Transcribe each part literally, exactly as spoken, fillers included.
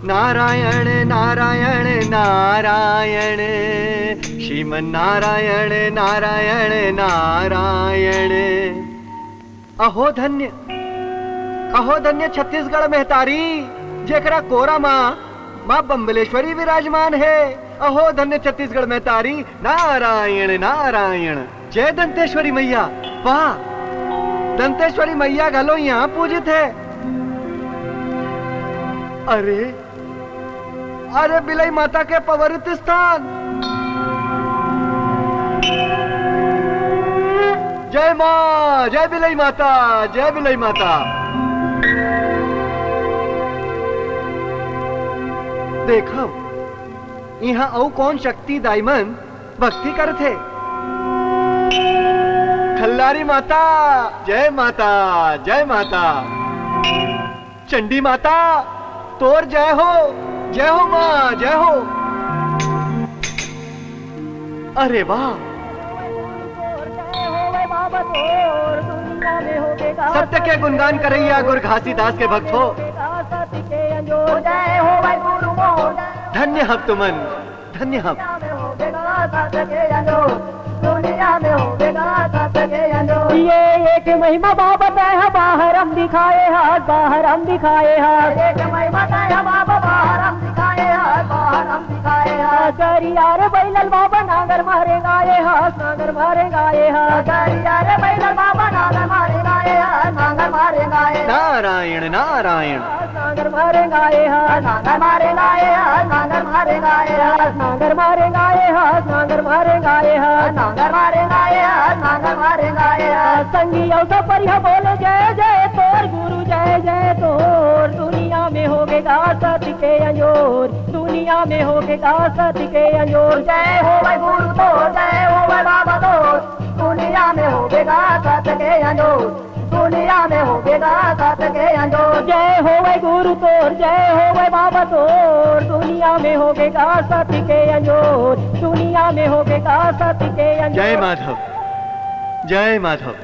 नारायण नारायण नारायण, श्रीमन नारायण नारायण नारायण। अहो धन्य, अहो धन्य छत्तीसगढ़ महतारी, जेकरा कोरा माँ, माँ बम्बलेश्वरी विराजमान हे। अहो धन्य छत्तीसगढ़ महतारी, नारायण नारायण। जय दंतेश्वरी मैया। वाह, दंतेश्वरी मैया घलो यहाँ पूजित हे। अरे, अरे बिलई माता के पवित्र स्थान। जय माँ, जय बिलई माता, जय बिलई माता। देखव, इहाँ अउ कोन शक्ति दाई मन भक्ति करथे। खल्लारी माता, जय माता, जय माता। चंडी माता, तोर जय हो, जय हो माँ, जय हो। अरे वाह। सत्य के गुणगान करैया गुरु घासीदास के भक्त हो। धन्य हव तुमन, धन्य हव। दुनिया में होवेगा सत के अंजोर। ये एक महिमा बाबा तैं ह बाहर हम दिखाए हस, बाहर हम दिखाए हस। एक महिमा तैं ह बाबा बाहर हम दिखाए हस, बाहर हम दिखाए हस। करिया रे बैलल बाबा नांगर मारे गाए हस, नांगर मारे गाए हस। करिया रे बैलल बाबा नांगर मारे गाए हस, नांगर मारे गाए हस। नारायण नारायण। नांगर मारे गाए हस, नांगर मारे गाए हस, नांगर मारे गाए हस। नांगर मारे गाए हस, नांगर मारे गाए हस। नांगर मारे गाए हस, नांगर मारे गाए हस। संगी अउ सपरिया बोले जय जय तोर गुरु, जय जय तोर। दुनिया में होवेगा सत के अंजोर, दुनिया में होवेगा सत के अंजोर। जय होवै गुरु तोर, जय होवै बाबा तोर। दुनिया में होवेगा सत के अंजोर, दुनिया में होवेगा सत के अंजोर। जय होवै गुरु तोर, जय होवै बाबा तोर। दुनिया में होवेगा सत के अंजोर, दुनिया में होवेगा सत के अंजोर। जय माधव, जय माधव।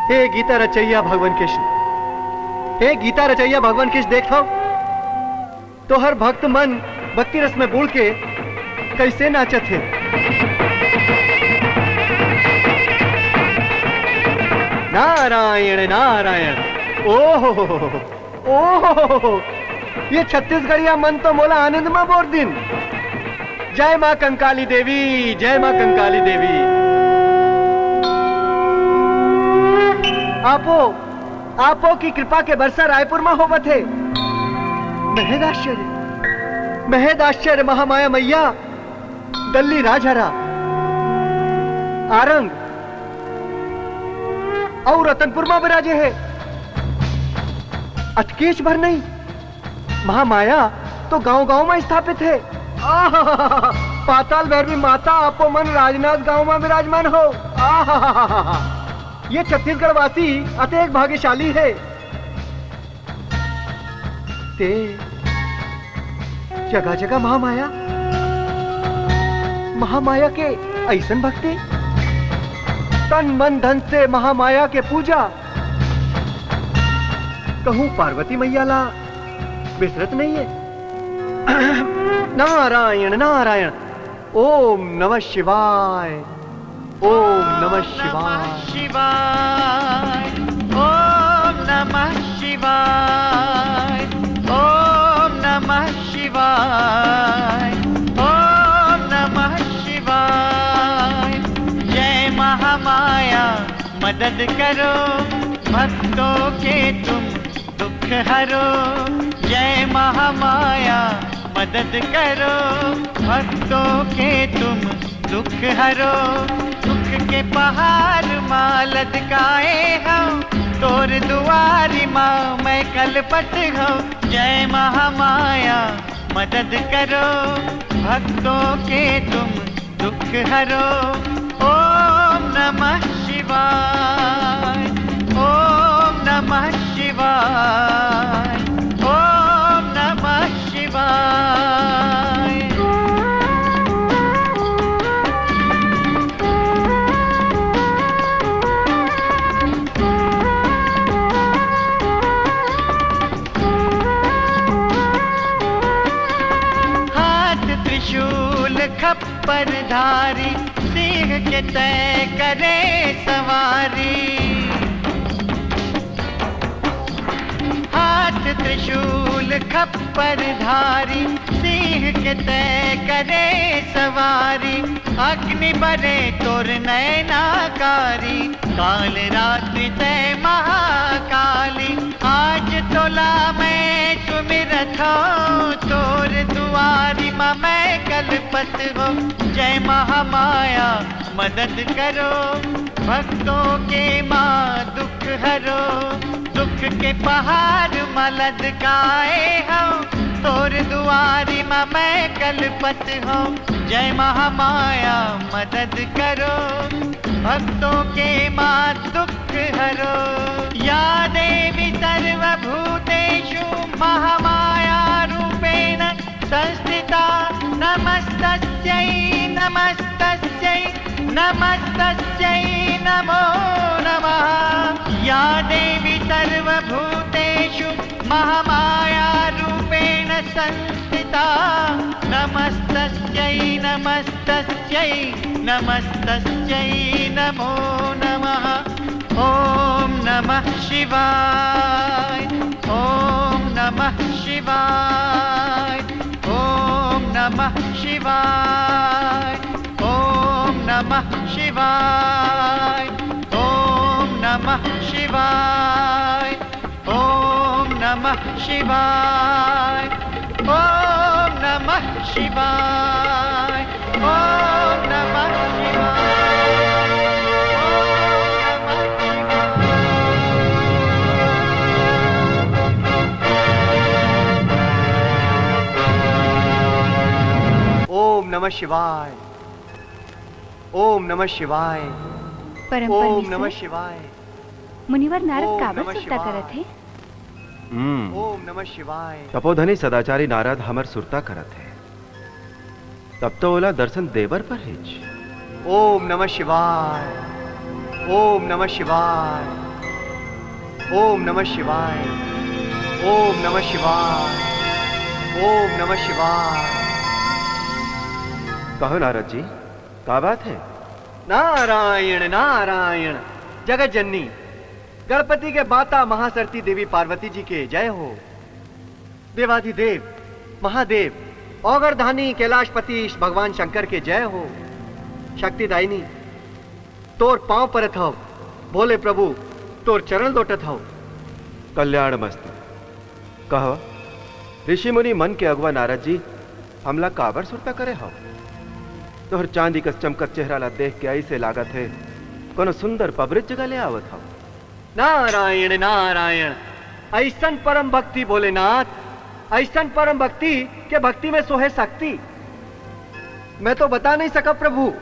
हे गीता रचैया भगवान कृष्ण, हे गीता रचैया भगवान कृष्ण, देखव, तोहर भक्त मन भक्ति रस में बूड़ के कइसे नाचत हे। नारायण नारायण। ओहो, ओहो, ये छत्तीसगढ़िया मन तो मोला आनंद में बोर दिन। जय माँ कंकाली देवी, जय माँ कंकाली देवी। आपो आपो की कृपा के बरसा रायपुर म होवत हे। महद आश्चर्य, महद आश्चर्य, महामाया मैया दल्ली राजहरा, आरंग अउ रतनपुर म विराजे हे। अतकेच भर नहीं, महामाया तो गांव-गांव म स्थापित हे। आहाहाहा, पाताल भैरवी माता, आपो मन राजनांदगांव म विराजमान हो। आहाहाहा। ये छत्तीसगढ़ वासी अतेक भाग्यशाली हे। ते जगह जगह महामाया, महामाया के अइसन भक्ति, तन मन धन से महामाया के पूजा। कहूँ पार्वती मैया ला बिसरत नइये। नारायण नारायण। ओम नमः शिवाय। ओम नमः शिवाय। शिवाय। ओम नमः शिवाय। ओम नमः शिवाय। ओम नमः शिवाय। जय महामाया मदद करो, भक्तों के तुम दुख हरो। जय महामाया मदद करो, भक्तों के तुम दुख हरो। दुख के पहाड़ मा लदकाए हँव, तोर दुआरी मा मैं कलपत हँव। जय महामाया मदद करो, भक्तों के तुम दुख हरो। ओम नमः शिवाय। ओम नमः शिवाय। ओम नमः शिवाय। खप्पर धारी, सिंह के तय करे सवारी। हाथ त्रिशूल खप्पर धारी, सिंह के तय करे सवारी। अग्नि बरे तोर नैना कारी, काल रात्रि तय महाकाली। आज तोला मैं सुमिरत हौं, तोर दुआरी म मैं कलपत हौं। जय महामाया मदद करो, भक्तों के माँ दुख हरो। दुख के पहाड़ म लदकाए हौं, तोर दुआरी म मैं कलपत हौं। जय महामाया मदद करो, भक्तों के माँ दुख हरो। या देवी सर्वभूतेषु महामाया रूपेण संस्थिता। नमस्तस्यै नमस्तस्यै नमस्तस्यै नमो नमः। या देवी सर्वभूतेषु महामाया रूपेण संस्थिता। नमस्तस्यै नमस्तस्यै नमस्तस्यै नमो नमः। ॐ नमः शिवाय। ॐ नमः शिवाय। ॐ नमः शिवाय। ॐ नमः शिवाय। ॐ नमः शिवाय। ॐ नमः शिवाय। ॐ नमः शिवाय। ॐ नमः शिवाय। ॐ नमः शिवाय। ॐ नमः शिवाय। ॐ नमः शिवाय। परम ॐ परमेश्वर, नमः शिवाय। मुनिवर नारद ॐ काबर नमः सुरता शिवाय। करत हे? हम्म। ॐ नमः शिवाय। तपोधनी सदाचारी नारद हमर सुरता करत हे। तब तो ओला दर्शन देबर पर हिच। ॐ नमः शिवाय। ॐ नमः शिवाय। ॐ नमः शिवाय। ॐ नमः शिवाय। ॐ नमः शिवाय। कहो नारद जी, का बात हे? नारायण, नारायण। जगत जननी, गणपति के माता महासरती देवी पार्वती जी के जय हो। देवाधिदेव महादेव, औगरधानी कैलाशपति भगवान शंकर के जय हो। शक्तिदायिनी, तोर पांव परत हव, भोले प्रभु, तोर चरण लोटत हव। कल्याण मस्तु। कहो, ऋषि मुनि मन के अगुवा नारद जी, हमला काबर सुरता करे हव? तोहर चांदी कस चमकत चेहरा ला देख के अइसे लागत हे, कोनो सुंदर पवित्र जगह ले आवत हव। नारायण, नारायण, अइसन परम भक्ति भोलेनाथ, अइसन परम भक्ति के भक्ति में सोहे शक्ति। मैं तो बता नहीं सकव प्रभु,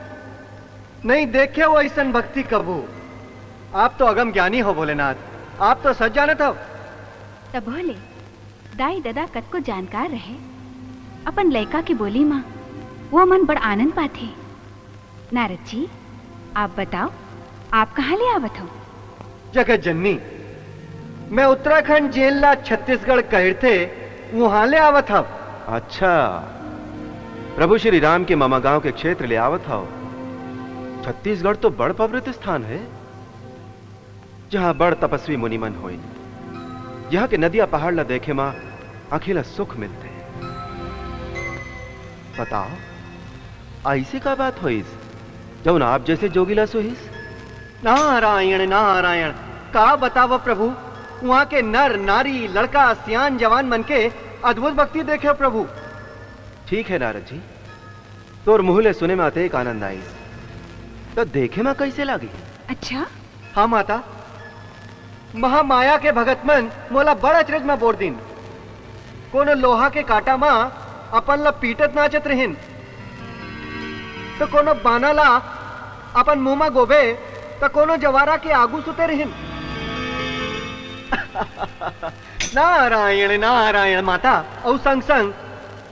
नहीं देखे हव अइसन भक्ति कभू। आप तो अगम ज्ञानी हव भोलेनाथ, आप तो सब जानत हव। तभो ले दाई ददा कतको जानकार रहे, अपन लइका के बोली म वो मन बड़ आनंद पाथे। नारद जी, आप बताओ, आप कहाँ ले आवत हव? जगत जननी, मैं उत्तराखंड जेल ला छत्तीसगढ़ कहिरथे, उहाँ ले आवत हव। अच्छा, प्रभु श्री राम के ममा गांव के क्षेत्र ले आवत हव। छत्तीसगढ़ तो बड़ पवित्र स्थान हे, जहाँ बड़ तपस्वी मुनि मन होइन। यहाँ के नदिया पहाड़ ला देखे मा आँखी ला सुख मिलथे। बताओ, अइसे का बात होइस, जउन आप जइसे जोगी ला सुहिस? नारायण, नारायण, का बतावव प्रभु, उहाँ के नर, नारी, लड़का, सियान, जवान मन के अद्भुत भक्ति देखेंव प्रभु। ठीक हे नारद जी, तोर मुँह ले सुने म अतेक आनंद आइस, त देखे म कइसे लागिस? अच्छा? हाँ माता, महामाया के भगत मन मोला बड़ अचरज म बोर दिन। कोनो लोहा के कांटा म अपन ल पीटत नाचत रिहिन, त कोनो बाना ल अपन मुंह म गोबे, त कोनो जवारा के आगू सुते रिहिन। नारायण, नारायण माता, अउ संग-संग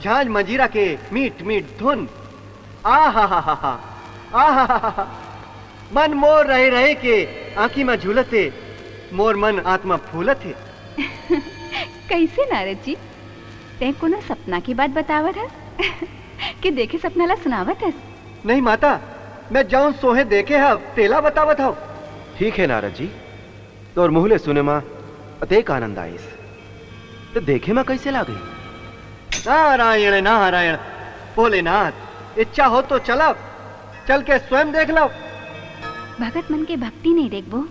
झांझ मंजीरा के मीठ-मीठ धुन। आहाहाहा, आहाहाहा। मन मोर रहे रहे के आँखी म झूलत हे, मोर मन आत्मा फूलत हे। कइसे नारद जी, तैं कोनो सपना के बात बतावत हस? के देखे सपना ला सुनावत हस? नहीं माता, मैं जौन सोहे देखे हव, तेला बतावत हव। ठीक हे नारद जी, तोर मुँह ले सुने म अतेक आनंद आइस, त देखे म कइसे लागही? नारायण, नारायण, भोलेनाथ, इच्छा हो तो चलब, चल के स्वयं देख लव। भगत मन के भक्ति नहीं देखबो,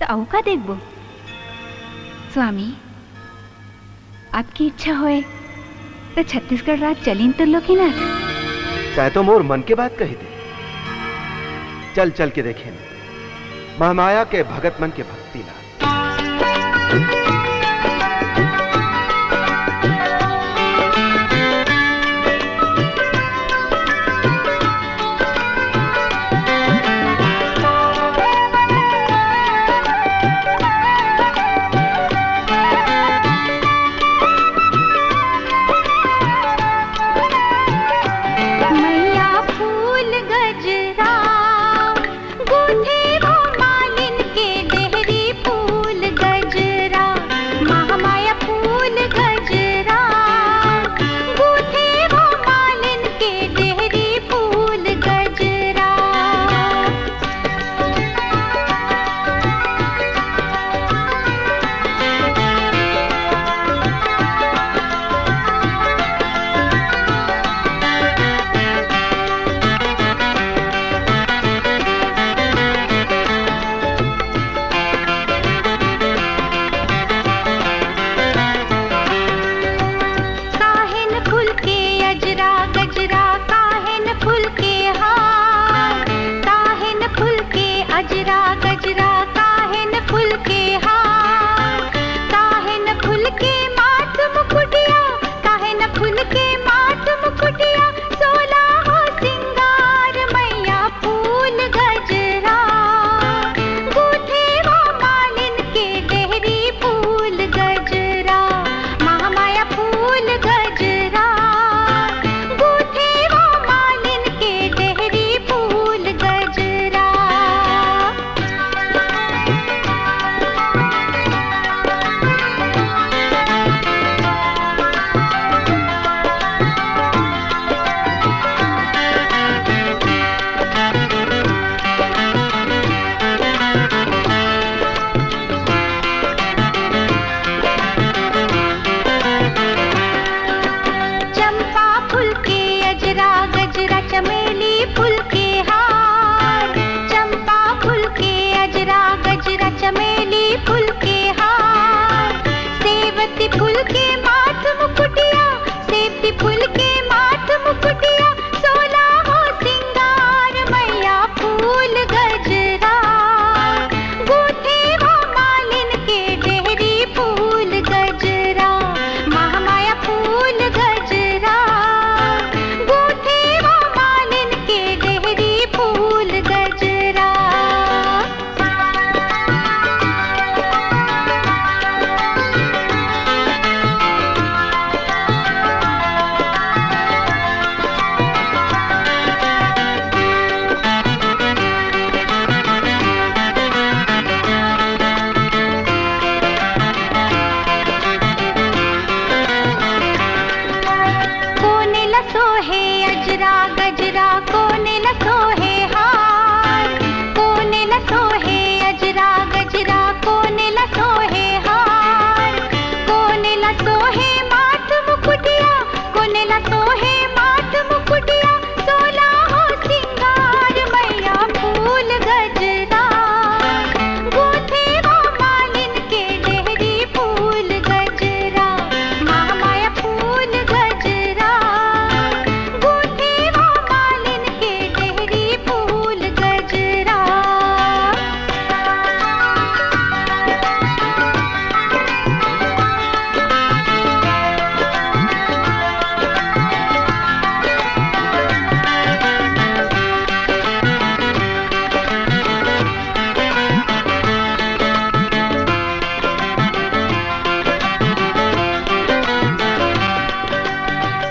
त अउ का देखबो? स्वामी, आपकी इच्छा होय, त छत्तीसगढ़ राज चलिन तो लोकीनाथ। तैं तो मोर मन के बात कही दे। चल, चल के देखेन महामाया के भगत मन के भक्ति ला। मैया फूल गजरा, गूंथे वो मालिन के डेहरी फूल गजरा, महामाया फूल गजरा, गूंथे वो मालिन के डेहरी फूल गजरा। काहेन फूल के अजरा गजरा, काहेन फूल के हार, काहेन फूल के अजरा गजरा, काहेन फूल के हार, काहेन फूल के माथ मुकुटिया, काहेन फूल के माथ मुकुटिया, सोला हो सिंगार मैया फूल गजरा, गूंथे वो मालिन के डेहरी फूल गजरा, महामाया फूल गजरा, गूंथे वो मालिन के डेहरी फूल गजरा। चंपा फूल के अजरा गजरा, चमेली फूल के हार, चंपा फूल के अजरा गजरा, चमेली फूल के हार, सेवती फूल के माथ मुकुटिया, सेवती फूल के माथ मुकुटिया, सोला हो सिंगार मैया फूल गजरा, गूंथे वो मालिन के डेहरी फूल गजरा, महामाया फूल गजरा, गूंथे वो मालिन के डेहरी फूल गजरा। कोने ला सोहे अजरा गजरा, कोने ला सोहे हार, कोने ला सोहे अजरा गजरा, कोने ला सोहे हार, कोने ला सोहे माथ मुकुटिया, कोने ला सोहे माथ मुकुटिया, सोला हो सिंगार मैया फूल गजरा, गूंथे वो मालिन के डेहरी फूल गजरा, महामाया फूल गजरा, गूंथे वो मालिन के डेहरी फूल गजरा।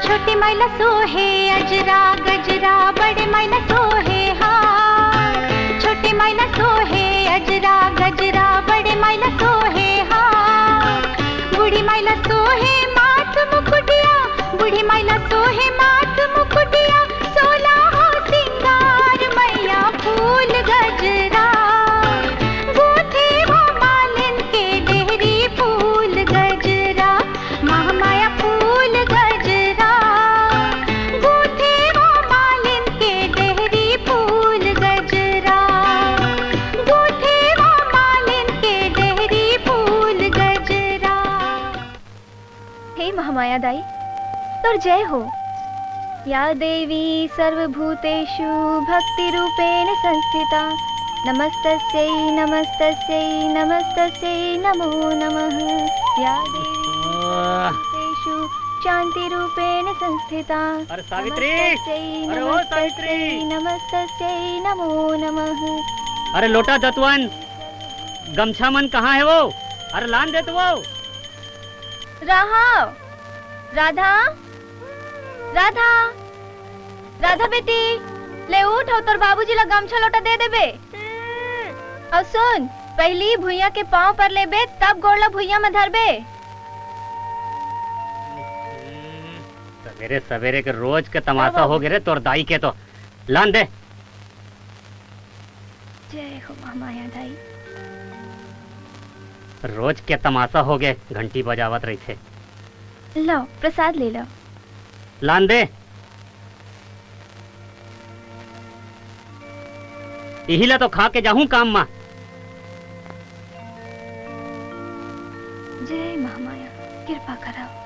छोटे माइला सोहे अजरा गजरा, बड़े माइला सोहे हार। छोटे माइला सोहे अजरा गजरा, बड़े माइला सोहे हार। बूढ़ी माइला सोहे माथ मुकुटिया, बूढ़ी माइला सोहे माथ मुकुटिया, सोला हो सिंगार दाई, तोर जय हो। या देवी सर्वभूतेषु भक्तिरूपेण संस्थिता, नमस्तस्यै नमस्तस्यै नमस्तस्यै नमो नमः। या देवी सर्वभूतेषु शांतिरूपेण संस्थिता, अरे सावित्री! नमस्तस्यै अरे ओ नमस्तस्यै सावित्री! नमस्तस्यै नमो नमः। अरे लोटा दतवन, गमछा मन कहाँ हे वो? अरे लान दे तो वो। राधा, राधा, राधा, राधा बेटी, ले उठ, अउ तोर बाबूजी ला गमछा लोटा दे देबे। अउ सुन, पहिली भुइयां के पांव पर लेबे, तब गोड़ ला भुइयां में धरबे। सवेरे सवेरे के रोज के तमाशा हो गे रे तोर दाई के तो। लान दे। जय हो महामाया दाई। रोज के तमाशा हो गे, घंटी बजावत रहिथे। लो, प्रसाद ले लो। लान दे। इही ला तो खा के जाहूं काम मा। जय महामाया, कृपा करो।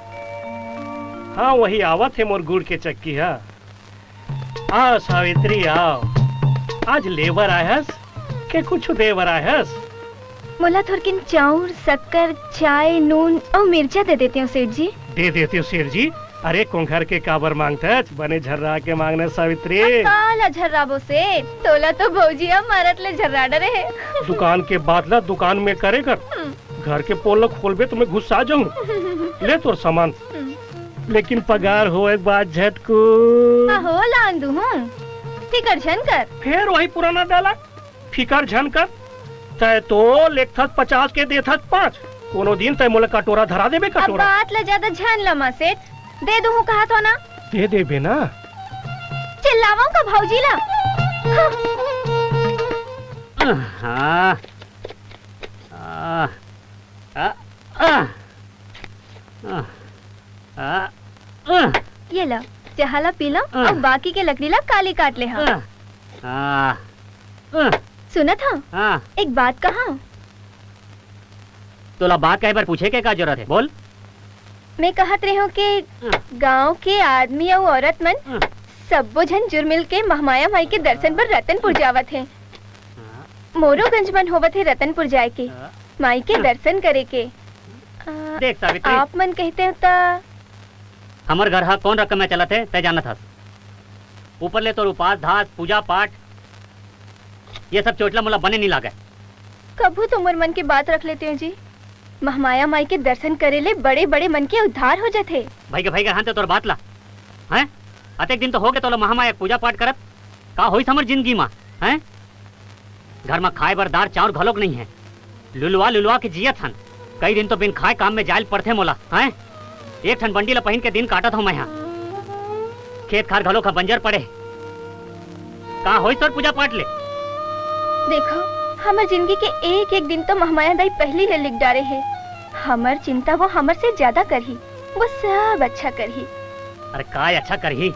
हाँ, वही आवत हे मोर गुड़ के चक्की हा। आ सावित्री, आव। आज लेबर आय हस के कुछु देबर आय हस? मोला थोरकिन चाउर, शक्कर, चाय, नून अउ मिर्चा दे देते हो सेठ जी। दे देते हो सेठ जी। अरे कोंघर के काबर मांगथच, बने झर्रा के मांगना सावित्री। अब काला झर्राबो सेठ, तोला तो भौजी अब मारत ले झर्रा डरे हे। दुकान के बात ला दुकान में करे कर। हम्म। घर के पोल ला खोलबे तो मैं गुस्सा जाऊं। ले तोर सामान। हम्म। लेकिन पगार होए के बाद झटकू। अहो, लान दूहूं। फिकर झन कर। फेर वही पुराना dialogue, फिकर झन कर। तै तो लेथस पचास के देथस पाँच। कोनो दिन तै मोला कटोरा धरा देबे, अब कटोरा। बात ला ज्यादा झन लमा सेठ, दे दूहूं कहा तो ना। दे देबे ना। चिल्लावंव का भौजी ला? हाँ। हाँ। आ, आ, आ, आ, आ, आ। ये ला, चाहा ला पी ला, आ। अउ बाकी के लकड़ी ला काली काट ले हा। आ, आ, आ। सुनत हा? हाँ। एक बात कहा। तोला बात कहे बर पूछे के का जरूरत हे? बोल। मैं कहत रेहेंव के हाँ। गांव के आदमी अउ औरत मन हाँ। सब्बो झन जुर मिल के महामाया माई के दर्शन बर रतनपुर जावत हे। हाँ। मोरो गंज मन होवत हे रतनपुर जाए के, हाँ। माई के हाँ। दर्शन करे के। आ, देख सावित्री। आप मन कहते हो त हमर घर हा कौन रकम में चलत हे, तै जानत हस। ऊपर ले तोर उपास धास, पूजा पाठ, ये सब चोचला मोला बने नी लागय। कभू तो मोर मन के बात रख लेते हो जी। महामाया माई के दर्शन करे ले बड़े-बड़े मन के उद्धार हो जथे। भई गे, भई गे, हन ते तोर बात ला। हैं? अतेक दिन तो हो गे तोला महामाया के पूजा पाठ करत। का होइस हमर जिंदगी मा? हैं? घर मा खाए बर दार चाउर घलोक नइ हे। लुलवा लुलवा के जियत हन। कई दिन तो बिन खाए काम में जाए ल पड़थे मोला, हैं? एक ठन बंडी ला पहिन के दिन काटत हंव मैं हा। खेत खार घलोक ह बंजर पड़े। का होइस तोर पूजा पाठ ले? देखो, हमर जिंदगी के एक एक दिन तो महामाया दाई पहिली ले लिख डारे हे। हमर चिंता वो हमर से ज्यादा करही, वो सब अच्छा करही। अरे काय अच्छा करही?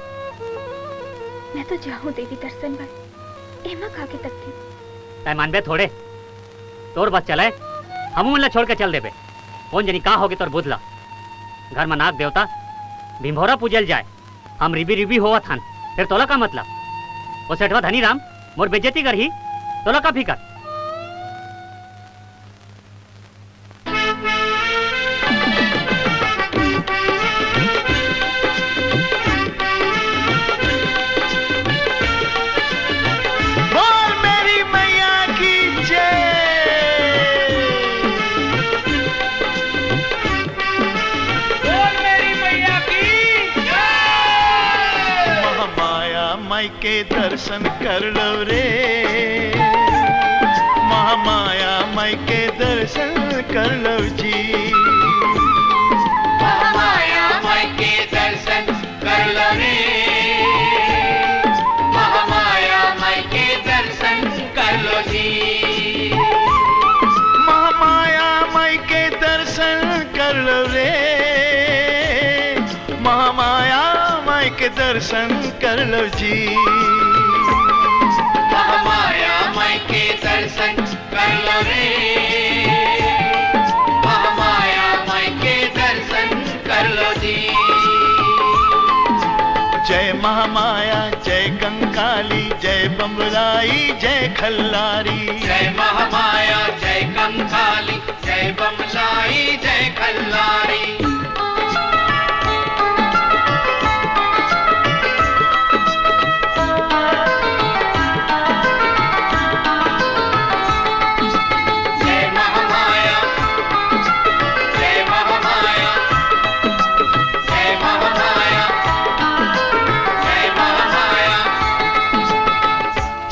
मैं तो जाहूं देवी दर्शन बर। एमा का के तकलीफ? तैं मानबे थोड़े। तोर बस चलय, हमू मन ला छोड़ के चल देबे। कोन जनी का होगे तोर बुध ला। घर म नाग देवता, भिंभोरा पूजे ल जाय, हम रिबी रिबी होवत हन, फेर तोला का मतलब? ओ सेठवा धनीराम मोर बेइज्जती करही, तोला का फिकर? बोल मेरी मैया की जय। बोल मेरी मैया की जय। महामाया माई के दर्शन कर लो रे, महामाया माई के दर्शन कर लो जी। महामाया माई के दर्शन कर लो रे, महामाया माई के दर्शन कर लो जी। महामाया माई के दर्शन कर लो रे, महामाया माई के दर्शन कर लो जी। महामाया माई के दर्शन कर लो रे, महामाया माई के दर्शन कर लो जी। महामाया जय कंकाली, जय बम्बलाई जय खल्लारी। जय महामाया जय कंकाली, जय बम्बलाई जय खल्लारी। जय महामाया, जय महामाया, जय महामाया, जय महामाया।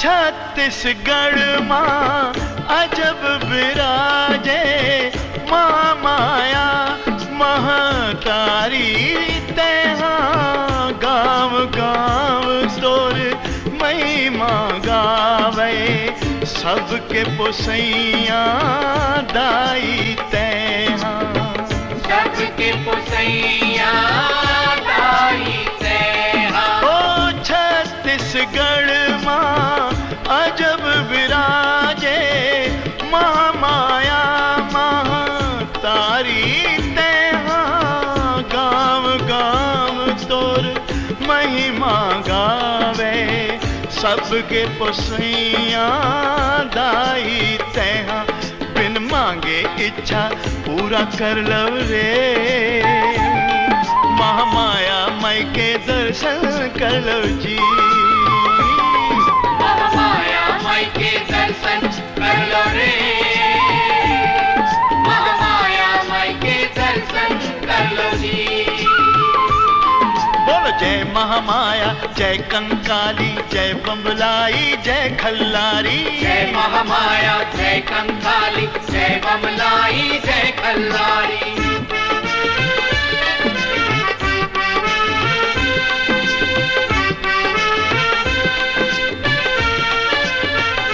छत्तीसगढ़ मा अजब बिराजे महामाया महतारी। तैहा गाँव गाँव तोर महिमा गावे, सबके पोसैया दाई तैहा। सबके पोसैया दाई तैहा। ओ छत्तीसगढ़ मा अजब बिराजे महामाया महतारी। तैहा गाँव गाँव तोर महिमा गावे, सबके पोसैया दाई तैहा। बिन मांगे इच्छा पूरा कर लव रे, महामाया माई के दर्शन कर लव जी। महामाया माई के दर्शन कर लव रे, महामाया माई के दर्शन कर लव जी। बोलो जय महामाया, जय कंकाली, जय बम्बलाई, जय खल्लारी। जय महामाया, जय कंकाली, जय बम्बलाई, जय खल्लारी।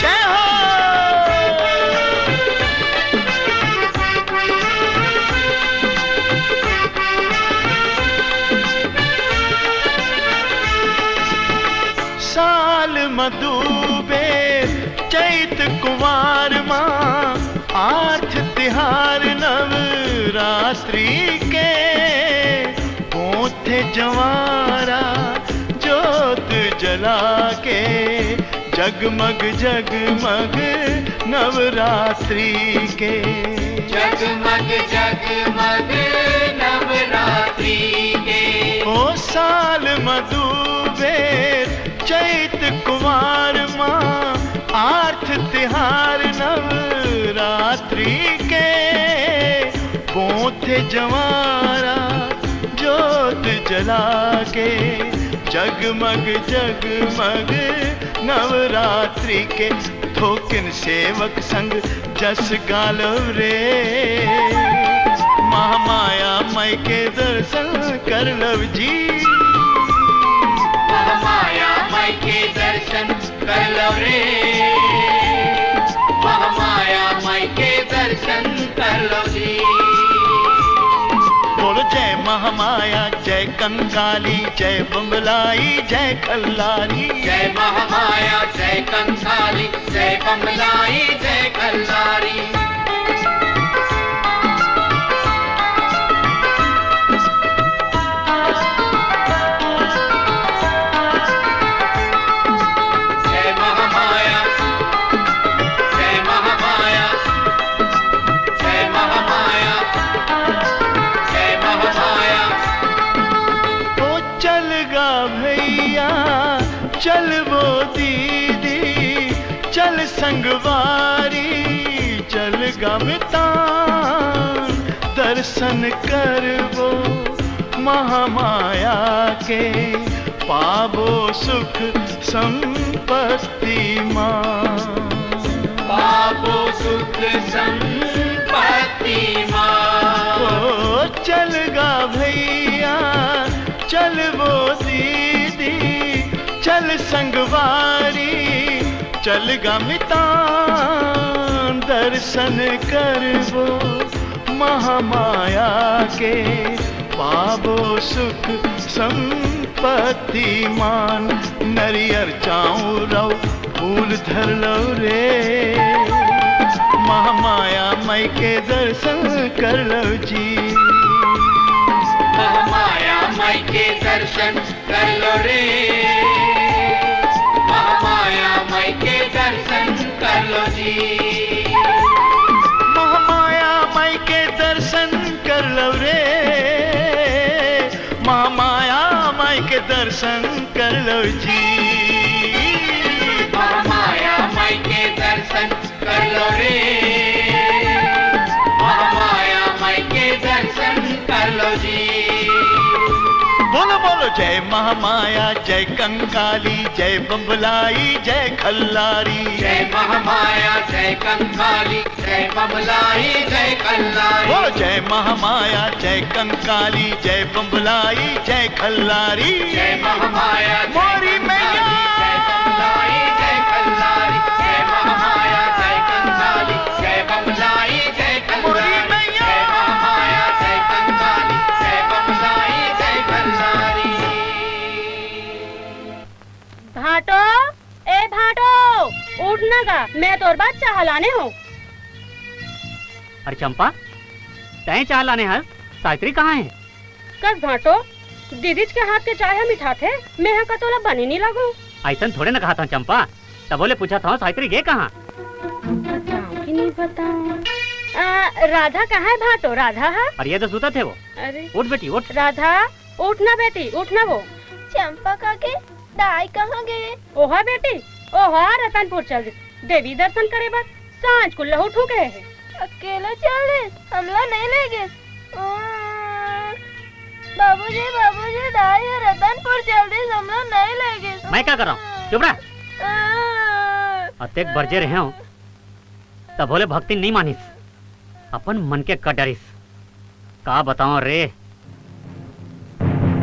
जय हो। साल म दू बेर चैत कुवार मा आर्थ तिहार नवरात्रि के, बोथे जवारा जोत जला के, जगमग जगमग नवरात्रि के। जगमग जगमग नवरात्रि के। ओ साल म दू बेर चैत कुवार मा आर्थ तिहार नवरात्रि के, बोथे जवारा जोत जला के, जगमग जगमग नवरात्रि के। थोकिन सेवक संग जस गालव रे, महामाया माई के दर्शन कर लव जी। महामाया माई के दर्शन कर लव रे, महामाया माई के दर्शन कर लव जी। बोलो जय महामाया, जय कंकाली, जय बम्बलाई, जय खल्लारी। जय महामाया, जय कंकाली, जय बम्बलाई, जय खल्लारी। जय महामाया, जय महामाया, जय महामाया, जय महामाया। ओ चल गा भैया, चल वो दीदी, चल संगवारी, चल गा मितान, दर्शन करबो महामाया के, पाबो सुख संपत्ति मा। पाबो सुख संपत्ति मा। ओ चल गा भैया, चल वो दीदी, चल संगवारी, चल गा मितान, दर्शन करबो महामाया के, पाबो सुख संपत्ति मान। नरियर चाउर अउ फूल धर लव रे, महामाया माई के दर्शन कर लव जी। महामाया माई के दर्शन कर लो रे, महामाया माई के दर्शन कर लो जी। महामाया माई के दर्शन कर लो रे, महामाया माई के दर्शन कर लो जी। महामाया माई के दर्शन कर लो रे, महामाया माई के दर्शन कर लो जी। बोलो बोलो जय महामाया, जय कंकाली, जय बम्बलाई, जय खल्लारी। जय महामाया, जय कंकाली, जय बम्बलाई, जय खल्लारी। बोलो जय महामाया, जय कंकाली, जय बम्बलाई, जय खल्लारी। जय महामाया, जय मोरी कंकाली, मैया। जय बम्बलाई, जय खल्लारी। जय महामाया, जय कंकाली, जय बम्बलाई, जय खल्लारी। मोरी मैया। जय महामाया, जय कंकाली, जय बम्बलाई, जय खल्लारी। भाटो, ए भाटो, उठ ना गा, मैं तोर बाद चाह लाने हूँ। अरे चंपा, तैं चाह लाने हस, सावित्री कहाँ है? कस भाटो, दीदीच के हाथ के चाय ह मिठाथे, मैं ह का तोला बने नी लागू। अइसन थोड़े न कहत हंव चंपा, तभो ले पूछत हंव सावित्री गे कहाँ? बताऊं कि नहीं बताऊं? आ, राधा कहाँ है भाटो, राधा है? अरे ये तो सुतत हे वो। अरे। उठ बेटी, उठ। राधा, उठ ना बेटी, उठ ना वो। चंपा काकी, दाई कहाँ गे? ओहा बेटी, ओहा रतनपुर चल दिस देवी दर्शन करे बर। सांझ कुल्लहू ठूके हे। अकेला चल दिस, हमला नहीं ले गिस। आ, बाबूजी, बाबूजी, दाई ह रतनपुर चल दिस, हमला नहीं ले गिस। मैं क्या कर रहा हूँ? चुप रह। आ। अतेक बरजे रहे हंव, तभो ले भक्ति नहीं मानिस, अपन मन के कर डरिस। का बतावं रे,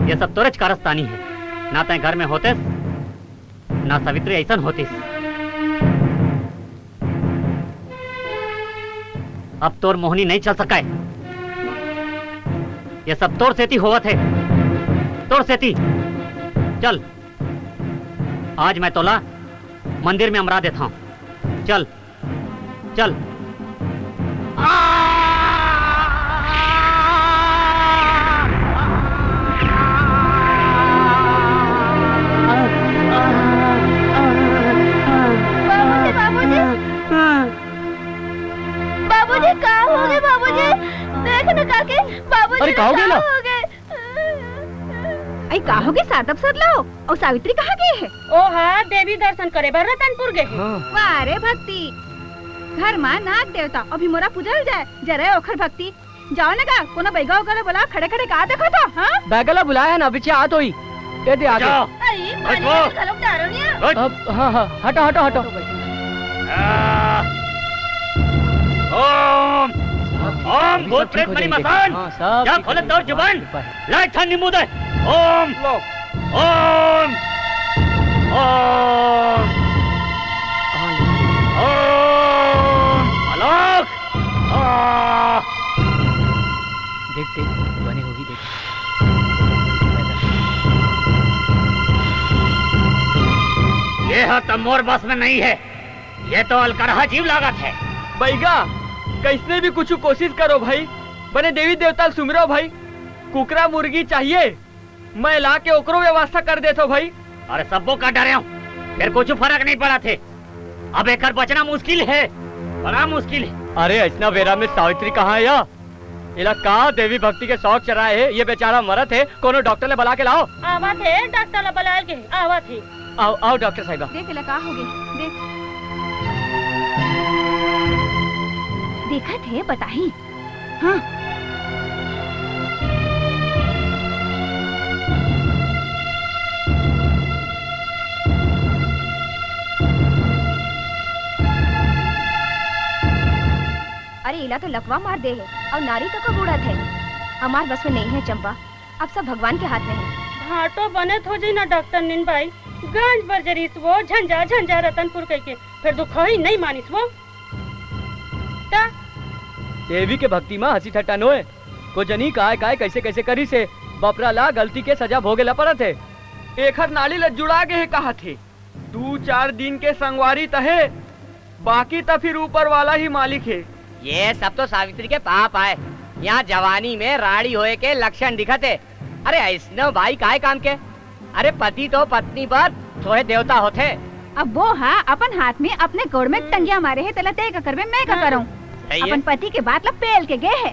ये सब तोरेच कारस्तानी हे। ना तैं घर में होतेस, ना सावित्री अइसन होतिस। अब तोर मोहनी नहीं चल सके। ये सब तोर सेती होवत हे, तोर सेती। चल, आज मैं तोला मंदिर में अमरा देथंव। चल, चल। बाबूजी, बाबूजी। बाबूजी, का होगे बाबूजी? देख न काकी, बाबूजी अरे, का होगे ला? अई, का होगे सादब सदलो? अउ सावित्री कहाँ गे हे? ओहा देवी दर्शन करे बर रतनपुर गे हे। हाँ। वाह रे भक्ति, घर मा नाग देवता अभी मोरा पूजल जाय, जरा ओखर भक्ति। जाव न गा, कोनो बैगा ओगा ल बुलाव, खड़े खड़े का देखत हो, हाँ? बैगा ल बुलाय हन, अभी चे आत होही। ए दे आगे। जाओ। अई, पानी घलोक डारो निया। हट। अब, हाँ, हाँ, हटो, हटो, हटो। आ, ओम, ओम, भूत प्रेत मरी मसान, हाँ, सब जा ठीक हो खोले जाएगा। तोर जुबान। ला एक ठन नींबू दे। ओम। लो। ओम। ओम। हाँ, ले। ओम। आलोक। आ। देख, देख, बने होही, देख। ये ह त मोर बस में नहीं है। ये तो अलकरहा जीव लागत है। बैगा, कइसने भी कुछु कोशिश करो भाई, बने देवी देवता ल सुमिरो भाई। कुकरा मुर्गी चाहिए, मैं ला के ओकरो व्यवस्था कर देथो भाई। अरे सब्बो कर डरे हंव, फेर कुछु फरक नहीं पड़त हे। अब एकर बचना मुश्किल हे, बड़ा मुश्किल हे। अरे अइसना बेरा में सावित्री कहाँ हे या? एला का देवी भक्ति के शौक चढ़ाए हे, ये बेचारा मरत हे, कोनो डॉक्टर ले बला के लाओ। आवत हे, डॉक्टर ला बलाल के, आवत हे। आओ, आओ डॉक्टर साहिबा। देख एला का होगे, देख। देखत हे, बताही। हाँ। अरे, एला तो लकवा मार दे हे, अउ नारी तको बूड़त हे। हमार बस में नहीं है चंपा, अब सब भगवान के हाथ में है। भाटो बने तो हो जाई ना डॉक्टर नीन बाई, गंज बर जरिस वो झंझा झंझा रतनपुर कहिके, फेर दुखोही नहीं मानिस वो। त देवी के भक्ति म हंसी ठट्टा नोय, को जनी काय काय कैसे कैसे करिस हे, बपरा ला गलती के सजा भोगे ला परत हे। एखर नाली ला जुड़ा गे हे कहत हे। दू चार दिन के संगवारी त हे, बाकी त फिर ऊपर वाला ही मालिक हे। ये सब तो सावित्री के पाप आय। यहाँ जवानी में राड़ी होए के लक्षण दिखत हे। अरे अइसनो बाई काय काम के? अरे पति तो पत्नी बर थोड़े देवता होथे। अब वो हा अपन हाथ में अपने गोड़ में टंगिया मारे हे, तेला ते का करबे, मैं का हाँ। करूं? सही है। अपन पति के बात ला पेल के गे हे,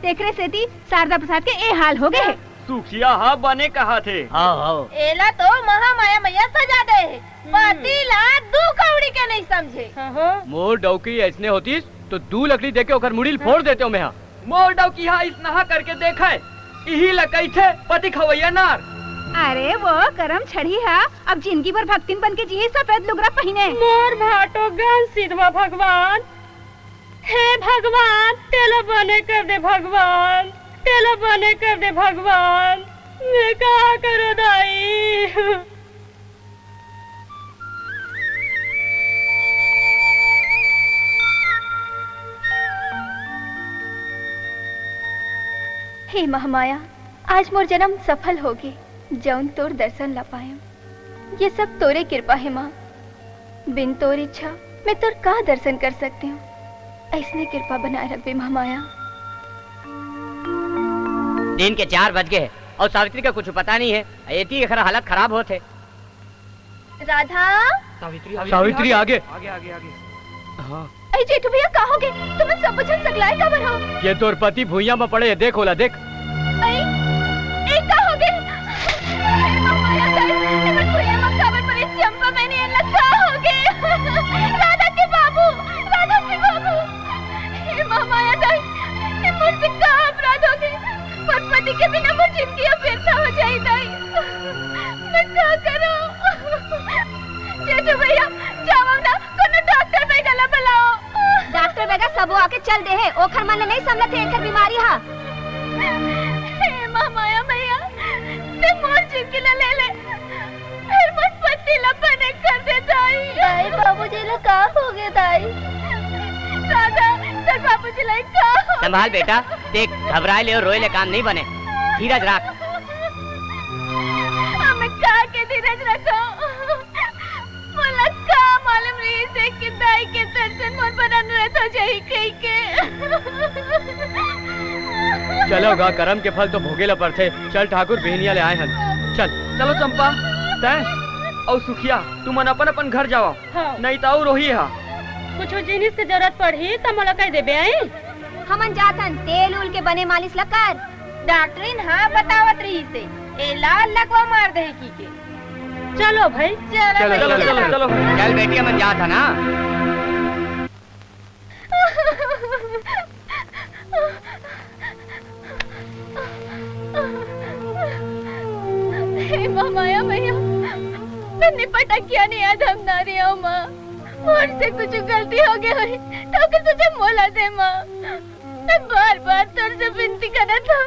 तेकरे सेती शारदा प्रसाद के ए हाल हो गे हे। सुखिया हा बने कहा थे। हाँ, हाँ। एला तो महामाया मैया सजा दे हे। पति ला दू कौड़ी के नहीं समझे। हाँ, हाँ। मोर डौकी अइसने होतिस तो दू लकड़ी देके ओकर मुड़ी ल फोड़ देतेंव मैं हा। मोर डौकी हा अइसनहा करके देखय, इही ला कहिथे पति खवैया नार। अरे वो करम छड़ी हा, अब जिंदगी भर भक्तिन बन के जीही, सफेद लुगरा पहिने। मोर भाटो गन सिधवा भगवान, हे भगवान, तेला बने कर दे भगवान, तेला बने कर दे भगवान, मैं का करो दाई? हे महामाया, आज मोर जन्म सफल होगे, जउन तोर दर्शन ला पाएंव। ये सब तोरे कृपा हे माँ, बिन तोर इच्छा मैं तोर का दर्शन कर सकतेंव? अइसने कृपा बनाए रखबे महामाया। दिन के चार बज गे हे अउ सावित्री का कुछ पता नहीं हे, एती एकर हालत खराब होत हे। राधा। सावित्री, सावित्री आगे। आगे, आगे, आगे। हाँ। अई जेठू भैया, का होगे? तुमन सब झन सकलाए काबर हो? ये तोर पति भुइयां म पड़े हे, देख ओला, देख। अई, ए का होगे? हे महामाया दाई, एमन भुइयां म काबर पड़े? चंपा बहिनी, एला का होगे? राधा के बाबू, राधा के बाबू। हे महामाया दाई, ए मोर से का अपराध होगे? मोर पति के बिना मोर जिंदगी अब व्यर्थ हो जाही दाई। मैं का करूं? जेठू भैया, जावव ना, कोनो डॉक्टर बैगा ला बुलाओ। डॉक्टर बैगा सबो आके चल दे हे, ओखर मन ले नहीं समझत हे एकर बीमारी हा। हे महामाया मैया, ते मोर जिंदगी ला ले ले, फेर मोर पति ला बने कर दे दाई। दाई, बाबूजी ला का होगे दाई? राधा, तोर बाबूजी ला का होगे? संभाल बेटा, देख, घबराए ले अउ रोए ले काम नहीं बने, धीरज रख। अब मैं का के धीरज रखंव? मोला का मालूम रहिस हे कि दाई के दर्शन मोर बर अनरथ हो जाही कहिके। चलो गा, करम के फल तो भोगे ला परथे। चल ठाकुर, बिहनिया ले आए हन, चल। चलो चंपा, तैं अउ सुखिया, तुमन अपन अपन घर जावव, हाँ। नहीं त अउ रोही हा। कुछ जिनिस के जरूरत पड़ही त मोला कह देबे, आई? हमन जाथन, तेल उल के बने मालिश ला कर। डॉक्टरिन हा बतावत रहिस हे, एला लकवा मार दे कहिके। चलो भाई। चलो, चलो, चलो, चलो, चलो। चलो भाई। चल बेटी, हमन जाथन ना। हे माँ माया मैया, मैं निपटकिया नहीं आदम नारी हूँ माँ। मोर से कुछ गलती होगे होही, त ओकर सजा मोला दे माँ। मैं बार-बार तोर से विनती करत हूँ,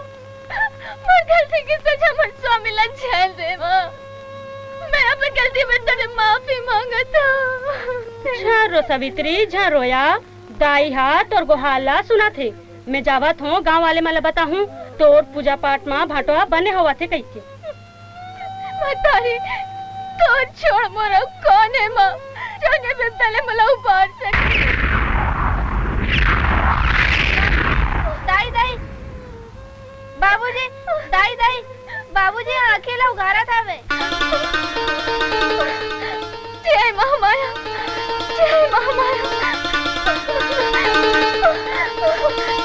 मोर गलती के सजा मोर स्वामी ला झेल दे माँ। मैं अपन गलती बर तोर से माफी मांगत हूँ। झन रो सावित्री, झन रोया। दाई हा तोर गोहार ला सुनत हे। मैं जावत हूँ, गांव वाले मन ला बताहूँ, तोर पूजा पाठ मा भांटो हा बने होवत हे कहिके। मतारी, तोर छोड़ मोर अउ कौन हे माँ, जोन ये बिपदा ले मोला उबार सके? दाई, दाई, बाबूजी, दाई, दाई, बाबूजी आँखी ला उघारत हवे। जय महामाया, जय महामाया।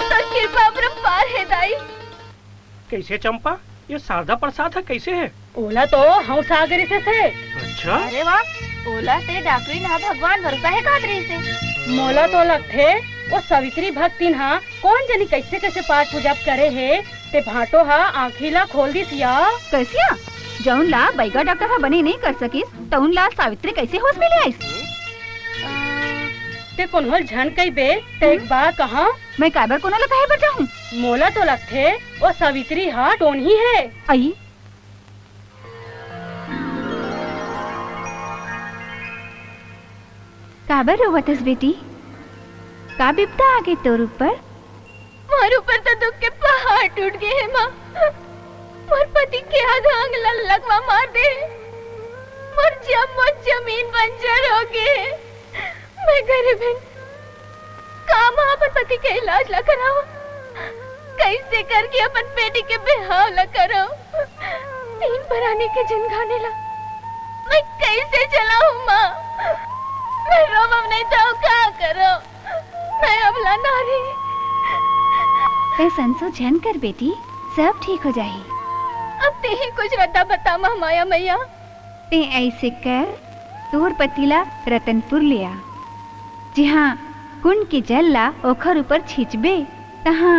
तोर कृपा अपरंपार हे दाई। कैसे चंपा, ये शारदा प्रसाद ह कैसे हे? ओला तो हंस आ गे रिहिस हे। अच्छा? अरे वाह, ओला ते डॉक्टरिन हा भगवान भरोसा हे कहत रिहिस हे। मोला तो लगथे, वो सावित्री भक्तिन हा कौन जनी कैसे कैसे पाठ पूजा करे हे, ते भांटो हा आँखी ला खोल दिस या। कैसिया? जौन ला बैगा डॉक्टर हा बने नहीं कर सकिस, तौन ला सावित्री कैसे होश में ले आइस? ते कोनो ल झन कहिबे, ते एक बार कहा। मैं काबर कोनो ला कहे बर जाहूँ? मोला तो लगथे, वो सावित्री हा टोनही हे। अई। काबर रोवत हस बेटी? का बिपदा आगे तोर ऊपर? मोर ऊपर तो दुख के पहाड़ टूट गे हे माँ। मोर पति के आधा अंग ला लकवा मार दे हे। मोर जम्मो जमीन बंजर हो गे हे। मैं गरीब हूँ, का मैं अपन पति के इलाज ला करावंव? कइसे करके अपन बेटी के बिहाव ला करव? तीन परानी के जिनगानी ला मैं कइसे चलाहूं माँ? मैं रोवव नहीं त अउ का करव? मैं अबला नारी। तैं संसो झन कर बेटी, सब ठीक हो जाही। अब तेही कुछ रद्दा बता महमाया मइया। तैं अइसे कर, तोर पति ला रतनपुर ले आ, जिहां कुंड के जल ला ओखर ऊपर छींचबे, तहां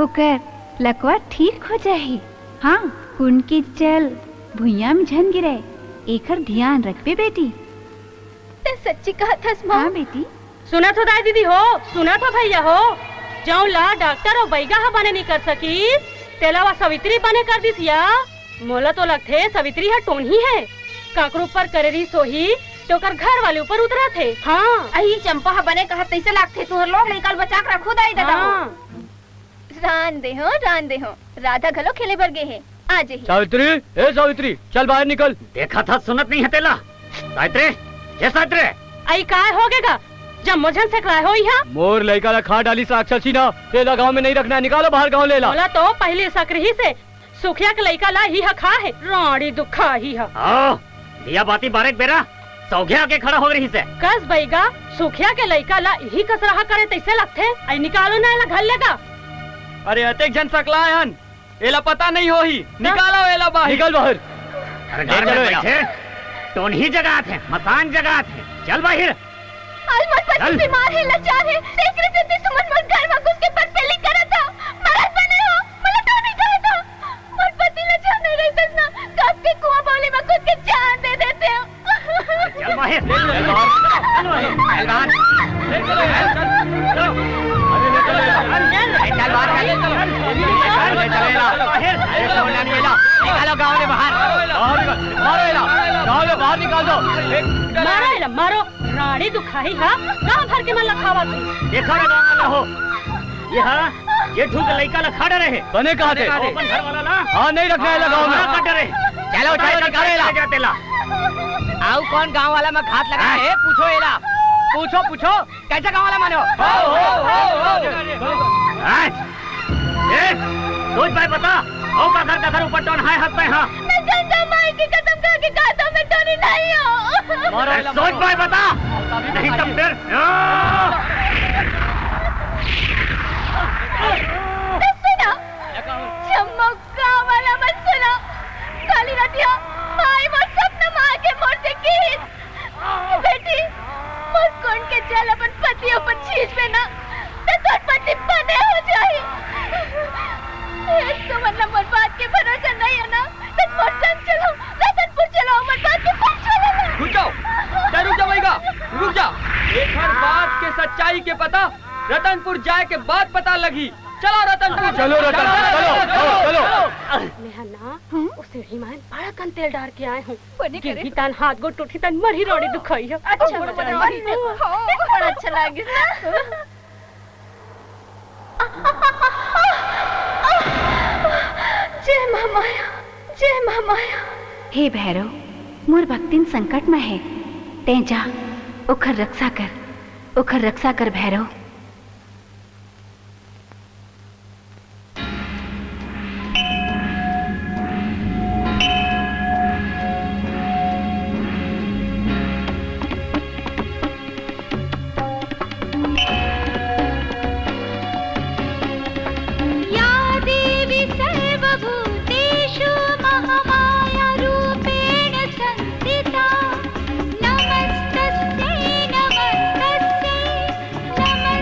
ओकर लकवा ठीक हो जाही। हां, कुंड के जल भुइयां में झन गिरय, एकर धियान रखबे बेटी। तैं सच्ची कहत हस माँ? हां बेटी। सुनत हो दाई दीदी हो, सुनत हो भइया हो, जऊन ला डॉक्टर अउ बइगा ह बने नइ कर सकिस, तेला वा सवित्री बने कर दिस या। मोला तो लगथे सवित्री ह टोनही हे, काकरो ऊपर करे रिहिस होही, ते ओकर घर वाले ऊपर उतरत हे। हां। अही चंपा ह बने कहत तइसे लागथे, तुंहर लोग लइका ल बचा के रखहू दाई ददा हो। हां। रांध दे हो, रांध दे हो, राधा घलो खेले बर गे हे, आ जही। सावित्री, ए सावित्री, चल बाहिर निकल। देखत हस सुनत नइ हे तेला। सावित्री, ए सावित्री। अई काय होगे गा? जम्मो झन सकलाय हो इहां। मोर लइका ला खा डालिस राक्षसी ना, एला गांव में नइ रखना हे, निकालो बाहिर गांव ले ला। मोला तो पहिली सक रिहिस हे, सुखिया के लइका ला इही ह खा हे, रांड़ी दुखा इही ह। हां, दिया बाती बारे के बेरा सौघे आके खड़ा हो रिहिस हे। कस बइगा, सुखिया के लइका ला इही कस रहा करे तइसे लगथे। अई निकालो ना एला घर ले गा। अरे अतेक झन सकलाय हन, एला पता नइ होही। निकालो एला बाहिर। निकल बाहिर। अरे घर में बइठे टोनही जगात हे, मसान जगात हे, चल बाहिर। आज मोर पति चल। बीमार हे, लाचार हे, तेकरे सेती तुमन मोर घर म घुस के बदफेली करत हव। मरत बने हो, मोला टोनही कहत हव। मोर पति ला जाने रहितस ना, कब के कुआं बावली म कूद के जान दे देतेंव। चल बाहिर। चल बाहिर। चल बाहिर। चल बाहिर। निकालो गांव ले बाहर। बाहर निकाल। मारो एला। गांव ले बाहर निकाल दो। मारो एला, मारो। रांड़ी दुखाही हा, गांव भर के मन ला खावत हे। देखा ना गांव वाला हो, ये हा, ये ठूक लइका ला खा डरे हे। बने कहा थे? अपन घर वाला ला। हां, नइ रखना हे एला गांव में। हां, खा डरे हे। चलो, चलो, निकालो एला। जाते ला। अउ कोन गांव वाला म घात लगा हे, पूछो एला। पूछो, पूछो, कइसे गांव वाला मानो? हो, हो, हो, हो। हैं? ए, सोच पाए बता, अउ काखर काखर ऊपर टोनहाय हस तैं हा। मैं गंगा माई के कसम खा के कहत हंव, मैं टोनही नइ हंव। मारो ए, एला, सोच मारो। पाए बता, नहीं तो फिर। तो सुनो, जम्मो गांव वाला मन सुनो, काली रतिहा माई मोर सपना म आके मोर से किहिस, बेटी, मोर कुंड के जल अपन पति ऊपर छींचबे ना, त तोर पति बने हो जाही। ए, तुमन ला मोर बात के भरोसा नइ हे ना, त मोर संग चलो, रतनपुर चलो, मोर बात के फैसला ले लो। रुक जाओ, तैं रुक जा बइगा, रुक जा। एखर बात के सच्चाई के पता रतनपुर जाए के बाद पता लगही। चलो रतनपुर। चलो रतनपुर, चलो, चलो, चलो। मैं हा ना, ओ सीढ़ी मा बड़ा कन तेल डार के आए हंव। बने करे। गिरही तहां हाथ गोड़ टूटही तहां मरही रांड़ी दुखाही हा। अच्छा, बड़ा बड़ा मरही। बड़ा अच्छा लागिस ना। जय महामाया, जय महामाया। हे भैरव, मोर भक्तिन संकट म हे, तैं जा, ओखर रक्षा कर, ओखर रक्षा कर भैरव। या देवी सर्वभूतेषु महामायारूपेण संस्थिता। नमस्तस्यै, नमस्तस्यै, नमः।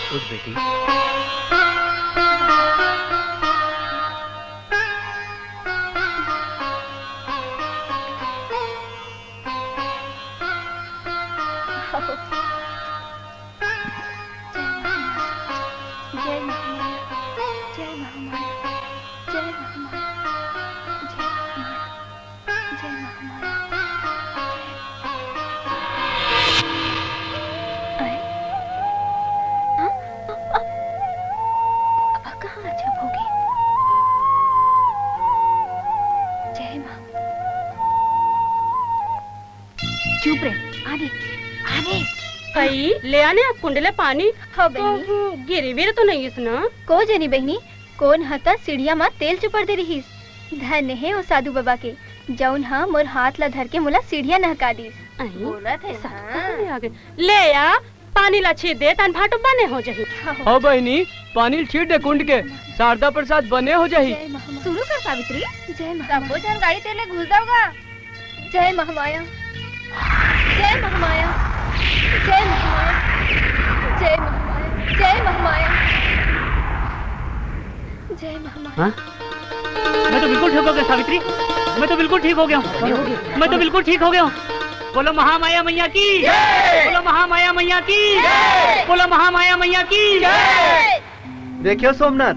उठ बेटी। जय महामाया, जय महामाया, जय महामाया, जय महामाया। जय महामाया। अरे? हाँ? अब, अब, अब कहाँ अजब हो गए? जय माँ। चुप रे, आने, आने। कई, ले आने अब कुंडले पानी। हाँ, बहिनी। गिरी विरी तो नहीं इस ना? को जनी बहिनी, कोन ह त सीढ़िया म तेल चुपर दे रिहिस। धन्य हे ओ साधु बाबा के, जउन ह मोर हाथ ला धर के मोला सीढ़िया नहका दिस। अहीं, बोलत हे, साधु हाँ। कहाँ ले आ गए? ले आ, पानी ला छीट दे, तन भाटो बने हो जाही। हाँ। हो बहिनी, पानी ल छीट दे कुंड के, शारदा प्रसाद बने हो जाही। जय महामाया। शुरू कर सावित्री। जय महामाया। सब्बो झन गाड़ी तेल ले घुस जाओगा। जय महामाया, जय महामाया, जय महामाया, जय महामाया, जय महामाया, जय महामाया। हाँ? मैं तो बिल्कुल ठीक हो गया सावित्री, मैं तो बिल्कुल ठीक हो गया हूँ, मैं तो बिल्कुल ठीक हो गया हूँ। बोलो महामाया मैया की, बोलो महामाया मैया की, बोलो महामाया मैया की। देख्यो सोमनाथ,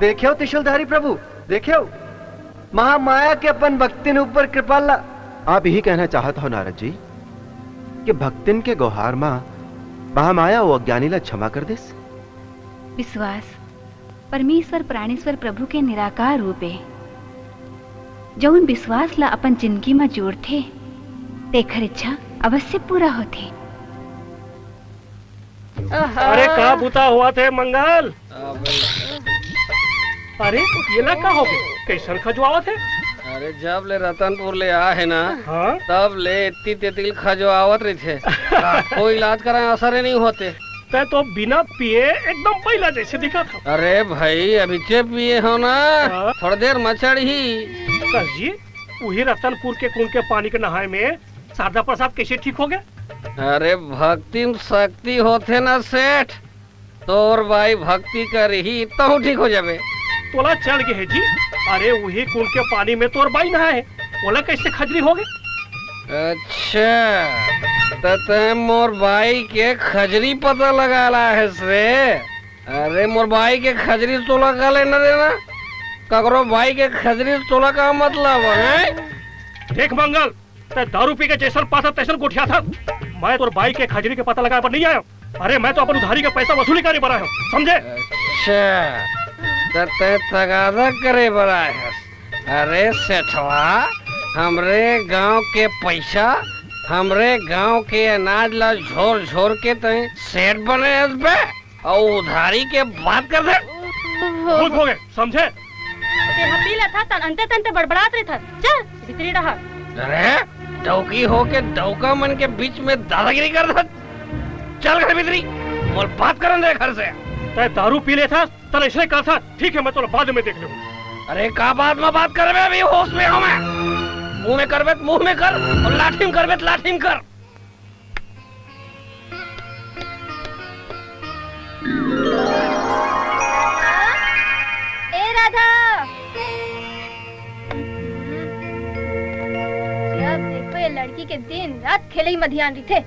देख्यो त्रिशूलधारी प्रभु, देख्यो महामाया के अपन भक्तिन ऊपर कृपा ला। आप यही कहना चाहत हो नारद जी कि भक्तिन के गोहार मा महामाया वो अज्ञानी ला क्षमा कर देस। विश्वास परमेश्वर प्राणेश्वर प्रभु के निराकार रूप ए। जउन विश्वास ला अपन जिंदगी मा जोड़थे, तेखर इच्छा अवश्य पूरा होथे। अरे, का बुता होवत हे, मंगल? अबे। अरे, ये ला का हो गए? कइसन खजुआवत हे? अरे, जब ले रतनपुर ले आए हे ना, हाँ? तब ले एती तेती खजुआवत रहिथे। कोई इलाज कराए असर ही नहीं होते। तैं तो बिना पिए एकदम बइला जइसे दिखत हव। अरे भाई, अभी चे पिए हो ना, हाँ? थोड़ी देर म चढ़ही। कस जी, उही रतनपुर के कुंड के पानी के नहाए में शारदा प्रसाद कइसे ठीक हो गया? अरे, भक्ति म शक्ति होथे ना सेठ, तोर बाई भक्ति करही, तहूँ ठीक हो जाबे। तोला चढ़ गे हे जी। अरे, उही कुंड के पानी में तोर बाई नहाए हे, ओला कइसे खजरी हो गे? अच्छा, त तैं मोर बाई के खजरी पता लगा ला हे रे। अरे, मोर बाई के खजरी तोला का लेना देना? ककरो बाई के खजरी तोला का मतलब हे? देख मंगल, तैं दारू पी के जइसन पाथस तइसन गोठियाथस। मैं तोर बाई के खजरी के पता लगाए बर नहीं आया। अरे, मैं तो अपन उधारी के पैसा वसूली करे बर आया हूँ, समझे? अच्छा, त तैं तगादा करे बर आए हस। अरे सेठवा, हमरे गांव के पैसा, हमरे गांव के अनाज ला झोर झोर के तैं सेठ बने हस बे? अउ उधारी के बात करथे। बहुत हो गए, समझे? तेहा पी लेथस, तन अंते तंते बड़बड़ात रहिथस। चल, भीतरी डहर। अरे, डौकी हो के डौका मन के बीच में दादागिरी करथस। चल घर भीतरी, मोर बात करन दे घर से। तैं दारू पी लेथस, तन अइसने करथस। ठीक हे, मैं तोला बाद में देख लूँ। अरे, का बाद में बात करबे, अभी होश में हूँ मैं। मुंह में करबे त मुंह में कर, अउ लाठी में करबे त लाठी में कर। ए राधा, जब देखो ये लड़की के दिन रात खेलई म धियान रहिथे।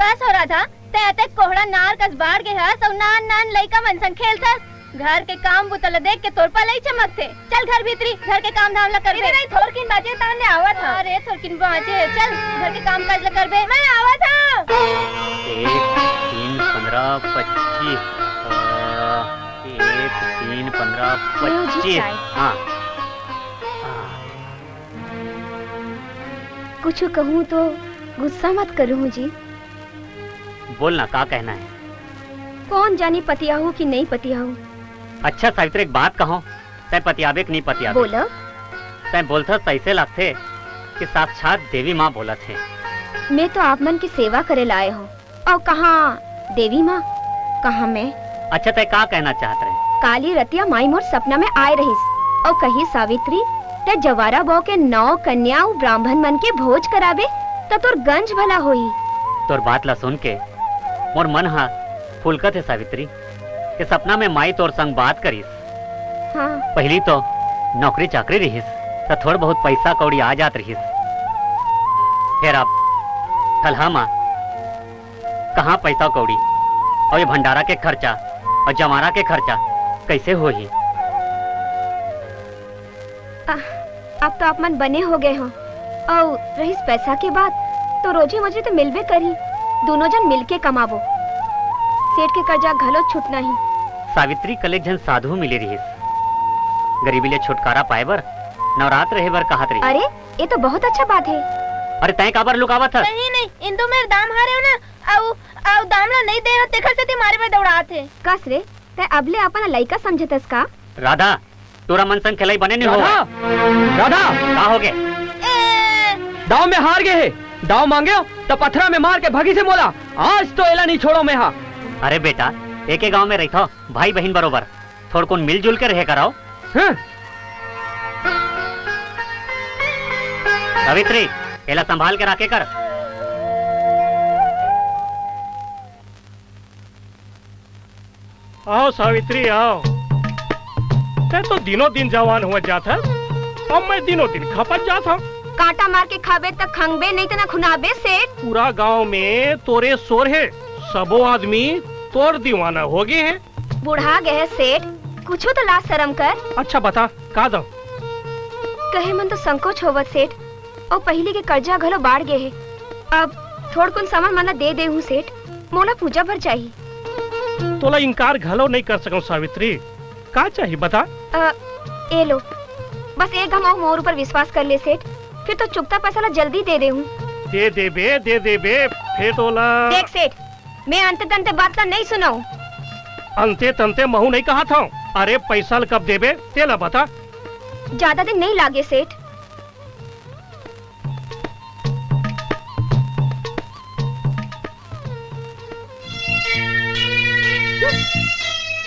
कस हो राधा, तैं अतेक कोहड़ा नार कस बाढ़ गे हस अउ नान नान लइका मन संग खेलथस। घर के काम बुता ल देख के तोर पलई चमकथे। चल घर भीतरी, घर के काम धाम ल करबे। नहीं, थोरकिन बाजे ताने आवत हंव। अरे थोरकिन बाजे, चल घर के काम काज ल करबे। मैं आवत हंव। एक, तीन, पन्द्रह, पच्चीस। अ, एक, तीन, पन्द्रह, लो जी पच्चीस। चाय। हाँ। कुछ कहूँ तो गुस्सा मत करो जी। बोल ना, का कहना हे? कोन जानी पतियाहूँ कि नइ पतियाहूँ। अच्छा सावित्री, एक बात कहूँ, तैं पतियाबे कि नइ पतियाबे? बोला। तैं बोलथस त अइसे लागथे कि साक्षात देवी माँ बोलत हे। मैं तो आप मन के सेवा करे ला आए हंव, अउ कहाँ देवी माँ, कहाँ मैं? अच्छा, तैं का कहना चाहत रहे? काली रतिया माई मोर सपना में आए रहिस अउ कहिस, सावित्री, तैं जवारा बो के नौ कन्या अउ ब्राह्मण मन के भोज कराबे, त तोर गंज भला होही। तोर बात ला सुन के मोर मन हा फुलकत हे सावित्री, के सपना में माई तोर संग बात करिस। हाँ। पहिली तो नौकरी चाकरी रिहिस, त थोड़ बहुत पैसा कौड़ी आ जात रिहिस। फेर अब ठलहा मा कहाँ पैसा कौड़ी, अउ ये भंडारा के खर्चा अउ जमारा के खर्चा कैसे होही? आह, अब तो आप मन बने हो गए हो। अउ रहिस पैसा के बात, तो रोजी मजरी तो मिलबे करही, दोनों जन मिलके कमाबो। सेठ के कर्जा घलो छूटना ही। सावित्री कल एक झन साधु मिले रिहिस, गरीबी ले छुटकारा पाए बर, नवरात रहे बर कहत रहिस। अरे, ये तो बहुत अच्छा बात है। अरे, तैं काबर लुकावत हस? कहीं नहीं, इंदू मेर दाम हारे हो ना, अउ, अउ दाम ला नहीं दे हो, तेखर सेती मारे बर दौड़ात हे। कस रे, तैं अबले अपन लइका समझत हस का? राधा, तोरा मन संग खेलई बने नहीं हो। राधा! राधा! का हो गे? ए! दाव में हार गे हे। दाव मांगे हो, त पथरा में मार के भगी से मोला। आज तो एला नहीं छोड़ो मैं हा। अरे बेटा, एके गांव में रहिथो, भाई बहिन बरोबर। थोड़कुन मिलजुल के रहे करव। हाँ। सावित्री, एला संभाल के राखे कर। आओ सावित्री, आओ। तैं तो दिनों दिन जवान हुआ जात हस, अब मैं दिनों दिन खपत जात हूँ। कांटा मार के खाबे त खंगबे, नहीं त ना खुनाबे सेठ। पूरा गांव में तोरे शोर हे, सबो आदमी तोर दीवाना हो गए हे। बुढ़ा गए हे सेठ, कुछो तो लाज शरम कर। अच्छा बता, का दो? कहे मन तो संकोच होवत सेठ, अउ पहिली के कर्जा घलो बाढ़ गे हे। अब थोड़कुन सामान मन ला दे दे हूँ सेठ, मोला पूजा बर चाही। तोला इनकार घलो नहीं कर सकूं सावित्री, का चाही बता? अ, ए लो, बस एक घांव अउ मोर ऊपर विश्वास कर ले सेठ, फिर तो चुकता पैसा ला जल्दी दे दे हूँ। दे देबे, दे देबे, फेर तोला। देख सेठ, मैं अंते तंते बात ला नहीं सुनव। अंते तंते महू नहीं कहत हूँ। अरे पैसा ला कब देबे, तेला बता। ज्यादा दिन नहीं लागे सेठ।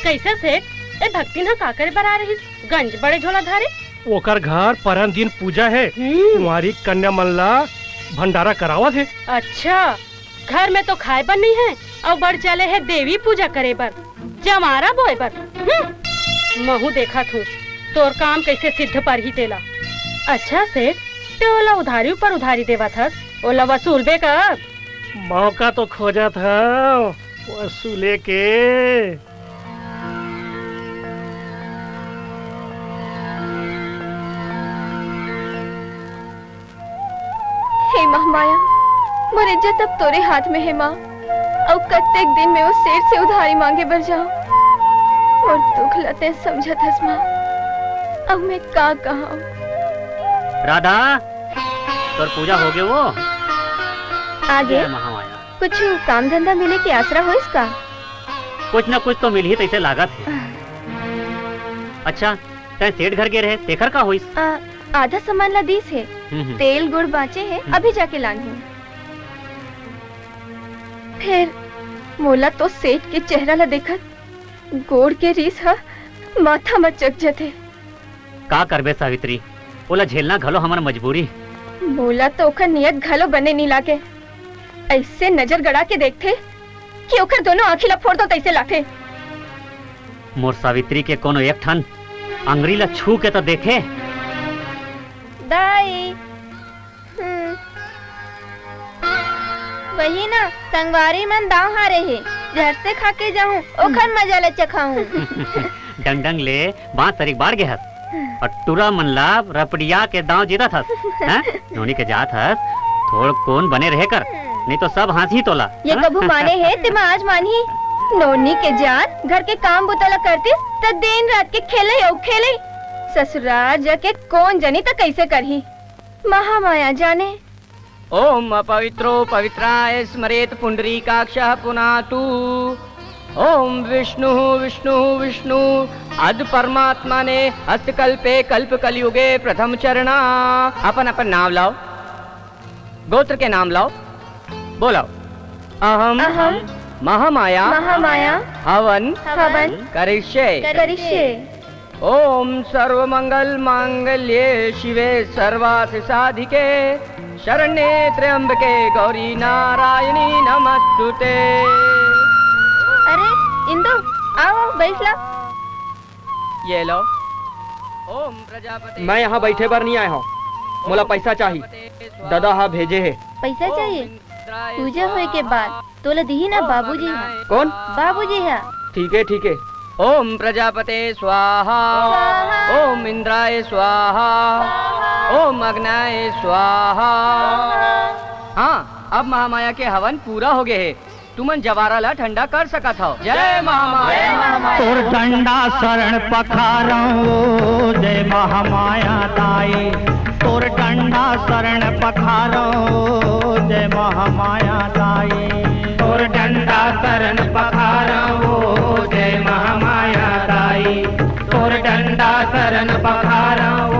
कैसे सेठ, ए भक्तिन ह का करे बर आ रहिस? गंज बड़े झोला धारे। ओकर घर परन दिन पूजा हे, हम्म। कुंवारी कन्या मन ला भंडारा करावत हे। अच्छा, घर में तो खाए बर नहीं है, अउ बड़ चले है देवी पूजा करे बर, जमारा बोए बर। हम्म। महू देखत हूँ, तोर काम कैसे सिद्ध परही तेला। अच्छा सेठ, ते ओला उधारी ऊपर उधारी देवत हस, ओला वसूलबे कर। मौका तो खोजत हव वसूले के। हे महामाया, मोर इज्जत अब तोरे हाथ में हे माँ। अउ कतेक दिन में वो सेठ से उधारी मांगे बर जाओ। मोर दुख ला तैं समझत हस माँ, अब मैं का कहा? राधा, तोर पूजा हो गए वो? आगे? जय महामाया। कुछ काम धंधा मिले के आसरा होइस का? कुछ ना कुछ तो मिलही तैसे लागत हे। अच्छा, तैं सेठ घर गे रहे, तेखर का होइस? आ, आधा सामान ला दीस हे। हम्म, हम्म। तेल गुड़ बांचे हे, हम्म। अभी जाके लानहूं। फेर मोला तो सेठ के चेहरा ला देखत गोड़ के रीस ह माथा म चघ जथे। का करबे सावित्री, ओला झेलना घलो हमर मजबूरी। मोला तो ओकर नियत घलो बने नी लागे। ऐसे नजर गड़ा के देखथे कि ओकर दोनों आँखी ला फोड़ दो तैसे लाथे। मोर सावित्री के कोनो एक ठन अंगरी ला छू के तो देखे। दाई। हम्म। वही ना, संगवारी मन दांव हारे हे, झट से खा के जाहूं, ओखर मजा ले चखाहूं। डंग डंग ले बांस तरीक बाढ़ गे हस, अउ टूरा मन ला रपड़िया के दांव जीतत हस, हैं? नोनी के जात हस, थोड़ कोन बने रहे कर, नहीं तो सब हाँसही तोला, ये हैं? कभू माने हे, ते मैं आज मानही। नोनी के जात घर के काम बुता ला करतिस, त दिन रात के खेले अउ खेले। ससुराल जाके कोन जनी त कैसे करही? महामाया जाने। ओम अपवित्रो पवित्राय स्मरेत पुंडरीकाक्षः पुनातु। ओम विष्णु विष्णु विष्णु। अद परमात्मा ने अस्तकल्पे कल्प कलयुगे प्रथम चरणा। अपन अपन नाम लाओ, गोत्र के नाम लाओ, बोलाओ। अहम अहम महामाया महामाया हवन हवन करिष्ये। करिष्ये। ओम सर्वमंगल मांगल्ये शिवे सर्वार्थ साधिके शरण्ये त्र्यंबके गौरी नारायणी नमस्तुते। अरे इंदु, आओ, आओ, बैठ ला। ये लो। ओम प्रजापते मैं यहाँ बैठे बर नहीं आए हव। मोला पैसा चाही। ददा हा भेजे हे। पैसा चाहिए? पूजा होए के बाद तोला दिही ना बाबूजी हा। कौन? बाबूजी हा। ठीक है, ठीक है। ओम प्रजापते स्वाहा। स्वाहा। ओम इंद्राय स्वाहा। स्वाहा। ओम अग्नाय स्वाहा। स्वाहा। हाँ, अब महामाया के हवन पूरा हो गए हे। तुमन जवारा ला ठंडा कर सकत हव। जय महामाया। तोर डंडा शरण पखारव, जय महामाया दाई। तोर डंडा शरण पखारव, जय महामाया दाई। तोर डंडा शरण पखारव, जय महामाया दाई। तोर डंडा शरण पखारव,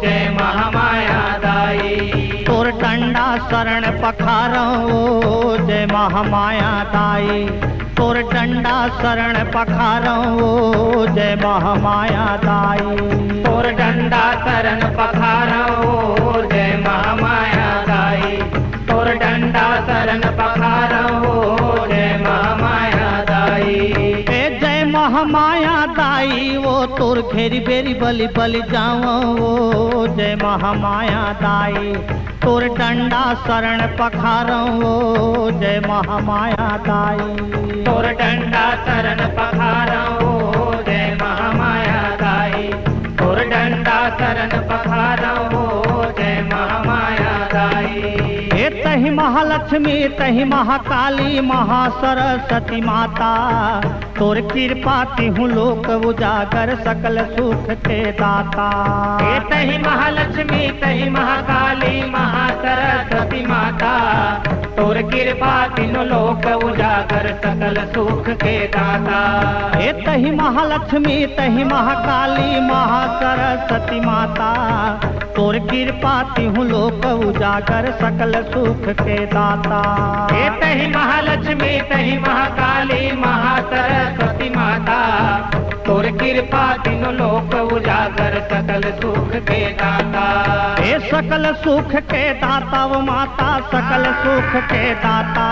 जय महामाया दाई। तोर डंडा शरण पखारव, जय महामाया दाई। तोर डंडा शरण पखारव, जय महामाया दाई। तोर डंडा शरण पखारव, जय महामाया दाई। तोर डंडा शरण पखारव, जय महामाया दाई। ए जय महामाया दाई, वो तोर घेरी बेरी बलि बलि जावं, वो जय महामाया दाई। तोर डंडा शरण पखारव, जय महामाया दाई। तोर डंडा शरण पखारव, जय महामाया दाई। तोर डंडा शरण पखारव, जय महामाया दाई। हे तही महालक्ष्मी, तही महाकाली, महासरस्वती माता, तोर किरपा तिहूँ लोक उजागर, सकल सुख के दाता। हे तही महालक्ष्मी, तही महाकाली, महासरस्वती माता, तोर किरपा तिहूँ लोक उजागर, सकल सुख के दाता। हे तही महालक्ष्मी, तही महाकाली, महासरस्वती माता, तोर किरपा तिहूँ लोक उजागर, सकल सुख के दाता। हे तही महालक्ष्मी, तही महाकाली, महासरस्वती माता, तोर किरपा तिहूँ लोक उजागर, सकल सुख के दाता। हे सकल सुख के दाता, वो माता सकल सुख के दाता।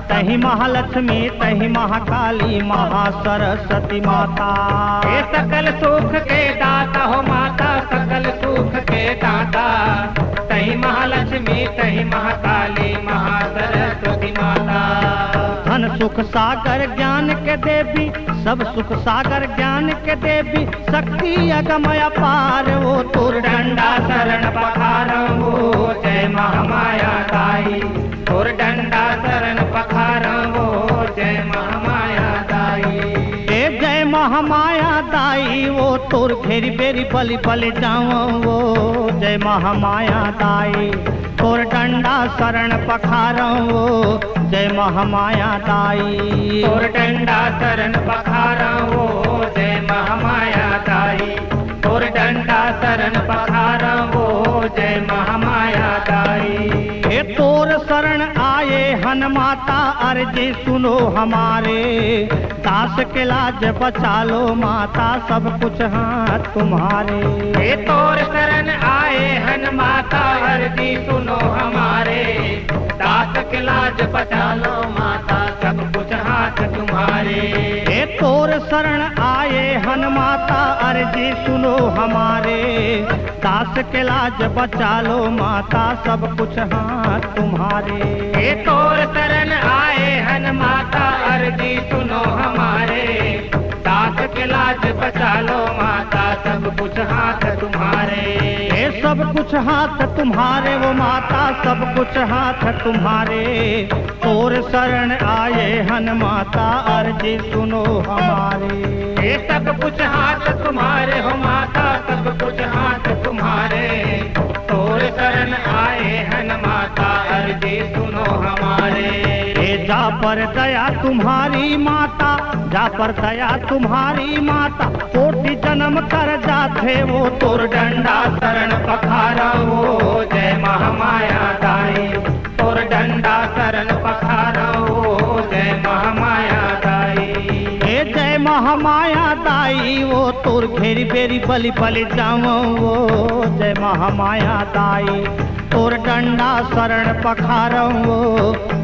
तही महालक्ष्मी, तही महाकाली, महासरस्वती माता। हे सकल सुख के दाता हो माता, सकल सुख के दाता। तही महालक्ष्मी, तही महाकाली, महासरस्वती माता। धन सुख सागर ज्ञान के देवी, सब सुख सागर ज्ञान के देवी, शक्ति अगम अपार, वो तोर डंडा शरण पखारव, जय महामाया दाई। तोर डंडा शरण पखारव, जय महामाया दाई। ए जय महामाया दाई, वो तोर घेरी बेरी बलि बलि जावं, वो जय महामाया दाई। तोर डंडा शरण पखारव, जय महामाया दाई। तोर डंडा शरण पखारव, जय महामाया दाई। तोर डंडा शरण पखारव, जय महामाया दाई। हे तोर शरण आए हन माता, अर्जी सुनो हमारे। दास के लाज बचा लो माता, सब कुछ हाथ तुम्हारे। हे तोर शरण आए हन माता, अर्जी सुनो हमारे। दास के लाज बचा लो माता, सब कुछ हाथ तुम्हारे। हे तोर शरण आए हन माता, अर्जी सुनो हमारे। दास के लाज बचा लो माता, सब कुछ हाथ तुम्हारे। हे तोर शरण आए हन माता, अर्जी सुनो हमारे। दास के लाज बचा लो माता, सब कुछ हाथ तुम्हारे। हे सब कुछ हाथ तुम्हारे, वो माता सब कुछ हाथ तुम्हारे। तोर शरण आए हन माता, अर्जी सुनो हमारे। हे सब कुछ हाथ तुम्हारे हो माता, सब कुछ हाथ तुम्हारे। तोर शरण आए हन माता, अर्जी सुनो हमारे। हे जा पर दया तुम्हारी माता, जा पर दया तुम्हारी माता, कोटि जन्म कर जाथे वो। तोर डंडा शरण पखारव, जय महामाया दाई। तोर डंडा शरण पखारव, जय महामाया दाई। हे जय महामाया दाई। आई वो तोर घेरी बेरी बलि बलि जावं वो जय महामाया दाई। तोर डंडा शरण पखारं वो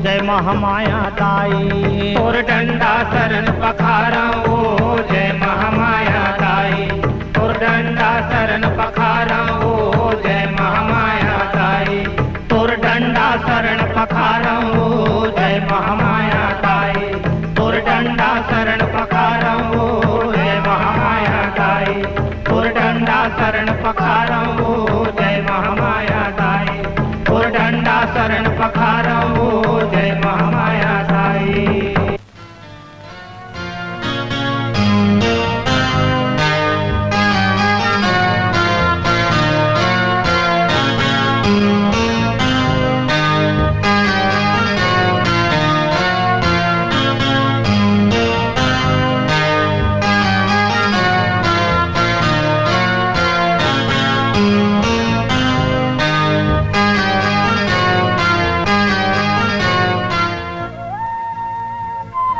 जय महामाया दाई। तोर डंडा शरण पखारं वो जय महामाया दाई। तोर डंडा शरण पखारं वो जय महामाया दाई। तोर डंडा शरण पखारं वो जय महामाया दाई। तोर डंडा शरण पखारं वो जय महामाया दाई। तोर डंडा शरण पखारं वो जय महामाया दाई। तोर डंडा शरण पखारं वो जय महामाया दाई।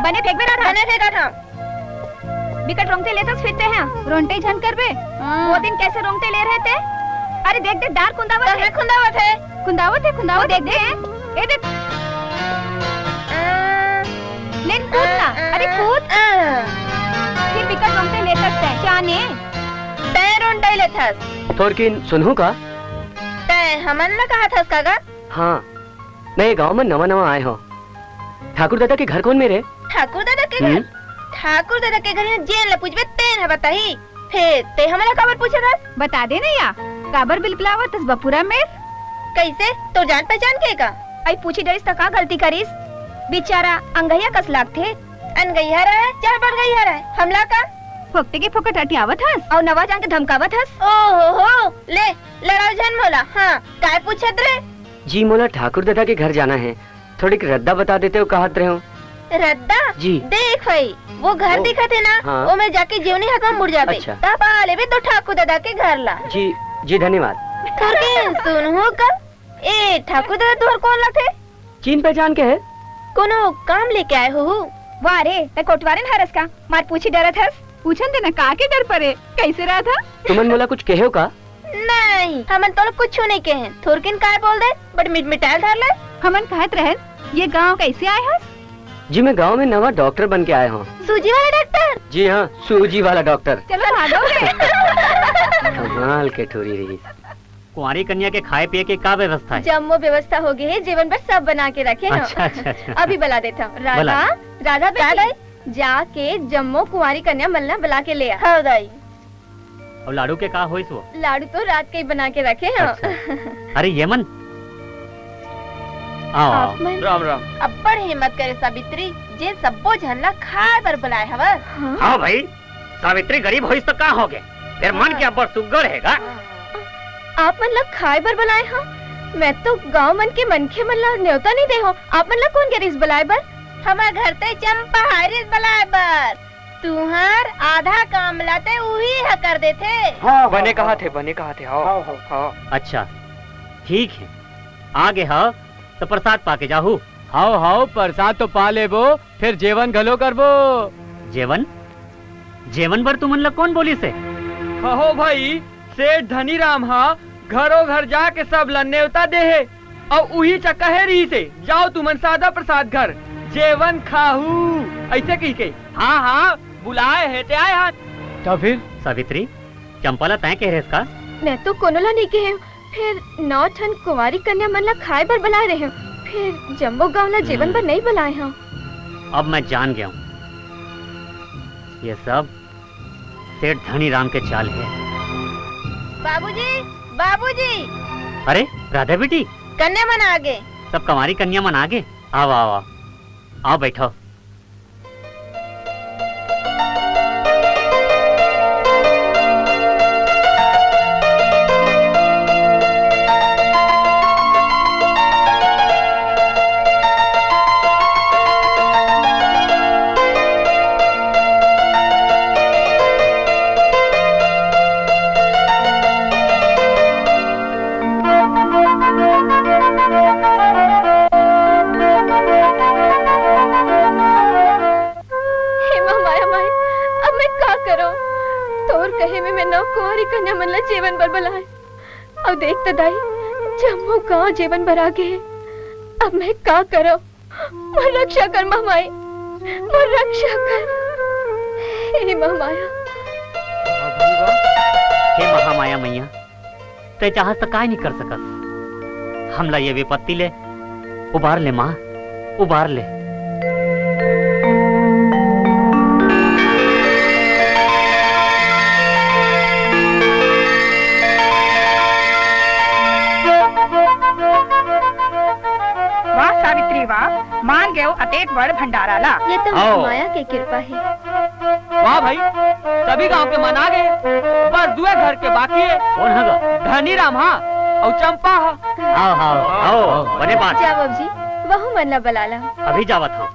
बने फेंकबे राधा। बने फेंकत हंव। बिकट रोंगटे लेथस फिरते हैं। रोंगटे झन करबे। हाँ। वो दिन कैसे रोंगटे ले रहे थे? अरे देख देख, डार कुंदावत है। खुंदावत है। खुंदावत है, खुंदावत वो देख देख। ए देख। आ, लेन कूद ना। आ, अरे कूद। आ। फिर बिकट रोंगटे लेथस तैं, जाने। तैं रोंगटे लेथस। थोरकिन सुनहूं का? तैं हमन ला कहा थस का गा? हाँ, मैं ये गांव में नवा नवा आए हंव। ठाकुर दादा के घर कोन मेर हे? ठाकुर दादा के घर? हम्म। ठाकुर दादा के घर जेन ला पूछबे तेन ह बताही। फेर तैं हमला काबर पूछत हस? बता दे ना या, काबर बिलबिलावत हस बपुरा मेर? कइसे? तोर जान पहचान के का? अई पूछी डरिस त का गलती करिस? बिचारा अंगहिया कस लागथे। अनगहिया रहय चाहे बड़गहिया रहय, हमला का? फोकटे के फोकट अटियावत हस अउ नवा जान के धमकावत हस। ओ हो हो, ले, लड़ाव झन मोला। हाँ, काय पूछत रे? जी, मोला ठाकुर दादा के घर जाना हे, थोड़िक रद्दा बता देतेव कहत रहेंव। रद्दा? जी। देख भई, वो घर ओ, दिखत हे ना, हाँ। ओमे जाके जेवनी हाथ म मुड़ जाबे। अच्छा। तब पा लेबे तो ठाकुर दादा के घर ला। जी, जी, धन्यवाद। थोरकिन सुनहूं का? ए, ठाकुर दादा तुंहर कोन लगथे? चिन पहचान के हे। कोनो काम लेके आए होहू? वाह रे, तैं कोटवारे न हरस का? मार पूछी डरत हस? पूछन दे ना, का के डर परे? कइसे राधा? तुमन मोला कुछ कहेव का? नहीं, हमन तोला कुछू नइ कहेन। थोरकिन काय बोल दे, बड़ मिटमिटायल धर ले। हमन कहत रहेन, ये गांव कइसे आए हस? जी, मैं गांव में नवा डॉक्टर बन के आए हंव। सूजी वाला डॉक्टर? जी हाँ, सूजी वाला डॉक्टर। चलो भागो बे। कमाल के ठुरी रहिस। कुंवारी कन्या के खाए पिए के का व्यवस्था हे? जम्मो व्यवस्था हो गे हे, जेवन बर सब बना के रखे हंव। अच्छा, अच्छा, अच्छा। अभी बला देथंव। राधा, बला। राधा बेटी, जाके जम्मो कुंवारी कन्या मन ला बला के ले आ। हव दाई। अउ लाडू के का होइस वो? लाडू तो रात के ही बना के रखे हंव। अच्छा। अरे ये मन, आओ, आओ। आप मन राम राम। अब्बड़ हिम्मत करे सावित्री, जे सब्बो झन ला खाए बर बलाए हवस। हाँ? हाँ भई, सावित्री गरीब होइस त का होगे, फेर मन के अब्बड़ सुग्घर हे गा। आप मन ला खाए बर बलाए हंव? मैं तो गांव मन के मनखे मन ला नेवता नइ दे हंव। आप मन ला कोन गे रिहिस बलाए बर? हमर घर तई चंपा आय रिहिस बलाए बर। तुंहर आधा काम ला तई उही ह कर देथे। हाँ, बने हाँ, कहाथे, बने कहाथे, हव, हव, हव। हव। अच्छा, ठीक हे, आगे हव, त प्रसाद पाके जाहू। हव, हव, परसाद तो पा लेबो, फेर जेवन घलो करबो। जेवन? जेवन बर तुमन ला कोन बोलिस हे? कहो भई, सेठ धनीराम ह घरो घर जाके सब ला नेवता दे हे, अउ उही च कहे रिहिस हे, "जाओ तुमन सादा प्रसाद घर, जेवन खाहू," अइसे कहिके। हाँ, हाँ, बुलाए हे ते आए हन। त फेर? सावित्री, चंपा ला तैं कहे रहेस का? मैं तो कोनो ला नइ कहे हंव। फेर नौ ठन कुंवारी कन्या मन ला खाए बर बलाए रहेंव, फेर जम्मो गांव ला जेवन बर नइ बलाए हंव। अब मैं जान गेंव, ये सब सेठ धनीराम के चाल हे। बाबूजी, बाबूजी। अरे राधा बेटी। कन्या मन आगे। सब कुंवारी कन्या मन आगे। आव, आव, आव। आव, बइठव। कहे में मैं नौ कुंवारी कन्या मन ला जेवन बर बलाए। अउ देख त दाई, जम्मो गांव जेवन बर आ गे हे। अब मैं का करव? मोर रक्षा कर महामाई, मोर रक्षा कर। हे महामाया। हे महामाया मैया, तैं चाहस त काय नइ कर सकस। हमला ये विपत्ति ले उबार ले माँ, उबार ले। वाह सावित्री वाह, मान गेव अतेक बड़ भंडारा ला। ये तो आओ। माया के कृपा हे। वाह भाई, सभी गांव के मन आ गे, बस दुए घर के बाकी हे। कोन ह गा? धनीराम हा, अउ चंपा हा। आओ, आओ, आओ, बने बात। जा बाबूजी, वहू मन ला बला ला। अभी जावत हंव।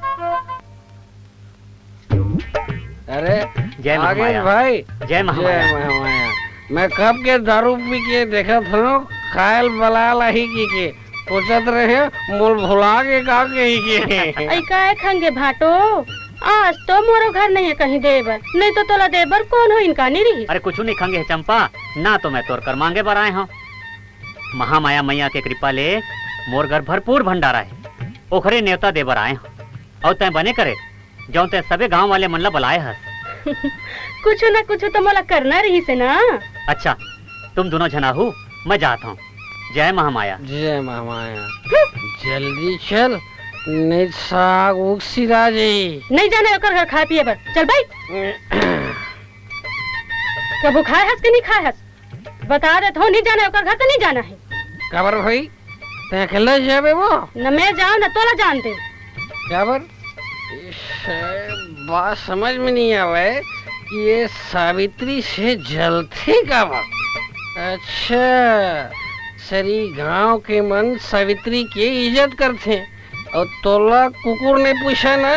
अरे, जय आ गे महामाया। भाई। जय महामाया। जय महामाया। मैं कब के दारू पी के देखत हंव, खायल बलायल आही कहिके। सोचत रहेंव, मोला भुला गे का कहिके। अई काय खंगे भाटो, आज तो मोरो घर नइ हे कहीं दे बर, नइ तो तोला दे बर कोनो इनकार नइ रहिस। अरे कुछू नइ खंगे हे चंपा, ना तो मैं तोर कर मांगे बर आए हंव। महामाया मैया के कृपा ले मोर घर भरपूर भंडारा हे, ओखरे नेवता दे बर आए हंव। अउ तैं बने करे, जऊन तैं सबे गांव वाले मन ला बलाए हस। कुछू ना कुछू तो मोला करना रहिस हे ना। अच्छा, तुम दूनों झन आहू, मैं जात हंव। जय महामाया। जय महामाया। जल्दी चल, नइ त साग उगसिरा जाही। नइ जाना हे ओकर घर खाए पिए बर। चल बइठ। कभू खाए हस कि नइ खाए हस? बता देत हंव, नइ जाना हे ओकर घर त नइ जाना हे। काबर भाई? तैं अकेल्ला जाबे वो? न मैं जांव, न तोला जान दे। काबर? इस बात समझ में नइ आवय कि ये सावित्री से जलथे काबर? अच्छा, सरी गांव के मन सावित्री के इज्जत करथे अउ तोला कुकुर नइ पूछय ना।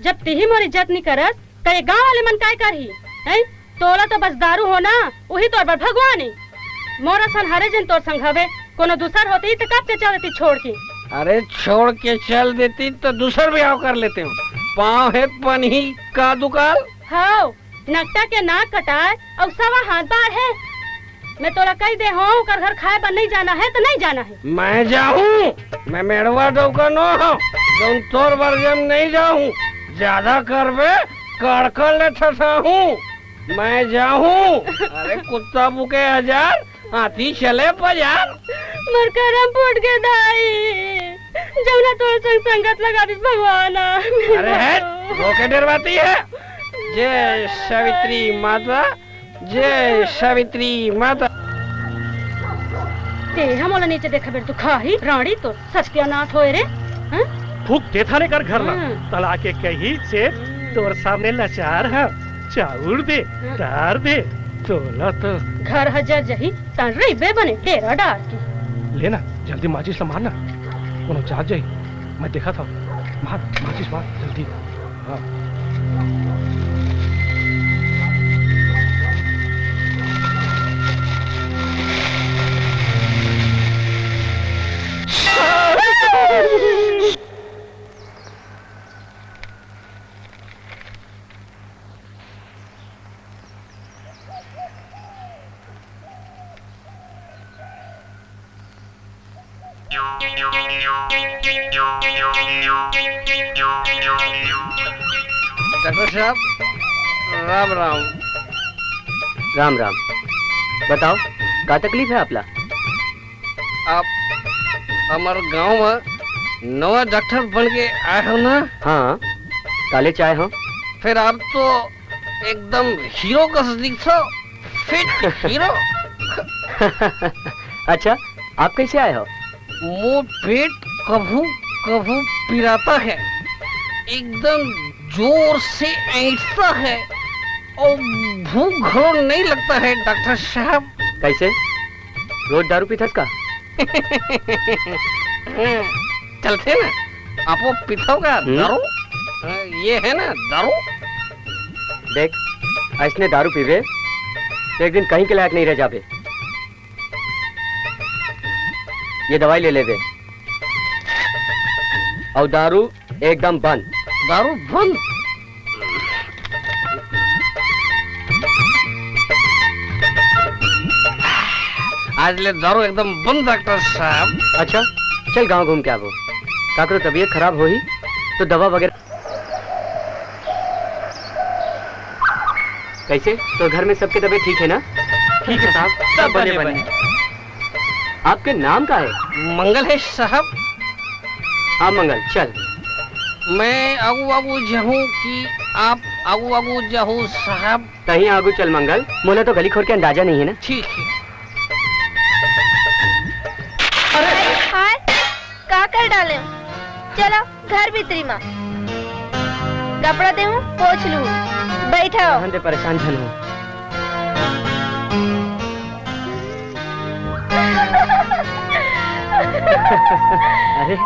जब तिही मोर इज्जत नइ करस, त ये गांव वाले मन काय करही? हैं? तोला तो बस दारू होना, उही तोर बर भगवान हे। मोर असन हरे जेन तोर संग हवे, कोनो दूसर होतिस त कब के चल देतिस छोड़ के। अरे छोड़ के चल देतिस त दूसर बिहाव कर लेतेंव। पांव हे पनही का दुकाल? हव, नकटा के नाक कटाय अउ सवा हाथ बाढ़े। मैं तोला कहि दे हंव, ओकर घर खाए बर नइ जाना हे त नइ जाना हे। मैं जाहूं, मैं मेड़वा डउका नो हंव, जऊन तोर बर जेम नइ जाहूं। जादा करबे, कड़कड़ ले ठठाहूं। मैं जाहूं। अरे कुत्ता भूके हजार, हाथी चले बाजार। मोर करम फूट गे दाई, जऊन तोर संग संगत लगाविस भगवान। अरे हट, रोके डरवाती है। जय सावित्री माता, जय सावित्री माता। ते हमला नीचे देखा बेर तू खाही, रांड़ी तोर सत्यानाश होय रे। हाँ? फूंक देथंव एकर घर ला। हाँ। तला के कही से तोर सामने लाचार हंव, चाउर दे, हाँ। दार दे, तोला तो। घर ह जर जही, तहां रहिबे बने डेरा डार के। ले ना, जल्दी माचिस ला मार ना, कोनो जाग जाही। मैं देखत हंव, मार, माचिस मार, जल्दी। हाँ। डॉक्टर साहब, राम राम। राम राम। बताओ, का तकलीफ है आपला? आप हमर गांव में नवा डॉक्टर बन के आए हो ना? हाँ, काले च आए हो। फिर आप तो एकदम हीरो कस दिखथो, फिट हीरो। अच्छा, आप कैसे आए हो? मोर पेट कभू कभू पिराता है, एकदम जोर से ऐंठता है और भूख घलो नहीं लगता है डॉक्टर साहब। कैसे? रोज दारू पीथस का? चलथे ना, आपो पीथव का हम्म? दारू? ये है ना दारू? देख, अइसने दारू पीबे, तो एक दिन कहीं के लायक नहीं रह जाबे। ये दवाई ले लेबे। अउ दारू एकदम बंद। दारू बंद? आज ले दारू एकदम बंद, डॉक्टर साहब। अच्छा, चल गांव घूम के आबो। काकरो तबीयत खराब होही तो दवा वगैरह। कैसे, तो घर में सबके तबीयत ठीक है ना? ठीक है साहब, सब बने बने। आपके नाम का है? मंगल है साहब। हाँ मंगल, चल। मैं आगू आगू जाहूँ कि आप आगू आगू जाहू साहब? कहीं आगू चल मंगल, मोला तो गली खोर के अंदाजा नहीं है ना। ठीक है। अरे हाय, का कर डाले हो? चलो घर भीतरी मा, कपड़ा देहूँ, पोछ लूँ, बैठो। रहन दे, परेशान झन हो। अरे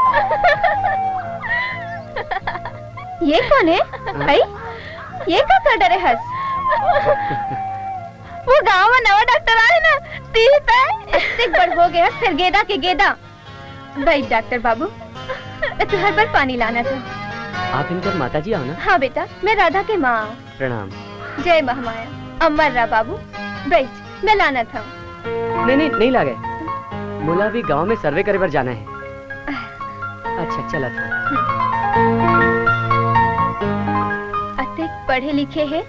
ये कोन हे भाई? ये का कर डरे हस? वो गांव में नवा डॉक्टर आए ना, तीत है। इतने बड़ हो गया, फिर गेदा के गेदा। बैठ डॉक्टर बाबू, मैं तुहर बर पानी लाना था। आप इनकर माता जी आव ना? हाँ बेटा, मैं राधा के माँ आव। प्रणाम। जय महामाया। अमर रहा बाबू, बैठ, मैं लाना था। नहीं नहीं, नहीं लागे। मोला अभी गांव में सर्वे करे बर जाना है। अच्छा, चलत हूँ। अतेक पढ़े लिखे हे,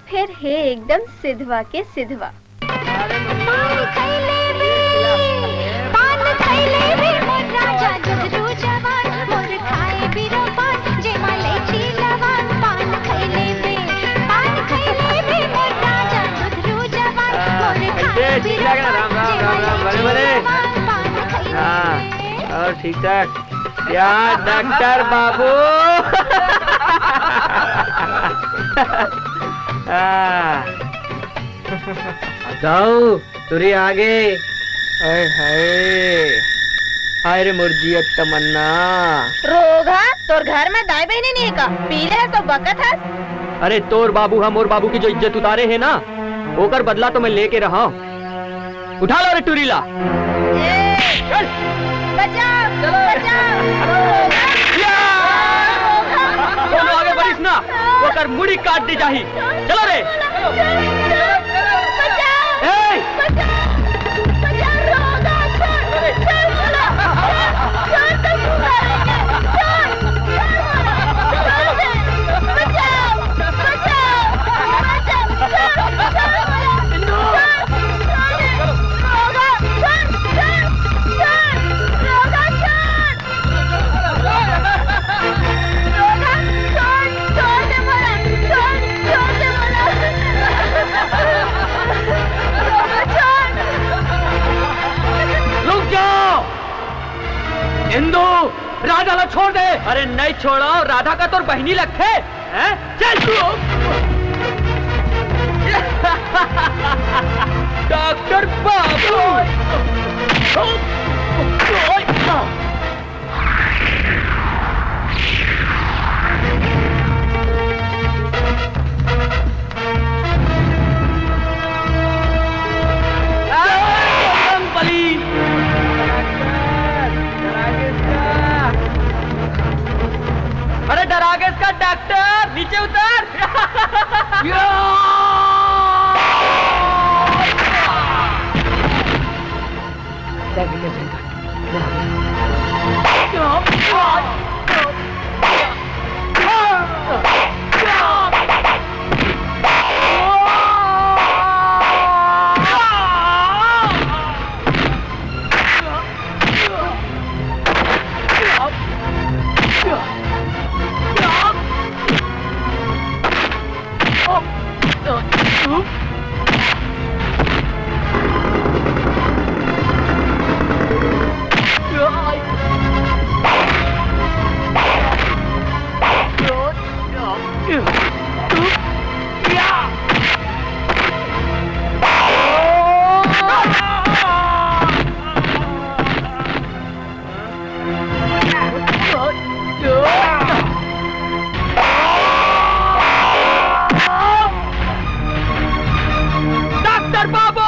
फेर हे एकदम सिधवा के सिधवा। पान खैले बे, पान खैले बे, मोर राजा जुगनू जवान, मोर खाए बिरो पान, जेमा लैची लवान। पान खैले बे, पान खैले बे, मोर राजा जुगनू जवान, मोर खाए बिरो पान, जेमा लैची लवान। पान खैले बे। हाँ, और ठीक ठाक। या डॉक्टर बाबू। हाँ। जाओ, तुरी आगे। हाय हाय। हाय रे मोर जियत तमन्ना। रोगहा, तोर घर में दाई बहिनी नहीं का? पीले है तो बकत हस। अरे तोर बाबू हा मोर बाबू की जो इज्जत उतारे है ना, ओकर बदला तो मैं लेके रहा हूँ। उठा लो रे टूरी ला। ए, चल। बचाओ, चलो। बचाओ। या! कोनो आगे बढ़िस ना, ओकर मुड़ी काट दी जाही। चलो रे। बचाओ। ए! बचाओ। बचाओ, रोगा, छोड़, छोड़, छोड़, छोड़, छोड़, छोड़, छोड़, छोड़, छोड़, छोड़, बचाओ। रुक जाओ। इंदू, राधा ला छोड़ दे। अरे नहीं छोड़ो, राधा का तोर बहिनी लगथे। हैं? चल तू। डॉक्टर बाबू। अरे डरागेस का डॉक्टर, नीचे उतर। डॉक्टर बाबू!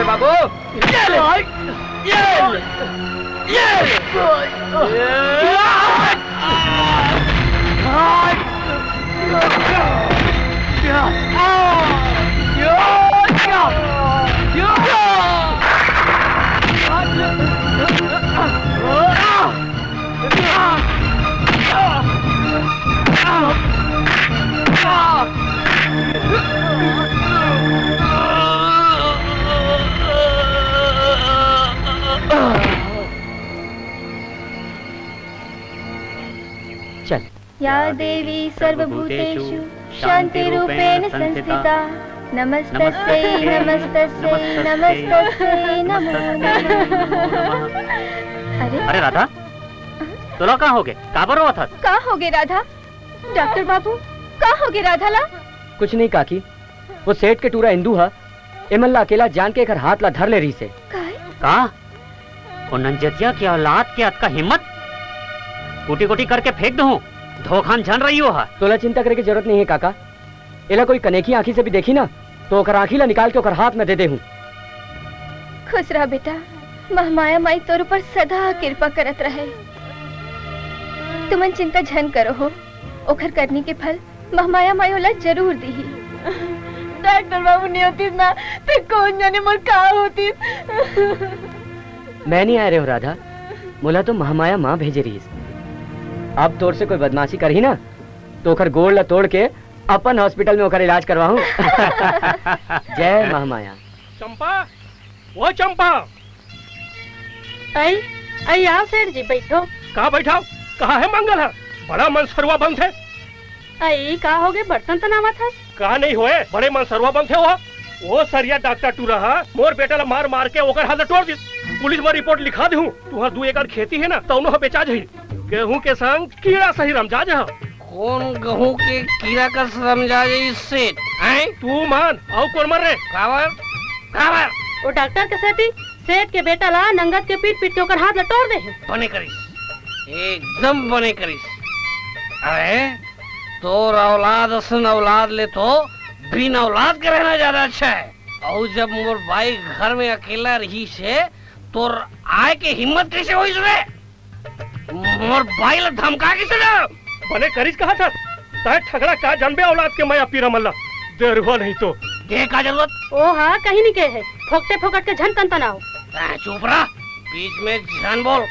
बाबू, ये ले, ये ले, ये ले। चल। या देवी सर्वभूतेषु शांतिरूपेण संस्थिता। नमस्तस्यै, नमस्तस्यै, नमस्तस्यै, नमो नमः। अरे? अरे राधा, तोला का होगे? काबर रोवत हस? का होगे राधा? डॉक्टर बाबू, का होगे राधा ला? कुछ नहीं काकी, वो सेठ के टूरा इंदू ह, एमन ला अकेला जान के एकर हाथ ला धर ले रहिसे। काय? का? ओ नंजतिया के औलाद के अतका हिम्मत? कूटी-कूटी करके फेंक दूं, धोखा म झन रहियो ह। तोला चिंता करे के जरूरत नहीं है काका, एला कोई कनेखी आंखी से भी देखी ना, तो ओकर आंखी ला निकाल के ओकर हाथ में दे देहूं। खुश रह बेटा, महमाया माई तोर ऊपर सदा कृपा करत रहे। तुमन चिंता झन करो हो, ओखर करनी के फल महमाया माई ओला जरूर दीही। डॉक्टर बाबू नहीं होतीस ना, तो कौन जाने मोर का होतीस। मैं नहीं आय रहेंव राधा, मोला तो महमाया माँ भेजे रहिस। अब तोर से कोई बदमाशी करही ना, तो ओखर गोड़ ला तोड़ के अपन हॉस्पिटल में ओकर इलाज करवाहूं। जय महमाया। चंपा, ओ चंपा। अई, अई, आओ सेठ जी, बैठो। कहाँ बैठाव? कहाँ है मंगल ह? बड़ा मन सरुआ बनथे। अई, का होगे, बर्तन तनावत हस? का नहीं होए, बड़े मन सरुआ बनथे ओ। ओ सरिया डॉक्टर टूरा ह मोर बेटा ला मार मार के ओकर हाथ ला टोर दिस। पुलिस में रिपोर्ट लिखा देहूं, तुहर दू एकड़ खेती है ना, तौनो ह बेचा जाही। गेहूं के संग कीड़ा सही रमजा जही। कौन गेहूं के कीड़ा कस रमजा जही सेठ, हैं? तू मन, अउ कौन मन रे? काबर? काबर? वो डॉक्टर के सेती सेठ के बेटा ला नंगत के पीट पीट के ओकर हाथ ला टोर दे हे। बने करिस, एकदम बने करिस। अरे, तोर औलाद असन औलाद ले तो बिन औलाद के रहना ज्यादा अच्छा है। अउ जब मोर बाई घर में अकेला रहिस हे, तोर आय के हिम्मत कैसे होइस रे? मोर बाई ला धमका के चला। बने करिस कहा था, तय ठगड़ा का जानबे औलाद के मया पीरा मन ला, देरुआ नहीं तो। के का जरूरत? ओ हा, कहीं नहीं कहे है, फोकटे फोकट के झन तनतनाओ। तय चुप रह, बीच में झन बोल।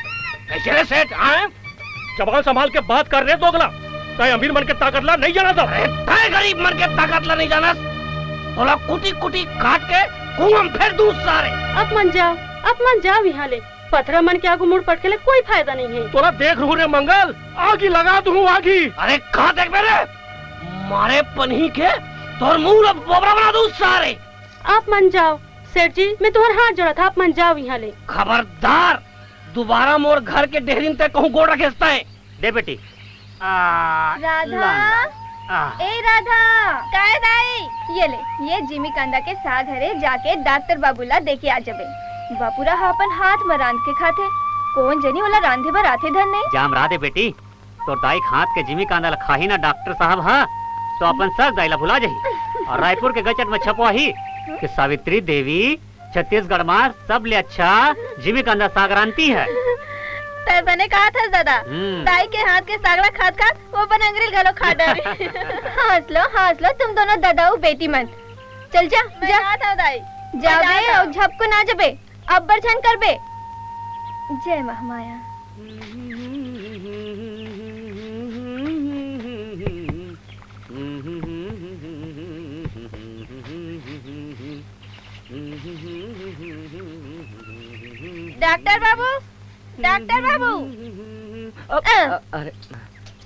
कैसे रे सेठ, हाँ? जबान संभाल के बात कर रे दोगला, तय अमीर मन के ताकत ला नहीं जानत। अरे तय गरीब मन के ताकत ला नहीं जानत, तोला कुटी कुटी काट के कुआं में फेंक दूं सारे। अब मन जाओ, अब मन जाओ यहाँ ले। पथरा मन के आगू मुड़ पटके ले कोई फायदा नहीं है। तोला देख रहूं रे मंगल, आगी लगा दूं आगी। अरे कहाँ देखबे रे? मारे पनही के तोर मुंह ला बोबरा बना दूं सारे। आप मन जाओ सेठ जी, मैं तुम्हार हाथ जोड़त हंव, आप मन जाओ यहाँ ले। खबरदार, दोबारा मोर घर के डेहरी म तय कहूं गोड़ रखेस तय। दे बेटी, आ, राधा, ला, ला। आ। ए राधा। काय दाई? ये ले, ये जिमी कांदा के साग हरे, जाके डॉक्टर बाबू ला दे के आ जबे। बापूरा ह अपन हाथ म रांध के खाथे, कौन जनी ओला रांधे बर आथे धन नहीं। जाम रहा दे बेटी, तोर दाई के हाथ के जिमी कांदा ला खाही ना डॉक्टर साहब ह, तो अपन सग दाई ला भुला जाही। और रायपुर के गजट में छपवाही कि सावित्री देवी छत्तीसगढ़ मा सबले अच्छा जिमी कांदा साग रांधती है। तय बने कहा था दादा, हम्म। दाई के हाथ के साग ला खात खात वो अपन अंगरी ल घलो खा डारे। हंस लो, हंस लो तुम दोनों दादा अउ बेटी मन। चल जा, मैं जा। जात हंव दाई। मैं जाबे जात हंव। अउ झपकुन आ जबे, अब्बर झन करबे। जय महामाया। डॉक्टर बाबू, डॉक्टर बाबू। अ, अ। अ, अरे,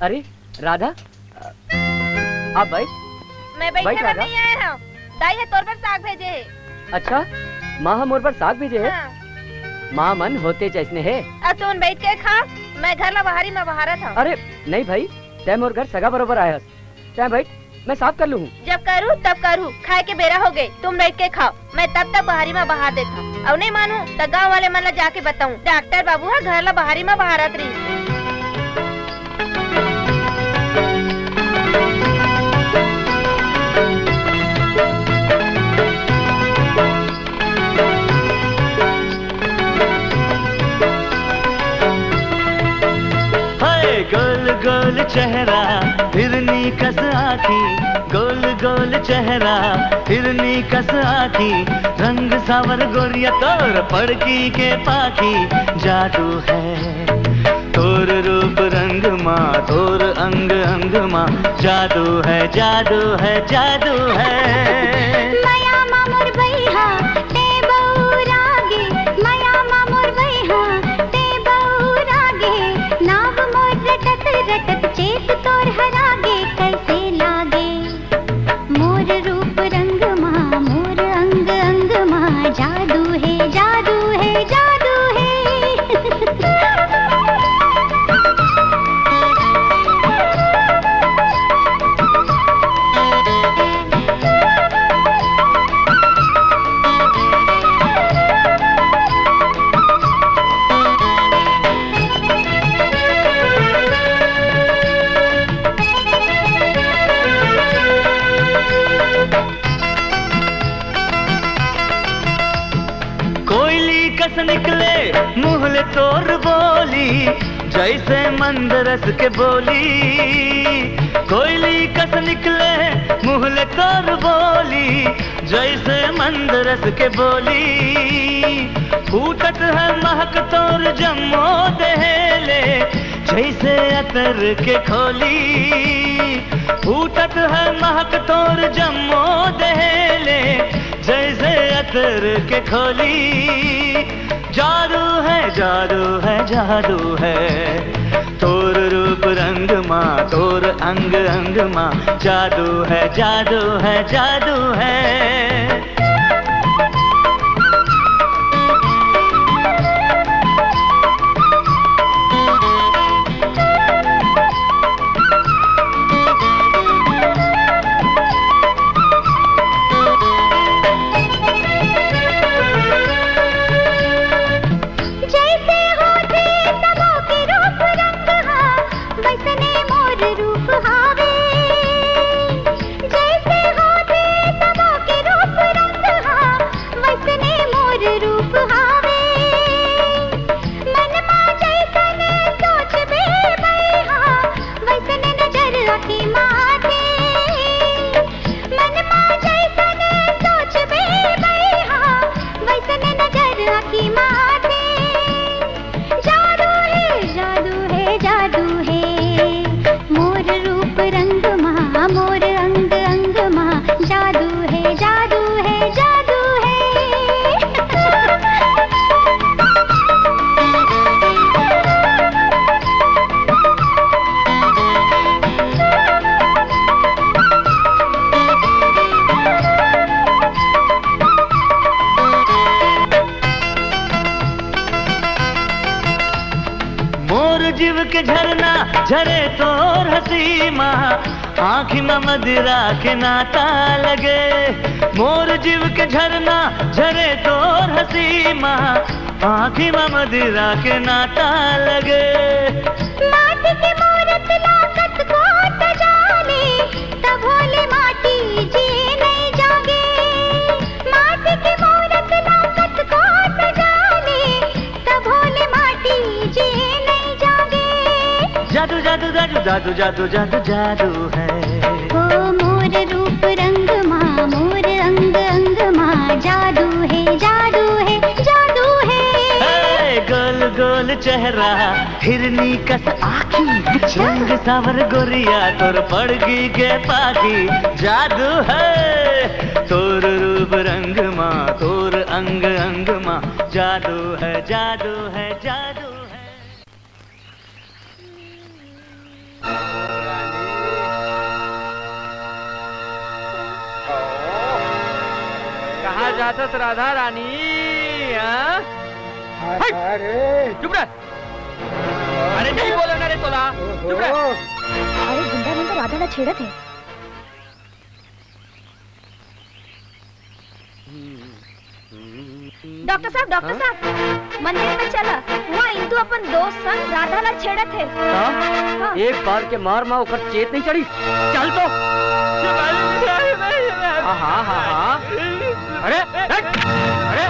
अरे, राधा, अ, आप बैठ। मैं बैठे बैठ, बर राधा। नहीं आए हंव। दाई ह तोर बर साग भेजे हे। अच्छा, माँ ह मोर बर साग भेजे हे? हाँ। माँ मन होथे जइसने हे। अब तुमन बैठ के खा, मैं घर ला बहारी म बहारत हंव। अरे, नहीं भाई, तय मोर घर सगा बरोबर आए हस। तय बैठ, मैं साफ कर लूहूं। जब करूं, तब करूं, खाए के बेरा होगे, तुम बैठ के खाओ, मैं तब तक बहारी म बहार देथंव। अउ नहीं मानू, त गांव वाले मन ला जाके बताऊं, डॉक्टर बाबू ह घर ला बहारी म बहारत रहिस। गोल गोल चेहरा, हिरनी कस आँखी, गोल गोल चेहरा, हिरनी कस आँखी, रंग साँवर गोरिया तोर पड़की के पाखी। जादू है तोर रूप रंग मा, तोर अंग अंग मा, जादू है, जादू है, जादू है। मया मा मोर बइहा, ते बउरा गे, मया मा मोर बइहा, ते बउरा गे, नाव मोर रटत रटत चेत तोर हरा गे, कइसे लागे मोर रूप रंग मा, मोर अंग अंग मा, जादू हे, जादू हे, जादू हे। कोयली कस निकले मुँह ले तोर बोली, जइसे मंद रस के बोली। कोयली कस निकले मुँह ले तोर बोली, जइसे मंद रस के बोली। फूटत है महक तोर जम्मो देहे ले, जइसे अतर के खोली। फूटत है महक तोर जम्मो देहे ले, जइसे अतर के खोली। जादू है, जादू है, जादू है, तोर रूप रंग मा, तोर अंग अंग मा, जादू है, जादू है, जादू है। जइसे होथे सबो के रूप रंग हा, वइसने मोर रूप हावे। जइसे होथे सबो के रूप रंग हा, वइसने मोर रूप हावे। मन मा जइसन सोचबे बइहा, वइसने नजर आँखी मा आथे। मन मा जइसन सोचबे बइहा, वइसने नजर आँखी मा आथे। जादू हे, जादू हे, जादू हे, मोर रूप रंग मा, मोर अंग अंग मा, जादू हे, जादू हे, जादू हे। मोर जीव के झरना झरे तोर हँसी मा, आँखी मा मदिरा के नाता लगे। मोर जीव के झरना झरे तोर हँसी मा, आँखी मा मदिरा के नाता लगे। माटी के मूरत ला कतको सजा ले, तभो ले माटी जी नइ जागे। माटी के मूरत ला कतको सजा ले, तभो ले माटी जी नइ जागे। जादू, जादू, जादू, जादू, जादू, जादू, जादू है। ओ मोर रूप रंग मा, मोर अंग अंग मा, जादू हे, जादू हे, जादू हे। हे, गोल गोल चेहरा, हिरनी कस आँखी, रंग साँवर गोरिया, तोर पड़गी के पाखी। जादू है तोर रूप रंग मा, तोर अंग अंग मा, जादू है, जादू है, जादू है। कहाँ जाथस राधा रानी, हाँ? अरे। चुप रह। अरे नहीं बोले ना रे तोला। चुप रह। अरे गुंडा मन तो राधा ला छेड़त हे। डॉक्टर साहब, डॉक्टर हाँ? साहब, मंदिर में चला। वहाँ इंदू अपन दोस्त संग राधा ला छेड़त हे। हाँ? हाँ। एक बार के मार मा ओकर चेत नहीं चढ़ी। चल तो। हाँ, हाँ, हाँ, हाँ। अरे, हट! अरे!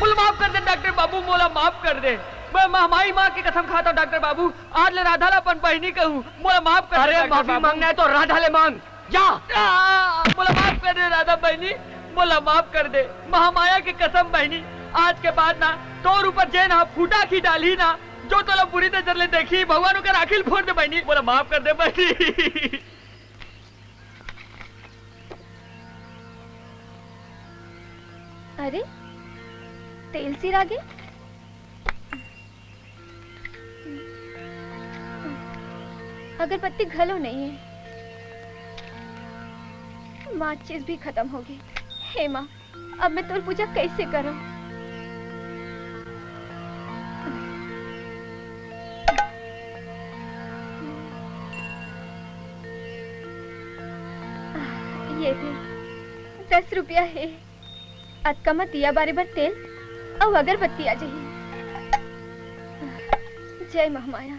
मोला माफ कर दे डॉक्टर बाबू, मोला माफ कर दे। मैं महामाई माँ के कसम खाता हूँ डॉक्टर बाबू, आज ले राधा ला अपन बहिनी कहूँ, मोला माफ कर दे अरे, डॉक्टर माफी बाबू। मांगना है तो राधा ले मांग, जा। आ, मोला माफ कर दे राधा बहिनी, मोला माफ कर दे। महामाया के कसम बहिनी, आज के बाद ना तोर ऊपर जेन हा फूटा खी डालही ना, जो तोला बुरी नजर ले देखही, भगवान ओकर आँखी ल फोड़ दे बहिनी, मोला माफ कर दे बहिनी। अरे, तेल सिरा गे। अगरबत्ती घलो नइ हे। माचिस भी खतम होगे। हे माँ, अब मैं तोर पूजा कइसे करंव? ये दे, दस रुपया हे। अतका म दिया बारे बर तेल अउ अगरबत्ती आ जाही। जय महामाया।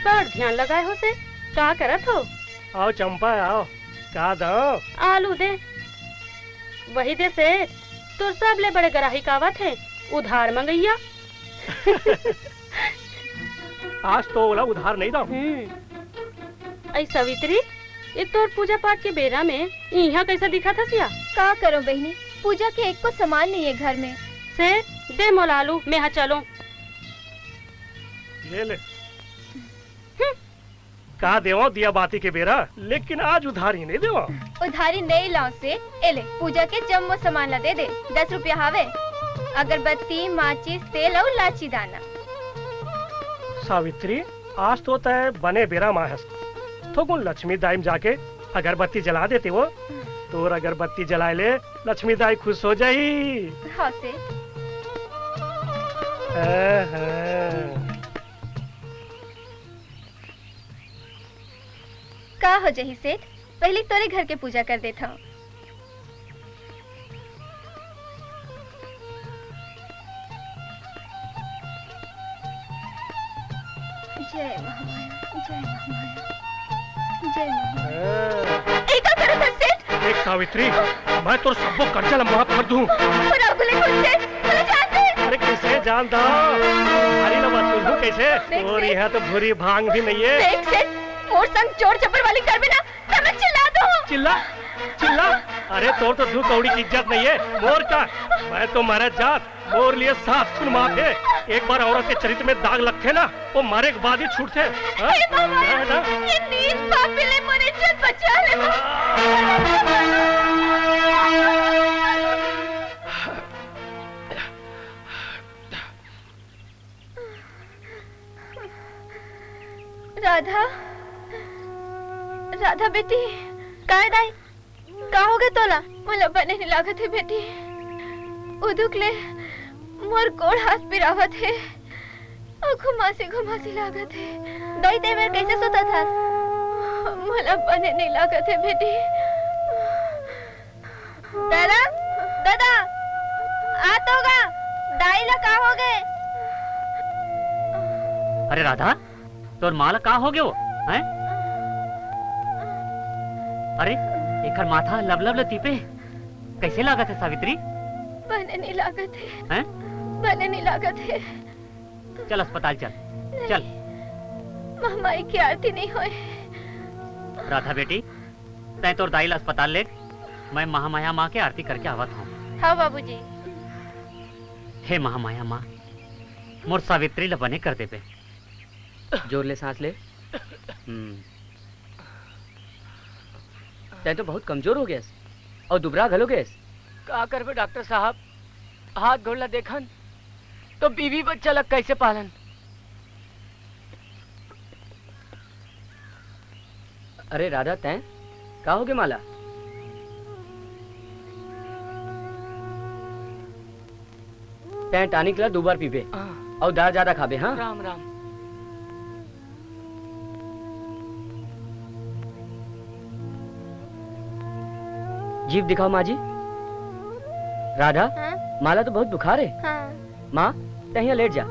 बड़ ध्यान लगाए हो सेठ, का करत हो? आओ चंपा, आओ, का दंव? आलू दे। वही दे सेठ, तोर सबले बड़े ग्राहक आवत हे, उधार मंगइया। आज तो ओला उधार नइ दंव। हम्म। अई सावित्री, ये तोर पूजा पाठ के बेरा में इहाँ कइसे दिखत हस या? का करों बहिनी, पूजा के एको सामान नइ हे घर में। सेठ, दे मोला आलू, मेंहा चलों। ले ले। हम्म। का देवंव दिया बाती के बेरा, लेकिन आज उधारी नइ देवंव। उधारी नइ लंव सेठ, ए ले, पूजा के जम्मो सामान ला दे दे। दस रुपया हावे। अगरबत्ती, माचिस, तेल अउ लाची दाना। सावित्री, आज तो तैं बने बेरा म आए हस। थोकुन लक्ष्मी दाई म जाके अगरबत्ती जला देते वो। तोर अगरबत्ती जलाए ले लक्ष्मी दाई खुश हो जाही। हाँ सेठ। हाँ, हाँ। का हो जाही सेठ, पहिली तोरे घर के पूजा कर देथंव। जय महामाया, जय महामाया, जय महामाया। ए का करत हस सेठ? देख सावित्री, मैं तोर सब्बो कर्जा ला माफ कर दूं। पर अगले को सेठ, चले जाते। अरे कइसे जान दंव? अरे ना बात सुनहूं कइसे? देख तोर सेठ। इहाँ तो भूरी भांग भी नइ हे। देख सेठ, मोर संग चोर चपर वाली करबे ना, त मैं चिल्ला दूं। चिल्ला, चिल्ला। अरे तोर तो दू कौड़ी की इज्जत नइ हे, मोर का? मैं तो मरे जात, मोर लिए सात खून माफ हे। एक बार औरत के चरित्र में दाग लगथे ना, वो मरे के बाद ही छूटथे। हाँ? हे भगवान, ना, ना। ये नीच पापी ले मोर इज्जत बचा ले। राधा, राधा बेटी। काय दाई, का होगे तोला? मोला बने नइ लागत हे बेटी, उदुक ले मोर गोड़ हाथ पिरावत हे, अउ घुमासी घुमासी लागत हे। दाई, तैं मेर कइसे सुतत हस? मोला बने नइ लागत हे बेटी। दादा, दादा, आ तो गा, दाई ला का होगे? अरे राधा, तोर माँ ला का हो गयो, हैं? अरे, एकर माथा लबलब ले तीपे, कैसे लागत हे सावित्री? बने नहीं लागत हे। हैं? बने नहीं लागत हे। चल अस्पताल चल, नहीं। चल। महामाई के आरती नहीं होय। राधा बेटी, तैं तोर दाई ला अस्पताल ले, मैं महामाया माँ के आरती करके आवत हूँ। हाँ बाबूजी। हे महामाया माँ, मोर सावित्री ला बने कर देबे। जोर ले सांस ले। हम्म। तैं तो बहुत कमजोर हो गेस अउ दुबरा घलो गेस। का करबे डॉक्टर साहब, हाथ गोड़ ला देखन तो बीवी बच्चा ला कैसे पालन। अरे राधा, तैं का होगे माला? तैं टॉनिक ला दू बार पीबे। हाँ। अउ दार ज्यादा खाबे, हाँ? राम राम। जीभ दिखाओ माँ जी। राधा, हाँ? माला तो बहुत बुखार है। हाँ। माँ, तैं यहाँ लेट जा।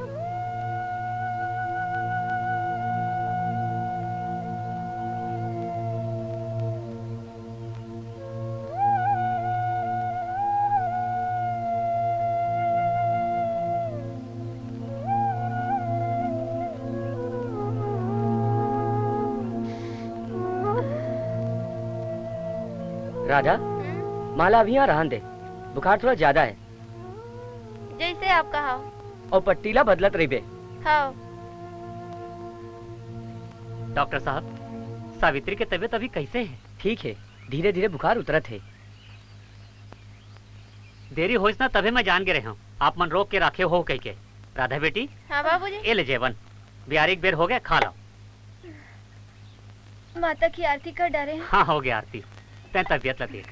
राधा, हम्म? माला अभी यहाँ रहन दे, बुखार थोड़ा ज्यादा है। जैसे आप कहा। अउ पट्टी ला बदलत रहिबे। हाँ। डॉक्टर साहब, सावित्री के तबीयत अभी कैसे है? ठीक है, धीरे-धीरे बुखार उतरत है। देरी होइस ना, तभे मैं जान गे रहे हूँ, आप मन रोक के राखे हो कह के। राधा बेटी, हाँ बाबूजी। ए ले जेवन, बियारी के बेर हो गया, खा लो। माता की आरती कर डारे हैं। हाँ, हो गया आरती। तैं तबीयत ला देख।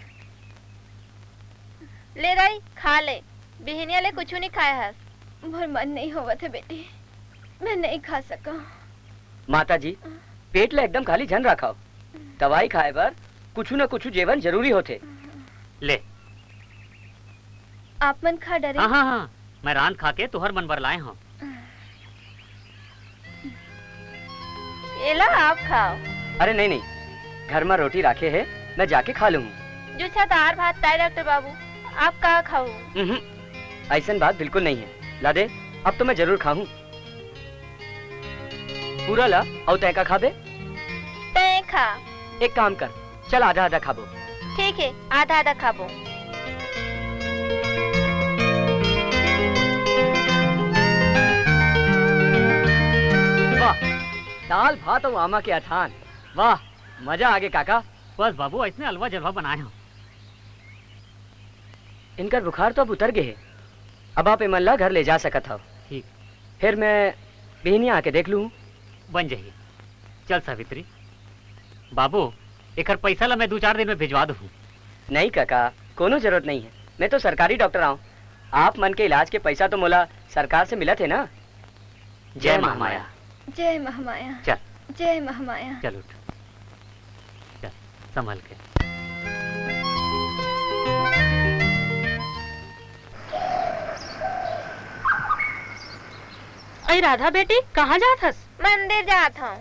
ले दाई, खा ले। बिहनिया ले कुछु नहीं खाए हस। मोर मन नहीं होवत है बेटी, मैं नहीं खा सका। माता जी, पेट ला एकदम खाली झन रखाओ। दवाई खाए बर कुछु न कुछु जेवन जरूरी होथे। ले। आप मन खा डरे। हाँ, हाँ, हाँ, मैं रांध खा के तुहर मन बर लाए हूँ। एला आप खाओ। अरे नहीं, नहीं, घर में रोटी राखे है, मैं जाके खा लूँ। जूछा दार भात ताय डॉक्टर बाबू, आप का खाओ? उहुं, ऐसन बात बिल्कुल नहीं है। ला दे, अब तो मैं जरूर खाहूँ। पूरा ला, अउ तैं का खाबे? तैं खा। एक काम कर, चल आधा आधा खाबो। ठीक है, आधा आधा खाबो। वाह, दाल भात अउ आमा के अथान, वाह, मजा आगे काका। बस बाबू, ऐसने अलवा जलवा बनाए हव। इनकर बुखार तो अब उतर गे हे, अब आप एमन ला घर ले जा सकत हव। ठीक। फिर मैं बिहनिया आके देख लूँ। बन जाही। चल सावित्री। बाबू, एकर पैसा ला मैं दू चार दिन में भिजवा दूँ। नहीं काका, कोनो जरूरत नहीं है, मैं तो सरकारी डॉक्टर आऊँ। आप मन के इलाज के पैसा तो मोला सरकार से मिलत हे ना। जय महामाया। जय महामाया। चल। जय महामाया। चल उठ। चल, संभल के। अई राधा बेटी, कहाँ जात हस? मंदिर जात हूँ।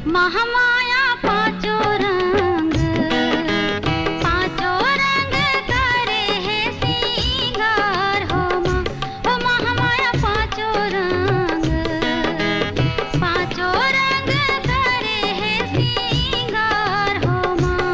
महामाया पांचों रंग, पांचों रंग करे हे सिंगार हो माँ। ओ महामाया पांचों रंग, पांचों रंग करे हे सिंगार हो माँ।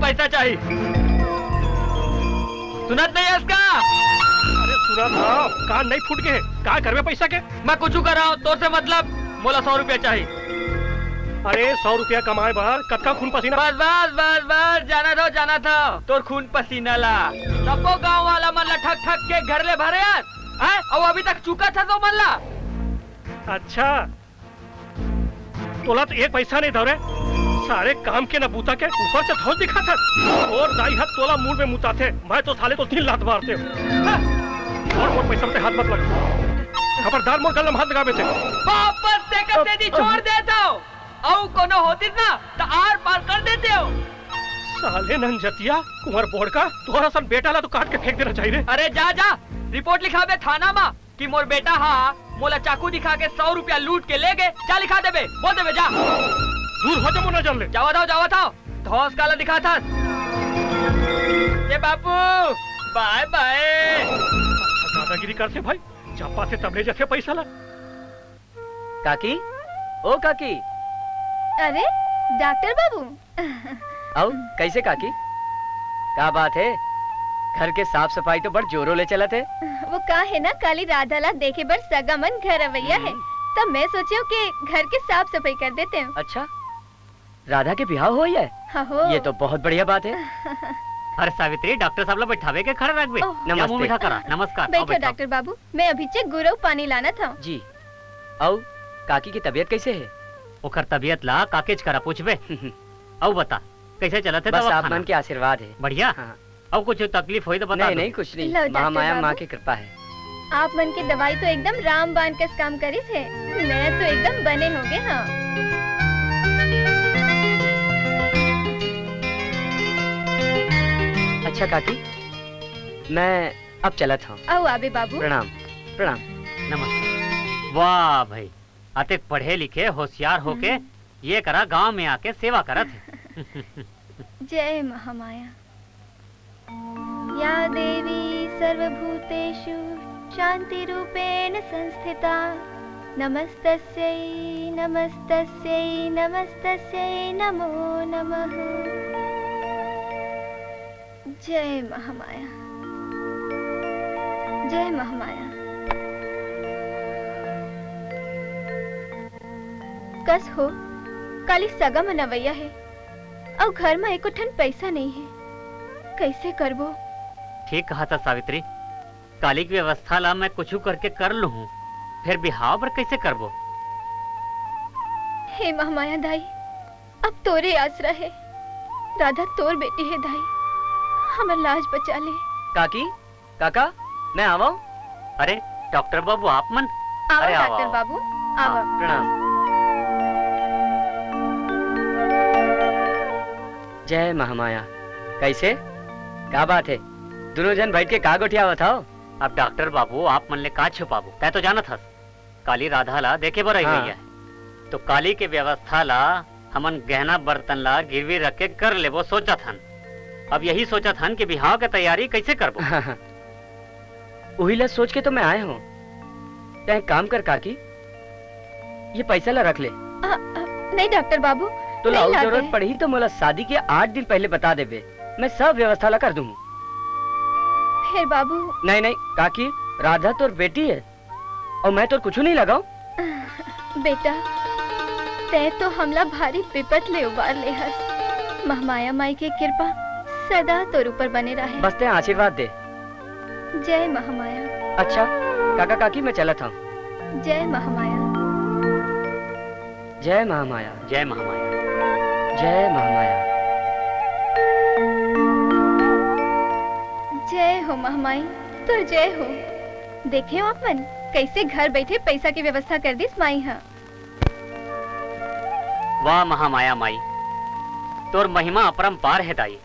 पैसा चाही। सुनत नहीं है इसका? अरे सुनत हंव, कान नहीं फूट गे हे? का करबे पैसा के? मैं कुछू करंव, तोर से मतलब, मोला सौ रुपया चाही। अरे सौ रुपया कमाए बर कतका खून पसीना। बस, बस, बस, बस, जानत हंव, जानत हंव, तोर खून पसीना ला। सबो गांव वाला मन ला ठग ठग के घर ले भरे हस, हैं? अउ अभी तक चुकत हस ओ मन ला। अच्छा, तोला तो एक पैसा नहीं धरे, सारे काम के न बूता के ऊपर से धौंस दिखाथस। तोर दाई ह तोला मूड़ में मुताथे, मैं तो साले तोर तीन लात मारतेंव। हाँ, मोर पैसा म ते हाथ मत लगा, खबरदार मोर गला म हाथ लगाबे ते। वापस से कसे दी छोड़ देथंव, अउ कोनो होतिस ना त आर पार कर देतेंव। साले नंजतिया, कुंवर बोड़का, तोर असन बेटा ला तो काट के फेंक देना चाहिए रे। अरे जा, जा, रिपोर्ट लिखाबे थाना मा। कि मोर बेटा हा मोला चाकू दिखा के सौ रुपया लूट के ले गे। जा लिखा देबे, बोल देबे, जा। दूर हो जा मोर नजर ले। जावत हंव, जावत हंव। धौंस काला दिखाथस? ए बाबू, बाय बाय। अच्छा दादागिरी करथे भाई, चप्पा से तब ले जाथे पैसा ला। काकी, ओ काकी। अरे, डॉक्टर बाबू। अउ कइसे काकी? का बात हे? घर के साफ सफाई तो बड़ जोरों ले चलत हे। वो का हे ना, काली राधा ला देखे बर सगा मन घर अवइया हे, हम्म। त मैं सोचेंव के घर के साफ सफाई कर देतेंव। अच्छा, राधा के बिहाव होइया हे? हाँ हो। ये तो बहुत बढ़िया बात हे। अरे सावित्री, डॉक्टर साहब ला बैठाबे के खड़ा रखबे? ओह। या मुंह नमस्ते। मीठा करा। नमस्कार, आओ बैठो बैठाओ। डॉक्टर बाबू, मैं अभी चे गुरऊ पानी लानत हंव। जी। अउ काकी के तबीयत कइसे हे? ओकर तबीयत ला काकेच करा पूछबे। अउ बता, कइसे चलत हे बस दवाखाना? आप मन के आशीर्वाद हे। बढ़िया? हाँ। अउ कुछ तकलीफ होई त बता नहीं, दो। नहीं, कुछ नहीं। लो, डॉक्टर महामाया माँ बाबू। की कृपा हे। आप मन के दवाई तो एकदम रामबाण कस काम करिस हे। मैं तो एकदम बने होगे हंव। अच्छा काकी, मैं अब चलत हंव। अउ आबे बाबू। प्रणाम, प्रणाम। नमस्कार। वाह भाई, अतेक पढ़े लिखे होशियार होके हम्म। ये करा गांव में आके सेवा करत हे। जय महामाया। या देवी सर्वभूतेषु शांति रूपेण संस्थिता, नमस्तस्यै नमस्तस्यै नमस्तस्यै नमो नमः। जय महामाया, जय महामाया। कस हो, काली सगा मन अवइया हे, अउ घर म एको ठन पइसा नइ हे, कइसे करबो? ठीक कहत हस सावित्री, काली के व्यवस्था ला मैं कुछू करके कर लूहूं, फेर बिहाव बर कइसे करबो? हे महामाया दाई, अब तोरे आसरा हे। राधा तोर बेटी हे दाई, हमर लाज बचा ले। काकी, काका, मैं आवंव। अरे, डॉक्टर बाबू, आप मन? आवंव अरे, आवंव, डॉक्टर आवंव। बाबू, हाँ, आवंव। प्रणाम। जय महामाया। कइसे? का बात हे? दूनों झन बइठ के का गोठियावत हव? अब डॉक्टर बाबू, आप मन ले का छुपाबो? तैं तो जानत हस, काली राधा ला देखे बर आई हाँ। हे। तो काली के व्यवस्था ला हमन गहना बर्तन ला गिरवी रख के कर लेबो सोचत हन। अब यही सोचत हन कि बिहाव के तैयारी कइसे करबो। उही ला सोच के तो मैं आए हंव। तैं एक काम कर काकी, ये पइसा ला रख ले। अ, अ, नहीं डॉक्टर बाबू, तोला नहीं अउ लागे। जरूरत पड़ही तो मोला शादी के आठ दिन पहले बता देबे, मैं सब व्यवस्था ला कर दूं। फेर बाबू। नहीं, नहीं, काकी, राधा तोर बेटी हे। अउ मैं तोर कुछू नहीं लगांव। बेटा, तैं तो हमला भारी बिपत ले उबार ले हस। महामाया माई के कृपा सदा तोर ऊपर बने रहे। बस तैं आशीर्वाद दे। जय महामाया। अच्छा, काका काकी, मैं चलत हंव। जय महामाया। जय महामाया। जय महामाया। जय महामाया। जय हो महामाई, तोर जय हो। देखे हो आप मन, कइसे घर बइठे पइसा के व्यवस्था कर दिस माई ह। वाह महामाया माई, तोर महिमा अपरंपार हे दाई।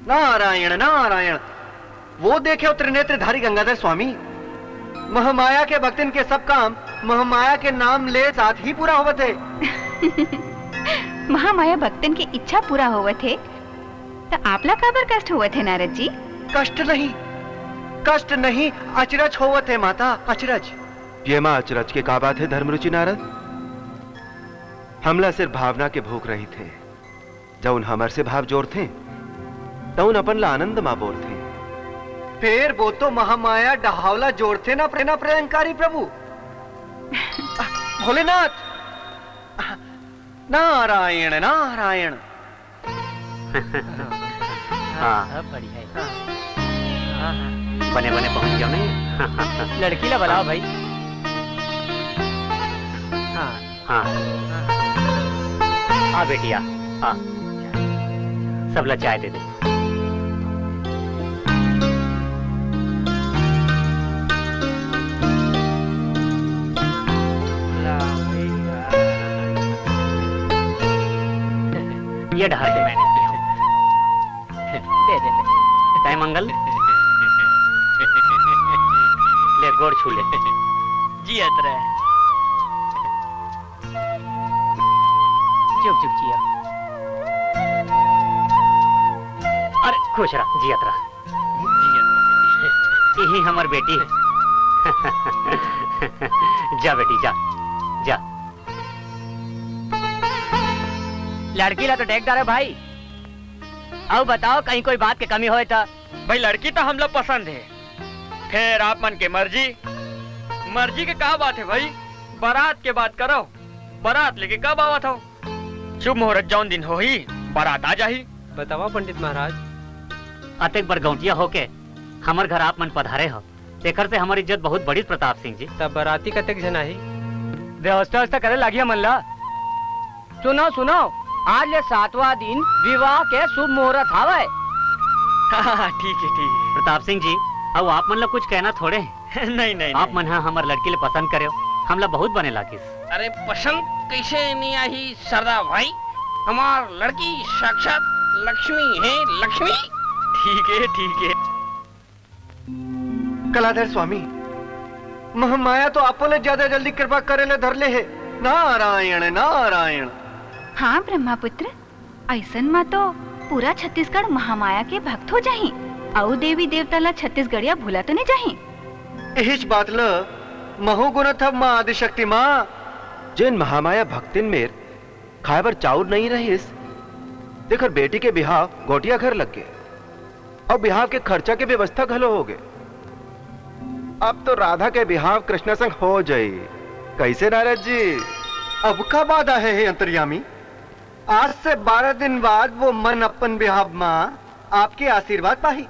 नारायण, नारायण। वो देखे, वो त्रिनेत्रधारी गंगाधर स्वामी। महामाया के भक्तन के सब काम महामाया के नाम ले साथ ही पूरा होवत हे। महामाया भक्तन के इच्छा पूरा होवत हे, त आप ला काबर कष्ट होवत हे, नारद जी? कष्ट नहीं, कष्ट नहीं, अचरज होवत हे माता, अचरज। ये मा अचरज के का बात हे धर्मरुचि नारद? हमला सिर्फ भावना के भूख रहिथे। जउन हमर से भाव जोड़थे, तउन अपन ला आनंद मा बोरथे। फेर वो तो महामाया डहावला जोड़थे ना प्रे-, ना प्रलंकारी प्रभु। भोलेनाथ। नारायण, नारायण। हाँ। अब बढ़िया है। बने बने पहुंच गया नहीं। लड़की ला बुलाओ भाई। हाँ। हाँ। आ बेटी, आ, आ। सबला चाय दे दे। ये ढार के मैंने किया। दे दे, दे। जय मंगल। ले, गोड़ छू ले। जियत रहे। जुग जुग जिया। अरे, खुश रह, जियत रह। जियत रह। यही हमर बेटी। जा बेटी, जा, जा। लड़की ला तो देख डारे भाई। अब बताओ, कहीं कोई बात के कमी होय त? भाई, लड़की तो हमला पसंद हे, फेर आप मन के मर्जी। मर्जी के का बात हे भाई, बारात के बात करो। बारात लेके कब आवत हो? शुभ मुहूर्त जौन दिन होही, बारात आ जाही। बतावा पंडित महाराज। अतेक बड़ गौंटिया होके हमर घर आप मन पधारे हो, तेकर से हमर इज्जत बहुत बढ़िस प्रताप सिंह जी। तब बाराती कतेक झन आही? व्यवस्था, व्यवस्था करे लागिया मन ला। सुनो, सुनो, आज ले सातवां दिन विवाह के शुभ मुहूर्त हावय। हाँ, हाँ, ठीक है, ठीक है। प्रताप सिंह जी, अब आप मन ला कुछ कहना थोड़े। नहीं, नहीं, आप नहीं। मन हा हमर लड़की ले पसंद करेव, हमला बहुत बने लागिस। अरे, पसंद कैसे नहीं आही सरदा भाई, हमार लड़की साक्षात लक्ष्मी है, लक्ष्मी। ठीक है, ठीक है। कलाधर स्वामी, महामाया तो आपो ले ज्यादा जल्दी कृपा करे ले धर ले हे। नारायण, नारायण। हाँ ब्रह्मापुत्र, अइसन म तो पूरा छत्तीसगढ़ महामाया के भक्त हो जाही, अउ देवी देवता ला छत्तीसगढ़िया भुला तो नहीं जाही। इहिच बात ल महू गुनत हव माँ आदिशक्ति माँ। जेन महामाया भक्तिन मेर खाए बर चाउर नइ रहिस, तेकर बेटी के बिहाव गोटिया घर लग गे, अउ बिहाव के खर्चा के व्यवस्था घलो हो गे। अब तो राधा के बिहाव कृष्णा संग हो जाई। कैसे नारद जी? अब का बाधा है, हे अंतर्यामी? आज से बारह दिन बाद वो मन अपन बिहाव मा आपके आशीर्वाद पाही।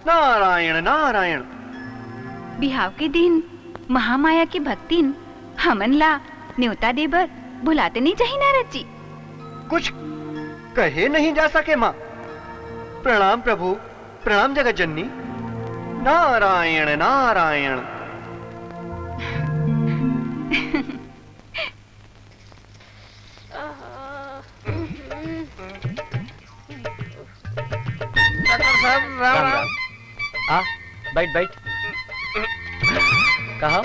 नारायण, नारायण। बिहाव के दिन महामाया के भक्तिन हमन ला न्योता दे बर भुलाते नहीं जाही नारद जी। कुछ कहे नहीं जा सके माँ। प्रणाम प्रभु, प्रणाम जगत जननी। नारायण, नारायण। डॉक्टर साहब, राम राम राम। राम। आ, बैठ, बैठ। कहा,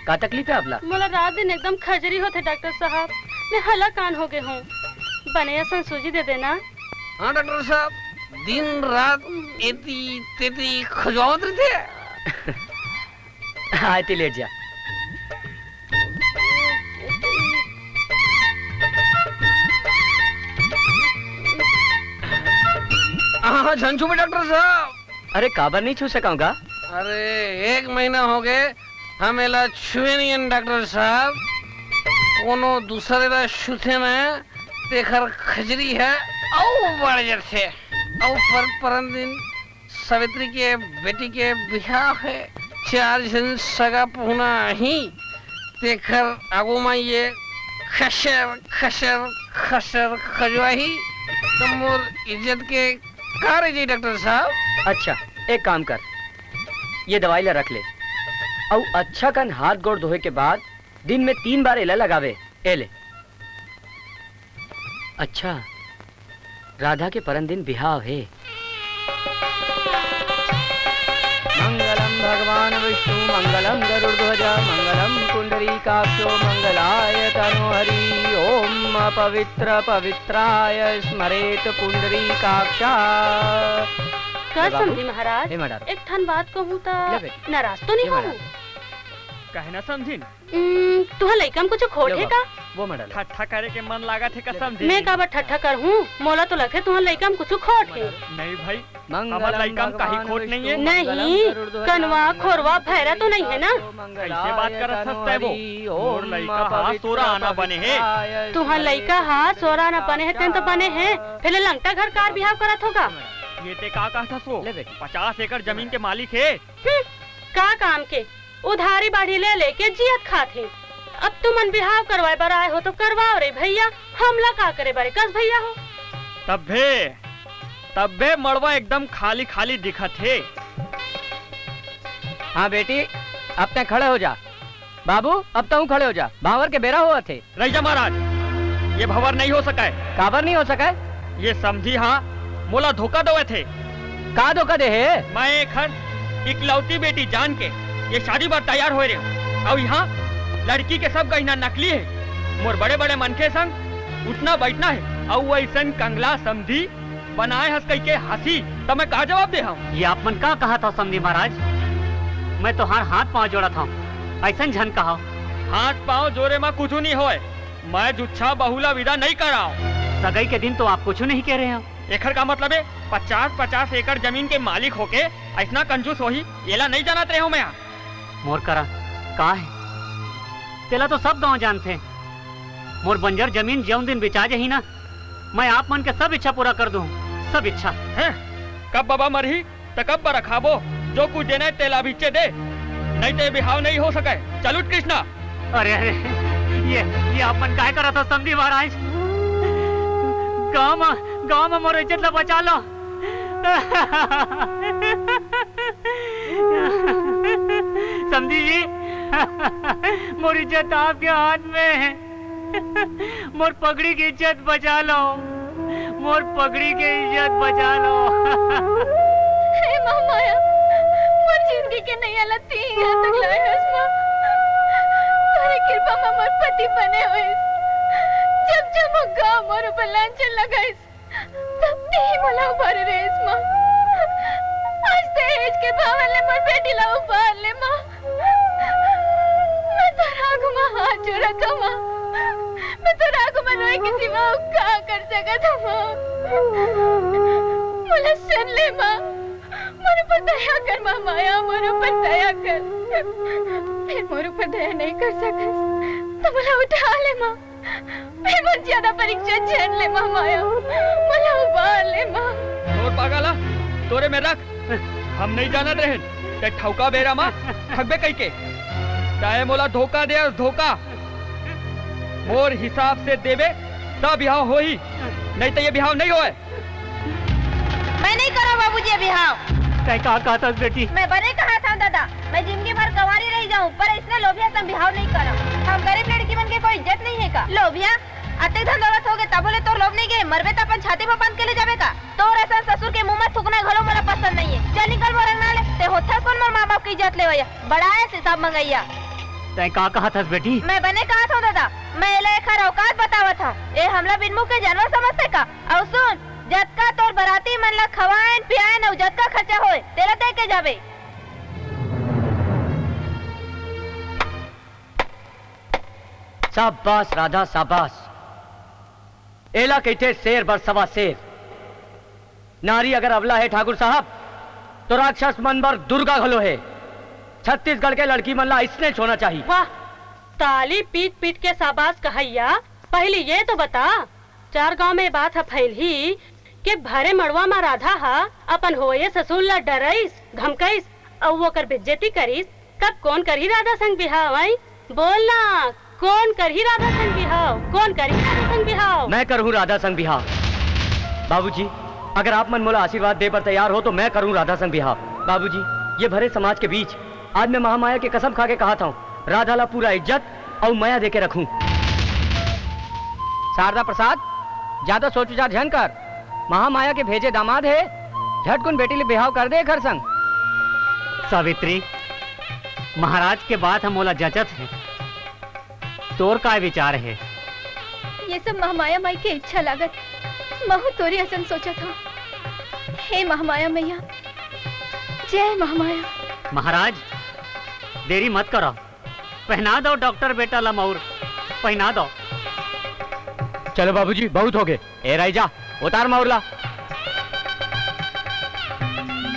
का तकलीफ है आपला? मोला रात दिन एकदम खजरी होथे डॉक्टर साहब, मैं हलाकान हो गए हूँ। बने असन सूजी दे देना। हाँ डॉक्टर साहब, दिन रात एती तेती खजवावत रहिथे। आय ते लेट जा। हाँ, झन छूबे डॉक्टर साहब। अरे काबर नहीं छू सकंव गा? अरे एक महीना हो गए, हम एला छुए नहीं हन डॉक्टर साहब। कोनो दूसरे ला छूथे ना, तेखर खजरी है अउ बढ़ जाथे। अउ पर परन दिन सावित्री के बेटी के बिहाव हे, चार झन सगा पहुना आही, तेखर आगू म ये खसर खसर खसर खजवाही, त मोर इज्जत के का रह जाही डॉक्टर साहब? अच्छा, एक काम कर, ये दवाई ला रख ले, अउ अच्छा कन हाथ गोड़ धोए के बाद दिन में तीन बार एला लगावे। ए ले। अच्छा, राधा के परन दिन बिहाव हे। मंगलम भगवान विष्णु, मंगलम गरुड़ध्वज, मंगलम पुंडरीकाक्षो, मंगलाय तनोहरि। ओम पवित्र पवित्राय स्मरेत पुंडरीकाक्षा। का समधी महाराज, एक ठन बात कहूँ त नाराज तो नहीं हो? कहना समधिन। हम्म, तुहर लइका म कुछु खोट हे का? वो मडल। ठट्ठा करे के मन लागत हे का समधी? मैं काबर ठट्ठा करहूँ? मोला तो लगथे तुहर लइका म कुछु खोट हे। नहीं भाई, हमर लइका म काही खोट नहीं हे। नहीं, कनवा, खोरवा, भैरा तो नहीं हे ना? कैसे बात करत हस तैं वो? मोर लइका हा सोरा आना बने हे। तुहर लइका हा सोरा आना बने हे, तेन तो बने हे। फेर लंगटा घर कार बिहाव करत हो का? ये तैं का कहत हस वो? पचास एकड़ जमीन के मालिक हे। हम्म, का काम के? उधारी बाढ़ी ले लेके जियत खात हे। अब तुमन बिहाव करवाए बर आए हो तो करवाओ रे भैया, हमला का करे बर कस भैया हो। तब्बे, तब्बे मड़वा एकदम खाली खाली दिखत हे। हाँ बेटी, अब तैं खड़े हो जा। बाबू, अब तहूँ खड़े हो जा, भांवर के बेरा होवत हे। रह जा महाराज, ये भंवर नहीं हो सकय। काबर नहीं हो सकय? ये समधी हा मोला धोखा देवत हे। का धोखा दे हे? मैं एखर इकलौती बेटी जान के ये शादी बर तैयार होए रेहेंव। अउ इहाँ लड़की के सब गहिना नकली हे। मोर बड़े-बड़े मनखे संग उठना बैठना हे, अउ वइसन कंगला समधी बनाए हस कहिके हंसी, त मैं का जवाब देहंव? ये आप मन का कहत हव समधी महाराज? मैं तोहार हाथ पांव जोड़त हंव, अइसन झन कहव। हाथ पांव जोरे म कुछु नहीं होय, मैं जुच्छा बहू ला विदा नहीं करांव। सगई के दिन तो आप कुछु नहीं कहे रेहेव। एखर का मतलब हे? पचास पचास एकड़ जमीन के मालिक होके अइसना कंजूस होही, एला नहीं जानत रेहेंव मैं। मोर करा का हे? तेला तो सब गांव जानथे। मोर बंजर जमीन जउन दिन बिचा जाही ना, मैं आप मन के सब इच्छा पूरा कर दूं, सब इच्छा। हैं? कब बबा मरही, त कब बरखाबो? जो कुछ देना हे, तेला अभिच्चे दे, नहीं त ये बिहाव नहीं हो सकय। चल उठ कृष्णा। अरे, अरे, ये, ये आप मन काय करत हो समधी महाराज? गांव म, गांव म मोर इज्जत ला बचा लो। समधी जी, मोर इज्जत आपके हाथ में हे। मोर पगड़ी के इज्जत बचा लो, मोर पगड़ी के इज्जत बचा लो। हे माँ माया, मोर जिंदगी के नैया ला तैं इहाँ तक लाए हस माँ। तोरे कृपा म मोर पति बने होइस। जब जब वो गाँव मोर ऊपर लांछन लगाइस, तब तैं ही मोला उबारे रेहेस माँ। आज दहेज के भाव ले मोर बेटी ला उबार ले माँ। मैं तोर आगू म हाथ जोड़त हंव माँ। मैं तोर आगू म रोए के सिवा अउ का कर सकत हंव माँ। मोला सुन ले माँ। मोर ऊपर दया कर माँ माया, मोर ऊपर दया कर। फेर मोर ऊपर दया नहीं कर सकस त मोला उठा ले माँ। फेर मोर ज्यादा परीक्षा झन ले माँ माया, मोला उबार ले माँ। तोर पागा ला तोरे में रख, हम नहीं जानत रहेन, तैं ठौका बेरा मा ठगबे कहिके। तैं मोला धोखा दे अस, धोखा। मोर हिसाब से देबे, त बिहाव होही, नहीं त ये बिहाव नहीं होय। मैं नहीं करंव बाबूजी ये बिहाव। तैं का कहत हस बेटी? मैं बने कहत हंव दादा, मैं जिंदगी भर कंवारी रह जाऊं, पर अइसने लोभिया संग बिहाव नहीं करंव। हम गरीब लड़की मन के कोई इज्जत नहीं हे का? लोभिया, अतेक धन दौलत होगे, तभो ले तोर लोभ नहीं गे? मरबे त अपन छाती म बांध के ले जाबे का? तोर अइसन ससुर के मुंह म थूकना घलो मोला पसंद नहीं हे। चल निकल मोर अंगना ले, तैं होथस कोन मोर माँ बाप के इज्जत लेवइया, बड़ा अइस हिसाब मंगइया। तैं का कहत हस बेटी? मैं बने कहत हंव दादा, मैं एला एखर औकात बतावत हंव। ए हमला बिन मुंह के जानवर समझथे का? अउ सुन, जतका तोर बराती मन ला खवाएन, पियाएन अउ जतका खर्चा होय, तेला दे के जाबे। शाबाश राधा, शाबाश। एला कहिथे शेर बर सवा शेर। नारी अगर अबला हे ठाकुर साहब, तो राक्षस मन बर दुर्गा घलो हे। छत्तीसगढ़ के लड़की मन ला अइसने होना चाही। वाह, ताली पीट पीट के शाबाश कहइया, पहिली ये तो बता, चार गांव में बात ह फैलही के भरे मड़वा म राधा ह अपन होवइया ससुर ला डरइस, धमकइस अउ ओकर बेइज्जती करिस, तब कोन करही राधा संग बिहाव, अई? बोल ना, कोन करही राधा संग बिहाव? कोन करही राधा संग बिहाव? मैं करहूं राधा संग बिहाव। बाबूजी, अगर आप मन मोला आशीर्वाद दे बर तैयार हो, तो मैं करहूं राधा संग बिहाव। बाबूजी, ये भरे समाज के बीच आज मैं महामाया के कसम खा के कहत हंव, राधा ला पूरा इज्जत अउ मया देके रखहूं। शारदा प्रसाद, ज्यादा सोच विचार झन कर। महामाया के भेजे दामाद हे, झटकुन बेटी ले बिहाव कर दे एखर संग। सावित्री, महाराज के बात ह मोला जचत हे। तोर काय विचार हे? ये सब महामाया माई के इच्छा लागत। महू तोरे असन सोचत हव। हे महामाया मैया, जय महामाया। महाराज, देरी मत करो, पहना दो डॉक्टर बेटा ला मऊर, पहना दो। चलो बाबूजी, बहुत हो गए। ए राई जा, उतार मऊर ला।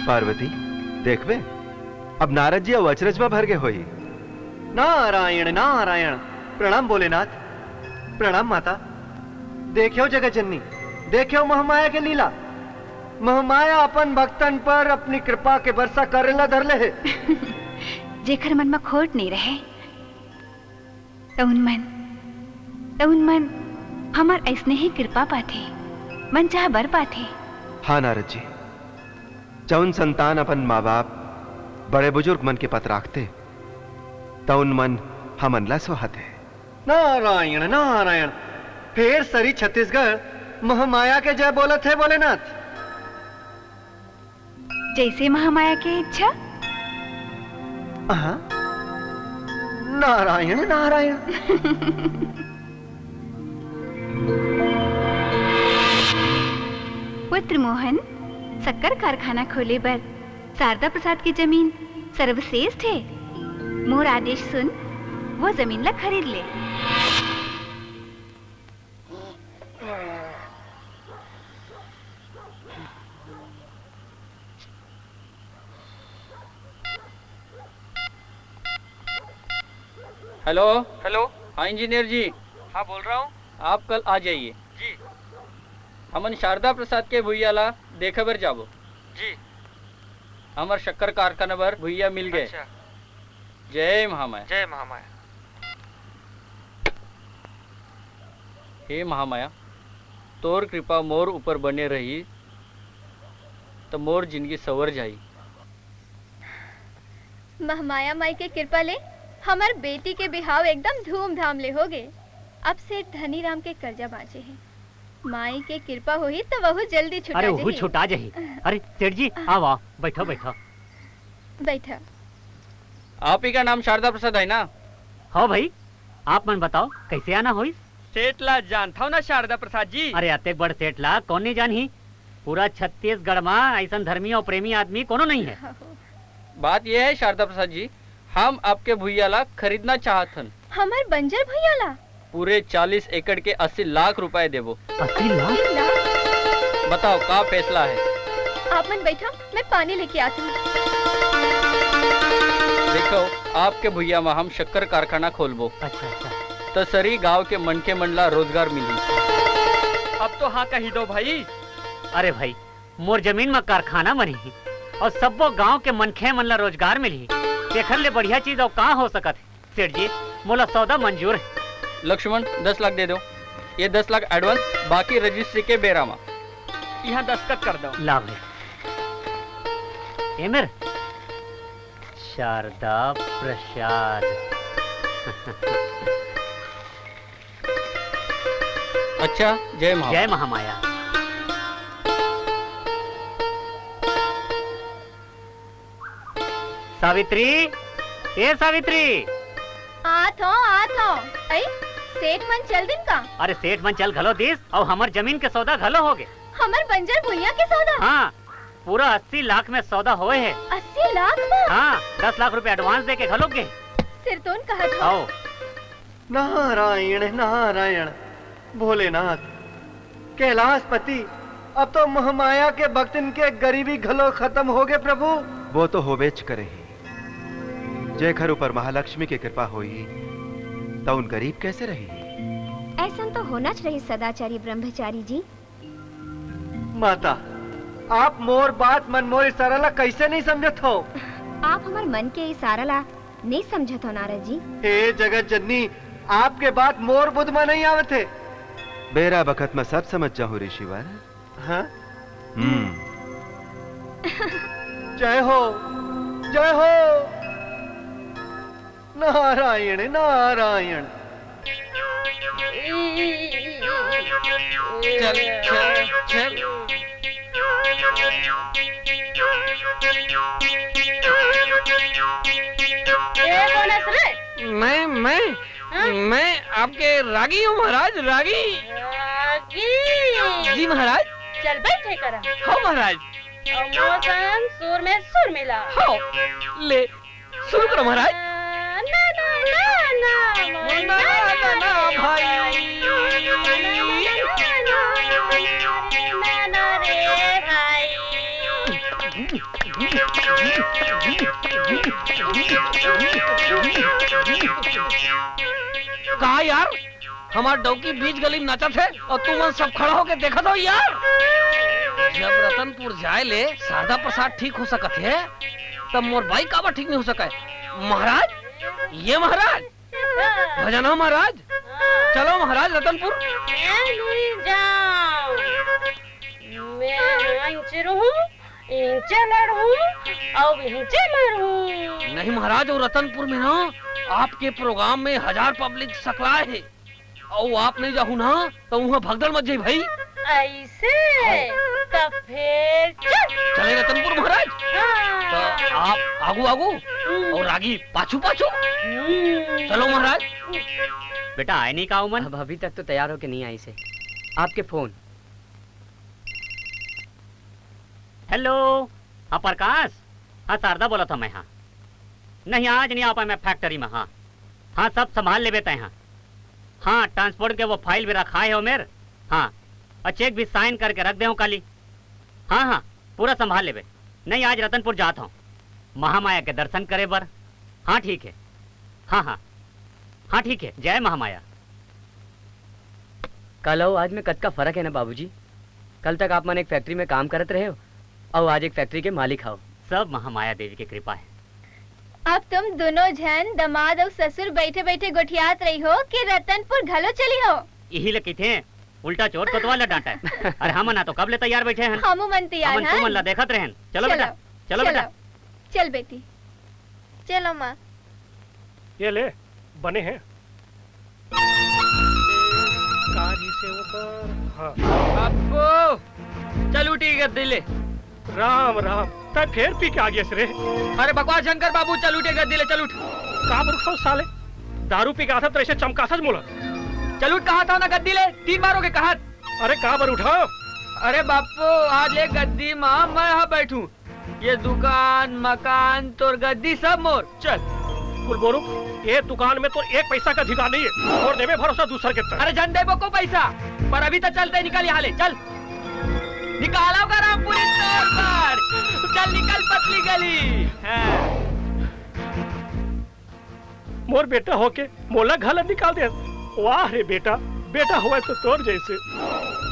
पार्वती, देखबे, अब नारद जी अउ अचरज म भर गे होही। नारायण, नारायण। प्रणाम भोलेनाथ। प्रणाम माता। देख्यो जगत जननी, देख्यो महमाया के लीला। महमाया अपन भक्तन पर अपनी कृपा के वर्षा करे ला धर ले हे। जेखर मन म खोट नइ रहे, तउन मन, तउन मन हमर अइसने ही कृपा पाथे, मन चाह बर पाथे। हाँ नारद जी, जउन संतान अपन माँ बाप, बड़े बुजुर्ग मन के पत राखथे, तउन मन हमन ला सोहाथे। नारायण, नारायण। फेर सरी छत्तीसगढ़ महमाया के जय बोलत हे भोलेनाथ। जइसे महामाया के इच्छा। हाँ। नारायण, नारायण। पुत्र मोहन, शक्कर कारखाना खोले बर शारदा प्रसाद के जमीन सर्वश्रेष्ठ हे। मोर आदेश सुन, वो जमीन ला खरीद ले। हेलो। हेलो। हाँ इंजीनियर जी। हाँ, बोल रहा हूँ। आप कल आ जाइए। जी। हमन शारदा प्रसाद के भुइया ला देखे बर जाबो। जी। हमर शक्कर कारखाना बर भुइया मिल गए। अच्छा। जय महामाया। जय महामाया। हे महामाया, तोर कृपा मोर ऊपर बने रही, त मोर जिंदगी सवर जाही। महामाया माई के कृपा ले हमर बेटी के बिहाव एकदम धूमधाम ले हो गे। अब सेठ धनीराम के कर्जा बांचे हे। माई के कृपा होही त वहू जल्दी छुटा अरे, वहू जाही। छुटा जाही। अरे, सेठ जी, हाँ। आओ, आओ, बैठो, बैठो। बैठा। आप ही का नाम शारदा प्रसाद है ना? हाँ भाई, आप मन बताओ, कैसे आना होइस? सेठ ला जानथव ना शारदा प्रसाद जी? अरे, अतेक बड़ सेठ ला कौन नहीं जानही? पूरा छत्तीसगढ़ मा ऐसन धर्मी और प्रेमी आदमी कोनो नहीं है। बात यह है शारदा प्रसाद जी, हम आपके भुइया ला खरीदना चाहत हन। हमर बंजर भुइया ला? पूरे चालीस एकड़ के अस्सी लाख रुपए देबो। अस्सी लाख? अस्सी लाख? बताओ, का फैसला है? आप मन बैठो, मैं पानी लेके आती हूँ। देखो, आपके भुइया मा हम शक्कर कारखाना खोलबो। अच्छा, अच्छा। त सरी गांव के मनखे मन ला रोजगार मिलही। अब तो हाँ कही दो भाई। अरे भाई, मोर जमीन मा कारखाना बनही और सब्बो गांव के मनखे मन ला रोजगार मिलही। एखर ले बढ़िया चीज अउ का हो सकत हे? सेठ जी, मोला सौदा मंजूर हे। लक्ष्मण, दस लाख दे दो। ये दस लाख एडवांस, बाकी रजिस्ट्री के बेरा मा। यहाँ दस्तखत कर दो। ला भाई। ए मेर शारदा प्रसाद। अच्छा, जय महामाया। जय महामाया। सावित्री, ए सावित्री। आत हौं, आत हौं। अई, सेठ मन चल दिन का? अरे, सेठ मन चल घलो दिस, अउ हमर जमीन के सौदा घलो हो गे। हमर बंजर भुइयां के सौदा? हाँ, पूरा अस्सी लाख में सौदा होए हे। अस्सी लाख में? हाँ, दस लाख रुपया एडवांस दे के घलो गे। सिरतोन कहत हौं। आओ। नारायण, नारायण, भोलेनाथ, कैलाशपति, अब तो महमाया के भक्तन के गरीबी घलो खतम हो गे प्रभु। वो तो होबेच करही, जेखर ऊपर महालक्ष्मी के कृपा होही, त उन गरीब कैसे रही? ऐसन तो होनाच रही सदाचारी ब्रह्मचारी जी। माता, आप मोर बात मन, मोर इशारा ला कैसे नहीं समझत हो? आप हमर मन के इशारा ला नहीं समझत हो नारद जी। हे जगत जननी, आपके बात मोर बुध में नहीं आवत हे। बेरा बखत में सब समझ जाहूं ऋषिवर। हाँ? हम्म। जय हो, जय हो। नारायण, नारायण। चल, चल, चल। ए, कौन है रे? मैं, मैं, हाँ? मैं आपके रागी हूँ महाराज, रागी। रागी? जी महाराज। चल बैठे करा। हाँ महाराज। और मोर संग सुर में सुर मिला। हाँ, ले, सुरू करो महाराज। ना, ना, ना, ना, ना, ना, ना, ना, भाई। ना, ना, ना, ना, ना, ना, ना, ना, रे भाई। का यार, हमर डौकी बीच गली में नाचत हे अउ तुमन सब खड़ा होके देखत हो यार। जब रतनपुर जाए ले शारदा प्रसाद ठीक हो सकत हे, तब मोर बाई काबर ठीक नहीं हो सके? महाराज, ये महाराज, भजन हो महाराज, चलो महाराज रतनपुर। मैं नहीं जाऊं। मैं इंचे रहूं, इंचे लड़ूं, अउ इंचे मरूं। नहीं महाराज, वो रतनपुर में ना आपके प्रोग्राम में हजार पब्लिक सकलाए हे। अउ आप नहीं जाहू ना, तो उहाँ भगदड़ मच जाई भाई। ऐसे? हाँ। तब फिर चल। चले रतनपुर महाराज। हाँ। तो आप आगू आगू हम्म। अउ रागी पाछू पाछू। हम्म। चलो महाराज। बेटा, आए नहीं का उमन? अब अभी तक तो तैयार होके नहीं आई से। आपके फोन। हेलो, हाँ प्रकाश, हाँ शारदा बोलत हँव मैं। हाँ, नहीं, आज नहीं आ पाए मैं फैक्ट्री में। हाँ, हाँ, सब संभाल लेबे तैं। हाँ, हाँ, ट्रांसपोर्ट के वो फाइल भी रखाए हो मेर। हाँ, और चेक भी साइन करके रख दे हँव काली। हाँ, हाँ, पूरा संभाल लेबे। नहीं, आज रतनपुर जात हँव महामाया के दर्शन करे बर। हाँ, ठीक है। हाँ, हाँ, हाँ, ठीक है, जय महामाया। कल अउ आज में कतका फरक है ना बाबूजी। कल तक आप मन एक फैक्ट्री में काम करत रहे हो, अउ आज एक फैक्ट्री के मालिक हो। सब महामाया देवी के कृपा है। अब तुम दोनों झन, दमाद अउ ससुर, बैठे बैठे गोठियात रही हो कि रतनपुर घलो चली हो। यही ले कहिथे, उल्टा चोर कोतवाल ला डांटे। अरे हमन तो कब ले तैयार बैठे हन। हमू मन तैयार हमन हन। तुमन ला देखत रहेन। चलो चलो, बेटा, चलो चलो। बेटा। चल बेटी। चलो माँ। ये ले, बने हैं। कार ही से वो कर, हाँ। बापू, चल उठ, ये गद्दी ले। राम राम, तैं फेर पी के आ गेस रे। अरे बकवास झन कर बाबू, चल उठ, ये गद्दी ले, चल उठ। का बर उठो साले, दारू पी के आथस त ऐसे चमकाथस मोला। चल उठ, कहाथँव ना गद्दी ले, तीन बार होगे कहात। अरे का बर उठा? अरे बापू, आज ले गद्दी मा मैं हा बैठूं। ये दुकान, मकान, तोर गद्दी सब मोर। चल। कुल बोलू, ये दुकान में तो एक पैसा का अधिकार नहीं है और देवे भरोसा दूसर के तरफ। अरे झन देबो को पैसा, पर अभी तो चलते निकल यहाँ ले, चल। निकालो गरमपुरी तोर बर। चल निकल पतली गली। हाँ। मोर बेटा होके मोला घर ले निकाल दे। वाह रे बेटा, बेटा होवय तो तोर जैसे,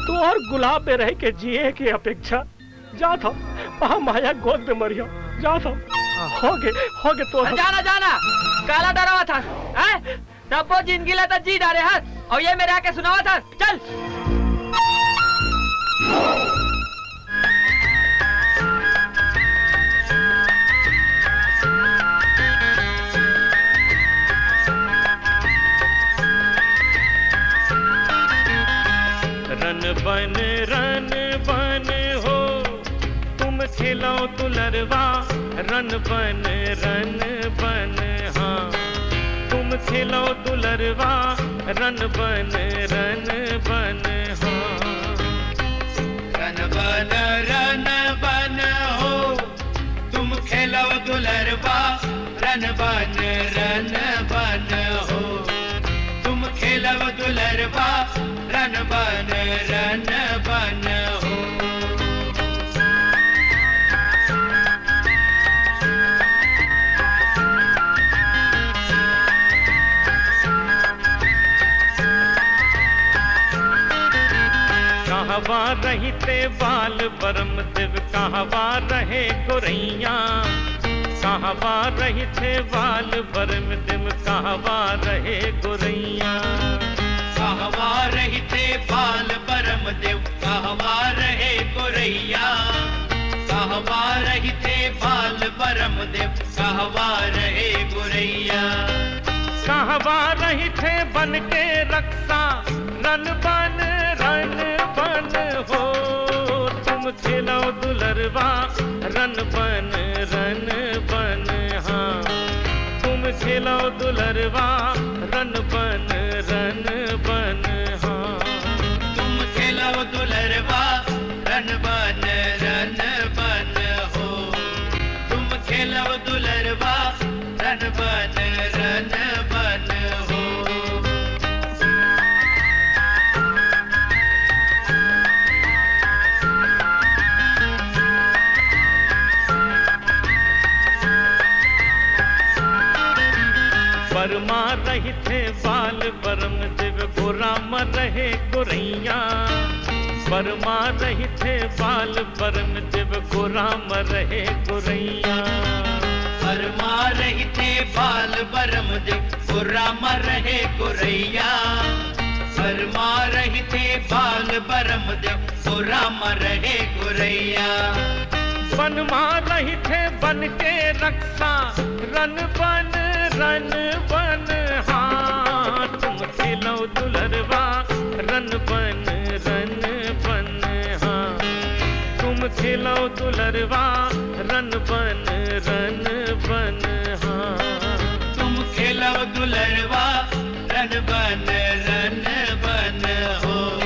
तोर गुलाब में रह के जिए के अपेक्षा। जात हँव, महामाया गोद में मरिहँव, जात हँव। होगे, होगे तोर। जाना, जाना, काला डरावत हस, हैं? तब्बो जिंदगी ला त जी डारे हस, अउ ये मेर आके सुनावत हस। चल। रन बन, रन बन हो, तुम खेलो दुलरवा, रन बन, रन बन, हाँ। तुम खेलो दुलरवा, रन बन, रन बन, हाँ। रन बन, रन बन हो, तुम खेलो दुलरवा, रन बन, रन बन हो। तुम खेलो दुलरवा, रन बन, रन बन हो। कहवा रहिथे बाल बरम देव, कहवा रहे गोरैया। कहवा रहिथे बाल बरम देव, कहवा रहे गोरैया। कहवा रहिथे बाल बरम देव, कहवा रहे गोरैया। कहवा रहिथे बाल बरम देव, कहवा रहे गोरैया। कहवा रहिथे बन के रक्षा, रन बन, रन बन हो। तुम खेलव दुलरवा रन बन, रन बन, हाँ। तुम खेलव दुलरवा रन बन, रन बन, हाँ। तुम खेलव दुलरवा रन बन, रन बन हो। तुम खेलव दुलरवा रन बन, रन बन हो। बरमा रहिथे बाल बरम देव, गोरा म रहे गोरैया। बरमा रहिथे बाल बरम देव, गोरा म रहे गोरैया। बरमा रहिथे बाल बरम देव, गोरा म रहे गोरैया। बरमा रहिथे बाल बरम देव, गोरा म रहे गोरैया। बनमा रहिथे बन के रक्षा, रन बन, रन बन, हाँ। तुम खेलव दुलरवा रन बन, रन बन, हाँ। तुम खेलव दुलरवा रन बन, रन बन, हाँ। तुम खेलव दुलरवा रन बन, रन बन हो।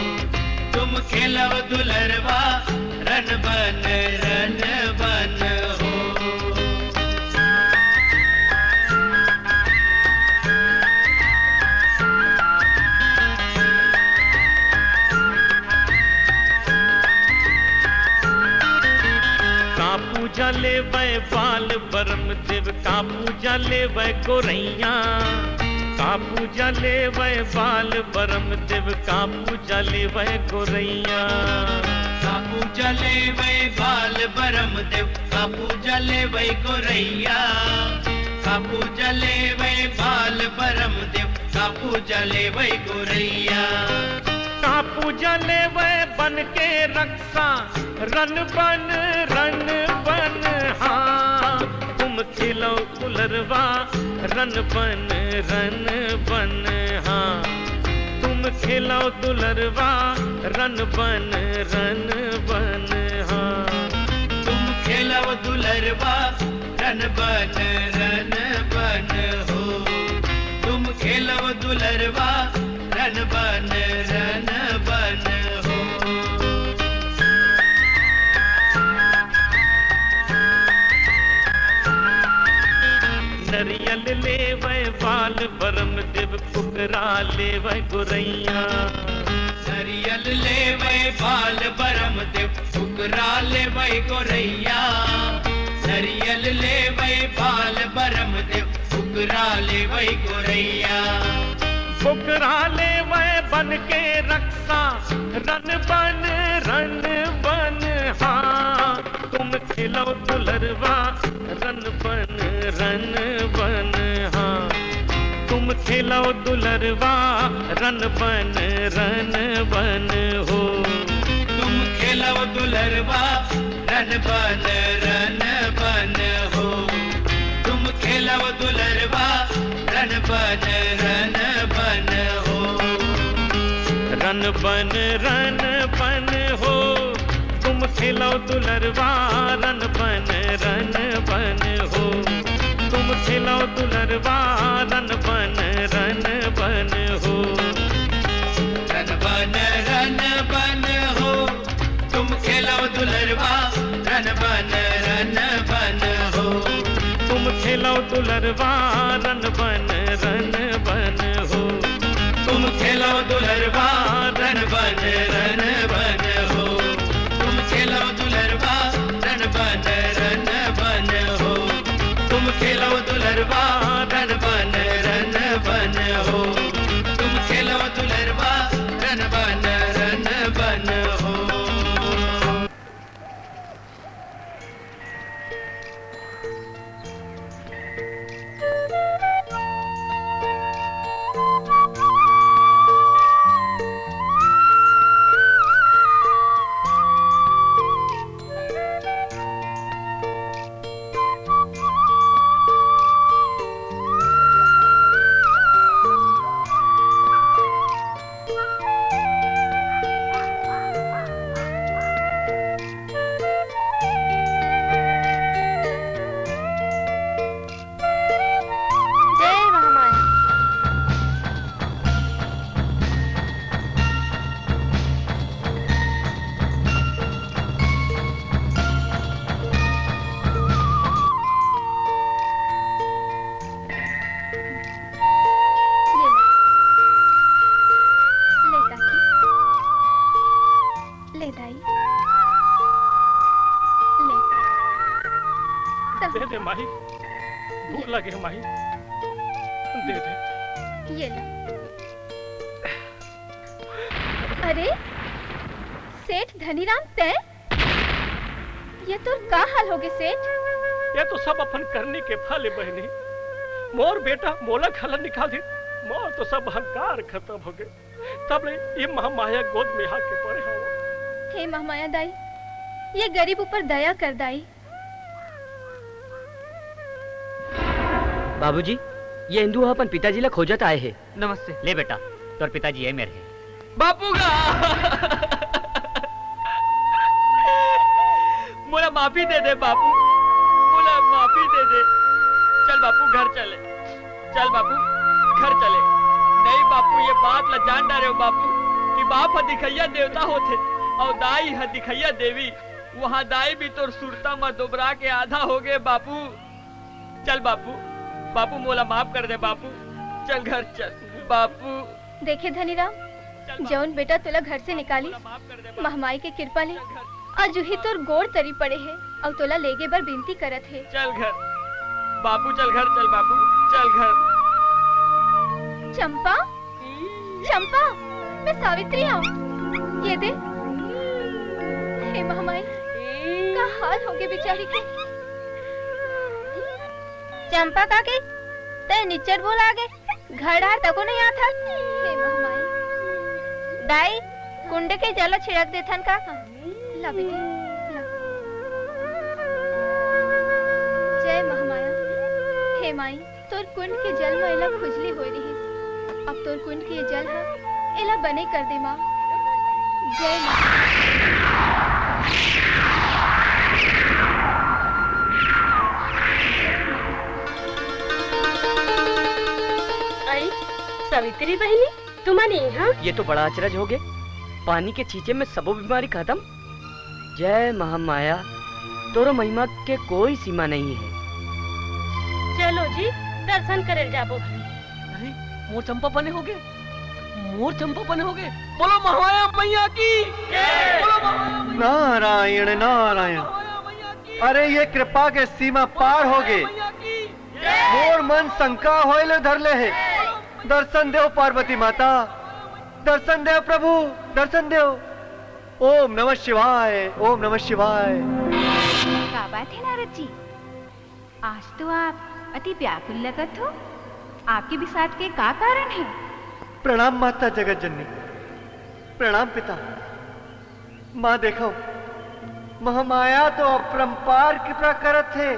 तुम खेलव दुलरवा रन बन, रन बन हो। का पूजा लेवै बाल बरम देव, का पूजा लेवै गोरैया। का पूजा लेवै बाल बरम देव, का पूजा लेवै गोरैया। का पूजा लेवै बाल बरम देव, का पूजा लेवै गोरैया। का पूजा लेवै बाल बरम देव, का पूजा लेवै गोरैया। का पूजा लेवै बन के रक्षा, रन बन, रन बन, हाँ। तुम खेलव दुलरवा रन बन, रन बन, हाँ। तुम खेलव दुलरवा रन बन, रन बन, हाँ। तुम खेलव दुलरवा रन बन, रन बन हो। तुम खेलव दुलरवा रन बन, रन बन हो। नरियल लेवै बाल बरम देव, कुकरा लेवै गोरैया। नरियल लेवै बाल बरम देव, कुकरा लेवै गोरैया। नरियल लेवै बाल बरम देव, कुकरा लेवै गोरैया। कुकरा लेवै बन के रक्षा, रन बन, रन बन, हाँ। तुम खेलव दुलरवा रन बन, रन बन, हाँ। तुम खेलव दुलरवा रन बन, रन बन हो। तुम खेलव दुलरवा रन बन, रन बन हो। तुम खेलव दुलरवा रन बन, रन बन हो। रन बन, रन बन हो। तुम खेलव दुलरवा रन बन, रन बन हो। तुम खेलव दुलरवा रन बन, रन बन हो। रन बन, रन बन हो। तुम खेलव दुलरवा रन बन, रन बन हो। तुम खेलव दुलरवा रन बन, रन बन हो। तुम खेलव दुलरवा रन बन, रन बन हो। तुम खेलव दुलरवा रन बन, रन बन हो। तुम खेलव दुलरवा रन बन, रन बन हो। तुम खेलव दुलरवा रन बन, रन बन हो। दे दे माही, भूख लगे हे माही, दे दे। ये ला। अरे, सेठ धनीराम, तैं? ये तोर का हाल होगे सेठ? ये तो सब अपन करनी के फल हे बहिनी। मोर बेटा मोला घर ले निकाल दे, मोर तो सब अहंकार खत्म होगे। तब ले ये महामाया गोद में आके परे हवं। हे महामाया दाई, ये गरीब ऊपर दया कर दाई। बाबूजी, ये हिंदू ह अपन पिताजी ला खोजत आए हे। नमस्ते। ले बेटा, तोर पिताजी ये मेर हे। बापू का मोला माफी दे दे बापू, मोला माफी दे दे। चल बापू, घर चले। चल बापू, घर चले। नहीं बापू, ये बात ला जान डारे हो बापू, कि बाप ह दिखइया देवता होथे अउ दाई ह दिखइया देवी। वहाँ दाई भी तोर सुरता म दोबरा के आधा होगे बापू। चल बापू, बापू मोला माफ कर दे बापू, चल घर चल बापू। देखे धनीराम, जउन बेटा तोला घर से निकालिस, महामाई के कृपा ले आज उही तोर गोड़ तरी पड़े हे अउ तोला लेगे बर बिनती करत हे। चल घर बापू, चल घर चल बापू, चल घर। चंपा, चंपा, मैं सावित्री हूँ। ये दे। हे महामाई, का हाल होगे बेचारी के? चंपा काकी, तैं निच्चट बोला गे, घर डार तको नहीं आथा। हे महामाई। दाई, कुंड के जल छिड़क देथन का? हाँ, ला बेटी, ला। जय महामाया। हे माई, तोर कुंड के जल म एला खुजली होय रिहिस। अब तोर कुंड के जल ह एला बने कर दे, माँ। जय माँ। आई, सावित्री बहिनी, तुमन इहाँ? ये तो बड़ा अचरज होगे। पानी के छींचे में सबो बीमारी खत्म। जय महामाया, तोरो महिमा के कोई सीमा नहीं है। चलो जी, दर्शन करे जाबो। नहीं, मोर चंपा बने होगे, मोर चंपा बने होगे। बोलो महामाया मैया की। बोलो महामाया मैया की। नारायण, नारायण। महामाया मैया की। अरे, ये कृपा के सीमा पार होगे। मोर मन शंका होय ले धर ले हे। दर्शन देव पार्वती माता, दर्शन देव प्रभु, दर्शन देव। ओम नमः शिवाय, ओम नमः शिवाय। का बात है नारद जी, आज तो आप अति व्याकुल लगत हो। आपके विषाद के का कारण है? प्रणाम माता जगत जननी, प्रणाम पिता। माँ देखो, महामाया तो अपरंपार कृपा करत हे।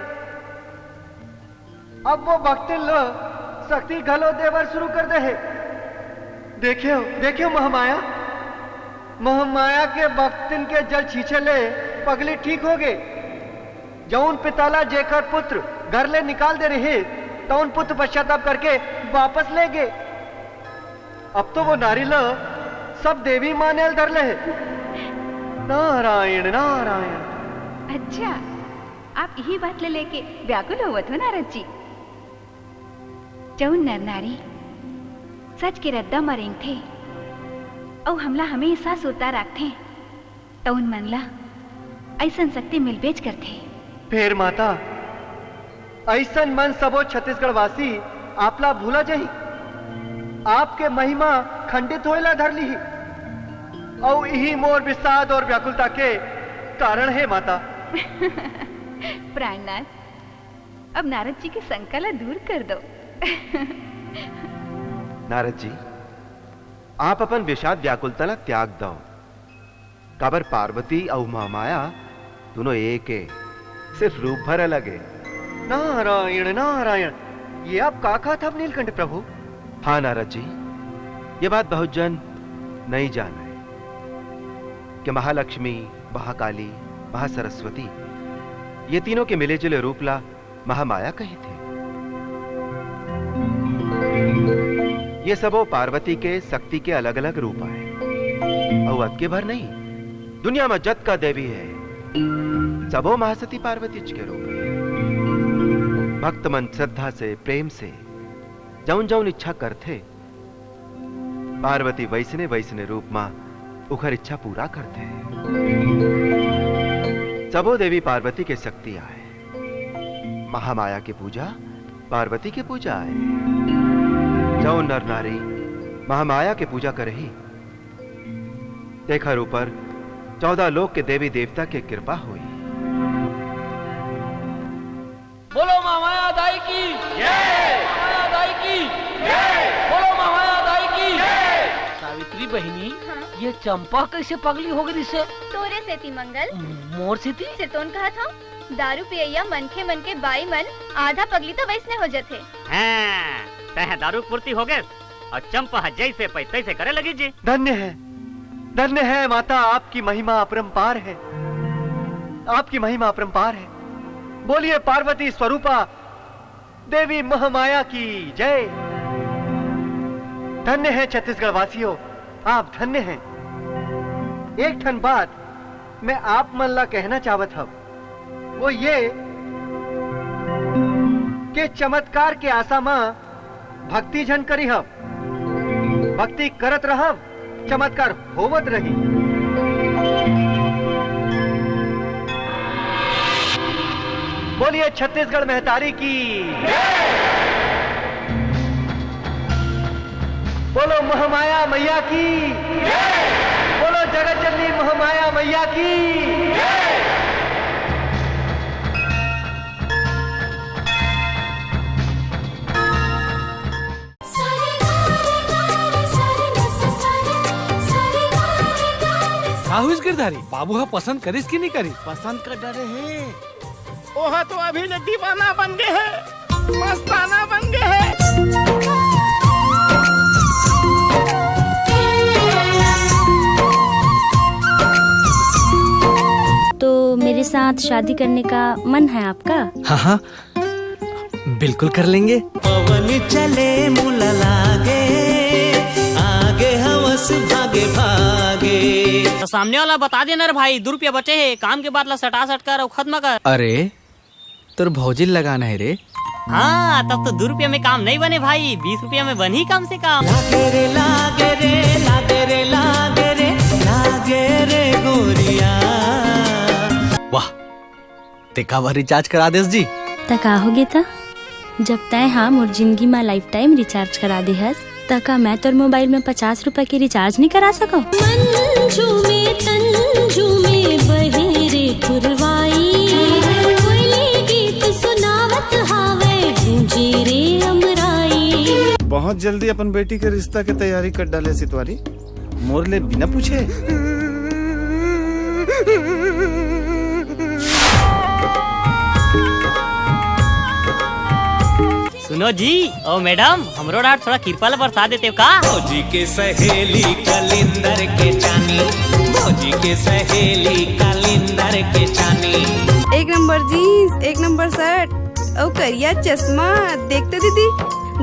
अब वो भक्तिन ल शक्ति घलो देबर शुरू कर दे हे। देखियो, देखियो महामाया, महामाया के भक्तिन के जल छींचे ले पगली ठीक होगे। जउन पिता ला जेकर पुत्र घर ले निकाल दे रहे, तउन पुत्र पश्चाताप करके वापस ले गे। अब तो वो नारी ल सब देवी माने ल धर ले हे। नारायण, नारायण। अच्छा, आप इही बात ले लेके व्याकुल होवत हो नारद जी? जउन नर नारी सच के रद्दा म रेंगथे अउ हमला हमेशा सुरता राखथे, तउन मन ला अइसन शक्ति मिलबेच करथे। फेर माता, अइसन मन सबो छत्तीसगढ़ वासी आपला भूला जाही। आपके महिमा खंडित होय ला धर लिही। अउ इही मोर विषाद और व्याकुलता के कारण हे माता। प्राणनाथ, अब नारद जी के शंका ला दूर कर दो। नारद जी, आप अपन विषाद व्याकुलता ला त्याग दो। काबर पार्वती अउ महामाया दूनों एक ए, सिर्फ रूप भर अलग ए। नारायण, नारायण, ये आप का कहत हव नीलकंठ प्रभु? हाँ नारद जी, ये बात बहुत जन नहीं जाने कि महालक्ष्मी, महाकाली, महासरस्वती, ये तीनों के मिले जुले रूप ला महामाया कहिथे। ये सबो पार्वती के शक्ति के अलग-अलग रूप आय। अउ अतके भर नहीं, दुनिया म जतका देवी हे, सबो महासती पार्वतीच के रूप हे। भक्त मन श्रद्धा से, प्रेम से जउन-जउन इच्छा करथे, पार्वती वइसने वइसने रूप म उखर इच्छा पूरा करथे। सबो देवी पार्वती के शक्ति आय। महामाया के पूजा पार्वती के पूजा आय। जौन नर नारी महामाया के पूजा करही, तेखर ऊपर चौदह लोक के देवी देवता के कृपा होई। बोलो महामाया दाई की जय। महामाया दाई की जय। बोलो महामाया दाई की जय। सावित्री बहिनी, हाँ। ये चंपा कैसे पगली हो गई से? तोरे सेती मंगल। मोर सेती? सितोन कहत हूँ, दारू पियैया मनखे मन के बाई मन आधा पगली तो वैसने हो जथे। हाँ, तह दारू पूर्ति हो गए और चंपा ह जैसे पै तैसे करे लगी जी। धन्य है, धन्य है माता, आपकी महिमा अपरंपार है, आपकी महिमा अपरंपार है। बोलिए पार्वती स्वरूपा देवी महामाया की जय। धन्य है छत्तीसगढ़ वासियों, आप धन्य हैं। एक ठन बात मैं आप मन ला कहना चाहत हव, वो ये के चमत्कार के आशा म भक्ति झन करिहव, भक्ति करत रहव, चमत्कार होवत रही। बोलिए छत्तीसगढ़ महतारी की। बोलो महामाया मैया की। बोलो जगत जननी महामाया मैया की। आहुष गिरधारी बाबू हा पसंद करिस कि नहीं करिस? पसंद कर डरे हे। ओहा तो अभी ले दीवाना बन गए हे, मस्ताना बन गए हे। तो मेरे साथ शादी करने का मन है आपका? हाँ हाँ, बिल्कुल कर लेंगे। पवन चले मुला लागे, आगे हवस भागे भागे। तो सामने वाला बता देना रे भाई, दो रुपया बचे हे, काम के बाद ला सटा सट कर अउ खत्म कर। अरे, तोर भौजी ल लगाना है रे। हाँ, तब तो दो रुपया में काम नहीं बने भाई, बीस रुपया में बनही कम से कम। लागे रे, लागे रे, लागे रे, लागे रे, लागे रे गोरिया। वाह, ते काबर रिचार्ज करा देस जी? त का होगे त? जब तैं हा मोर जिंदगी मा लाइफ टाइम रिचार्ज करा दे हस, त का मैं तोर मोबाइल में पचास रुपए के रिचार्ज नहीं करा सकव? मंजू में तंजू में बहे रे पुरवाई, कोयली गीत सुनावत हावय गूंजे रे अमराई। बहुत जल्दी अपन बेटी के रिश्ता के तैयारी कर डाले सितवारी। मोर ले बिना पूछे। सुनो जी, ओ मैडम, हमरो डांट थोड़ा किरपा ला बरसा देते हो का? भौजी के सहेली कलिंदर के चानी, भौजी के सहेली कलिंदर के चानी। एक नंबर जींस, एक नंबर शर्ट, अउ करिया चश्मा, देख तो दीदी,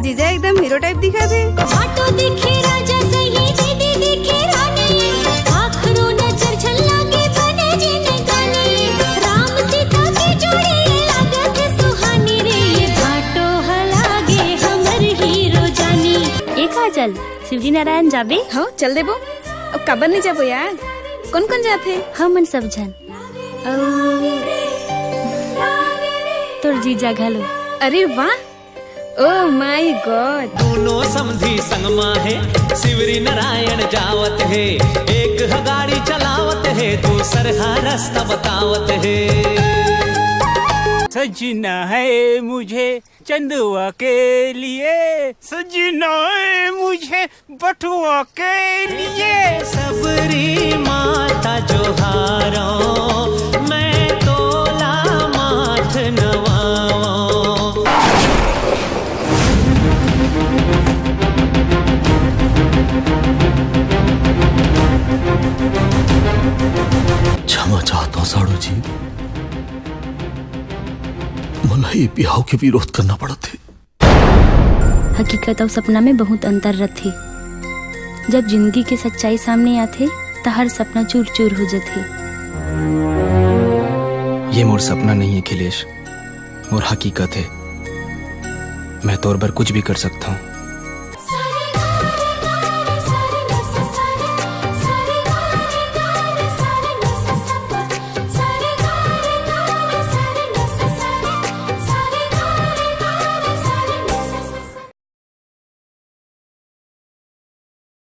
जीजा एकदम हीरो टाइप दिखत हे। भाटो दिखे राजा सही, दीदी दिखे रानी, आखरो नजर झल्ला के बने जिंदगानी। राम सीता के जोड़ी लागत हे सुहानी रे, ये भाटो ह लागे हमर हीरो जानी। ए काजल, शिवरी नारायण जाबे? हाँ, चल देबो। अब काबर नहीं जाबो यार? कौन कौन जाथे? हमन सब झन। अउ तोर जीजा घलो। अरे वाह, Oh my God! दूनों समधी संगमा हे, शिवरी नारायण जावत हे, एक ह गाड़ी चलावत हे, दूसर ह रास्ता बतावत हे। सजना है मुझे चंदवा के लिए, सजना है मुझे बटुआ के लिए। सबरी माता जोहारो, मैं तोला माथ नवावो। क्षमा चाहता हूँ साड़ू जी, मोला ये बिहाव के विरोध करना पड़त हे। हकीकत अउ सपना में बहुत अंतर रथे। जब जिंदगी के सच्चाई सामने आथे, त हर सपना चूर-चूर हो जथे। ये मोर सपना नहीं है अखिलेश, मोर हकीकत है। मैं तोर बर कुछ भी कर सकता हूँ।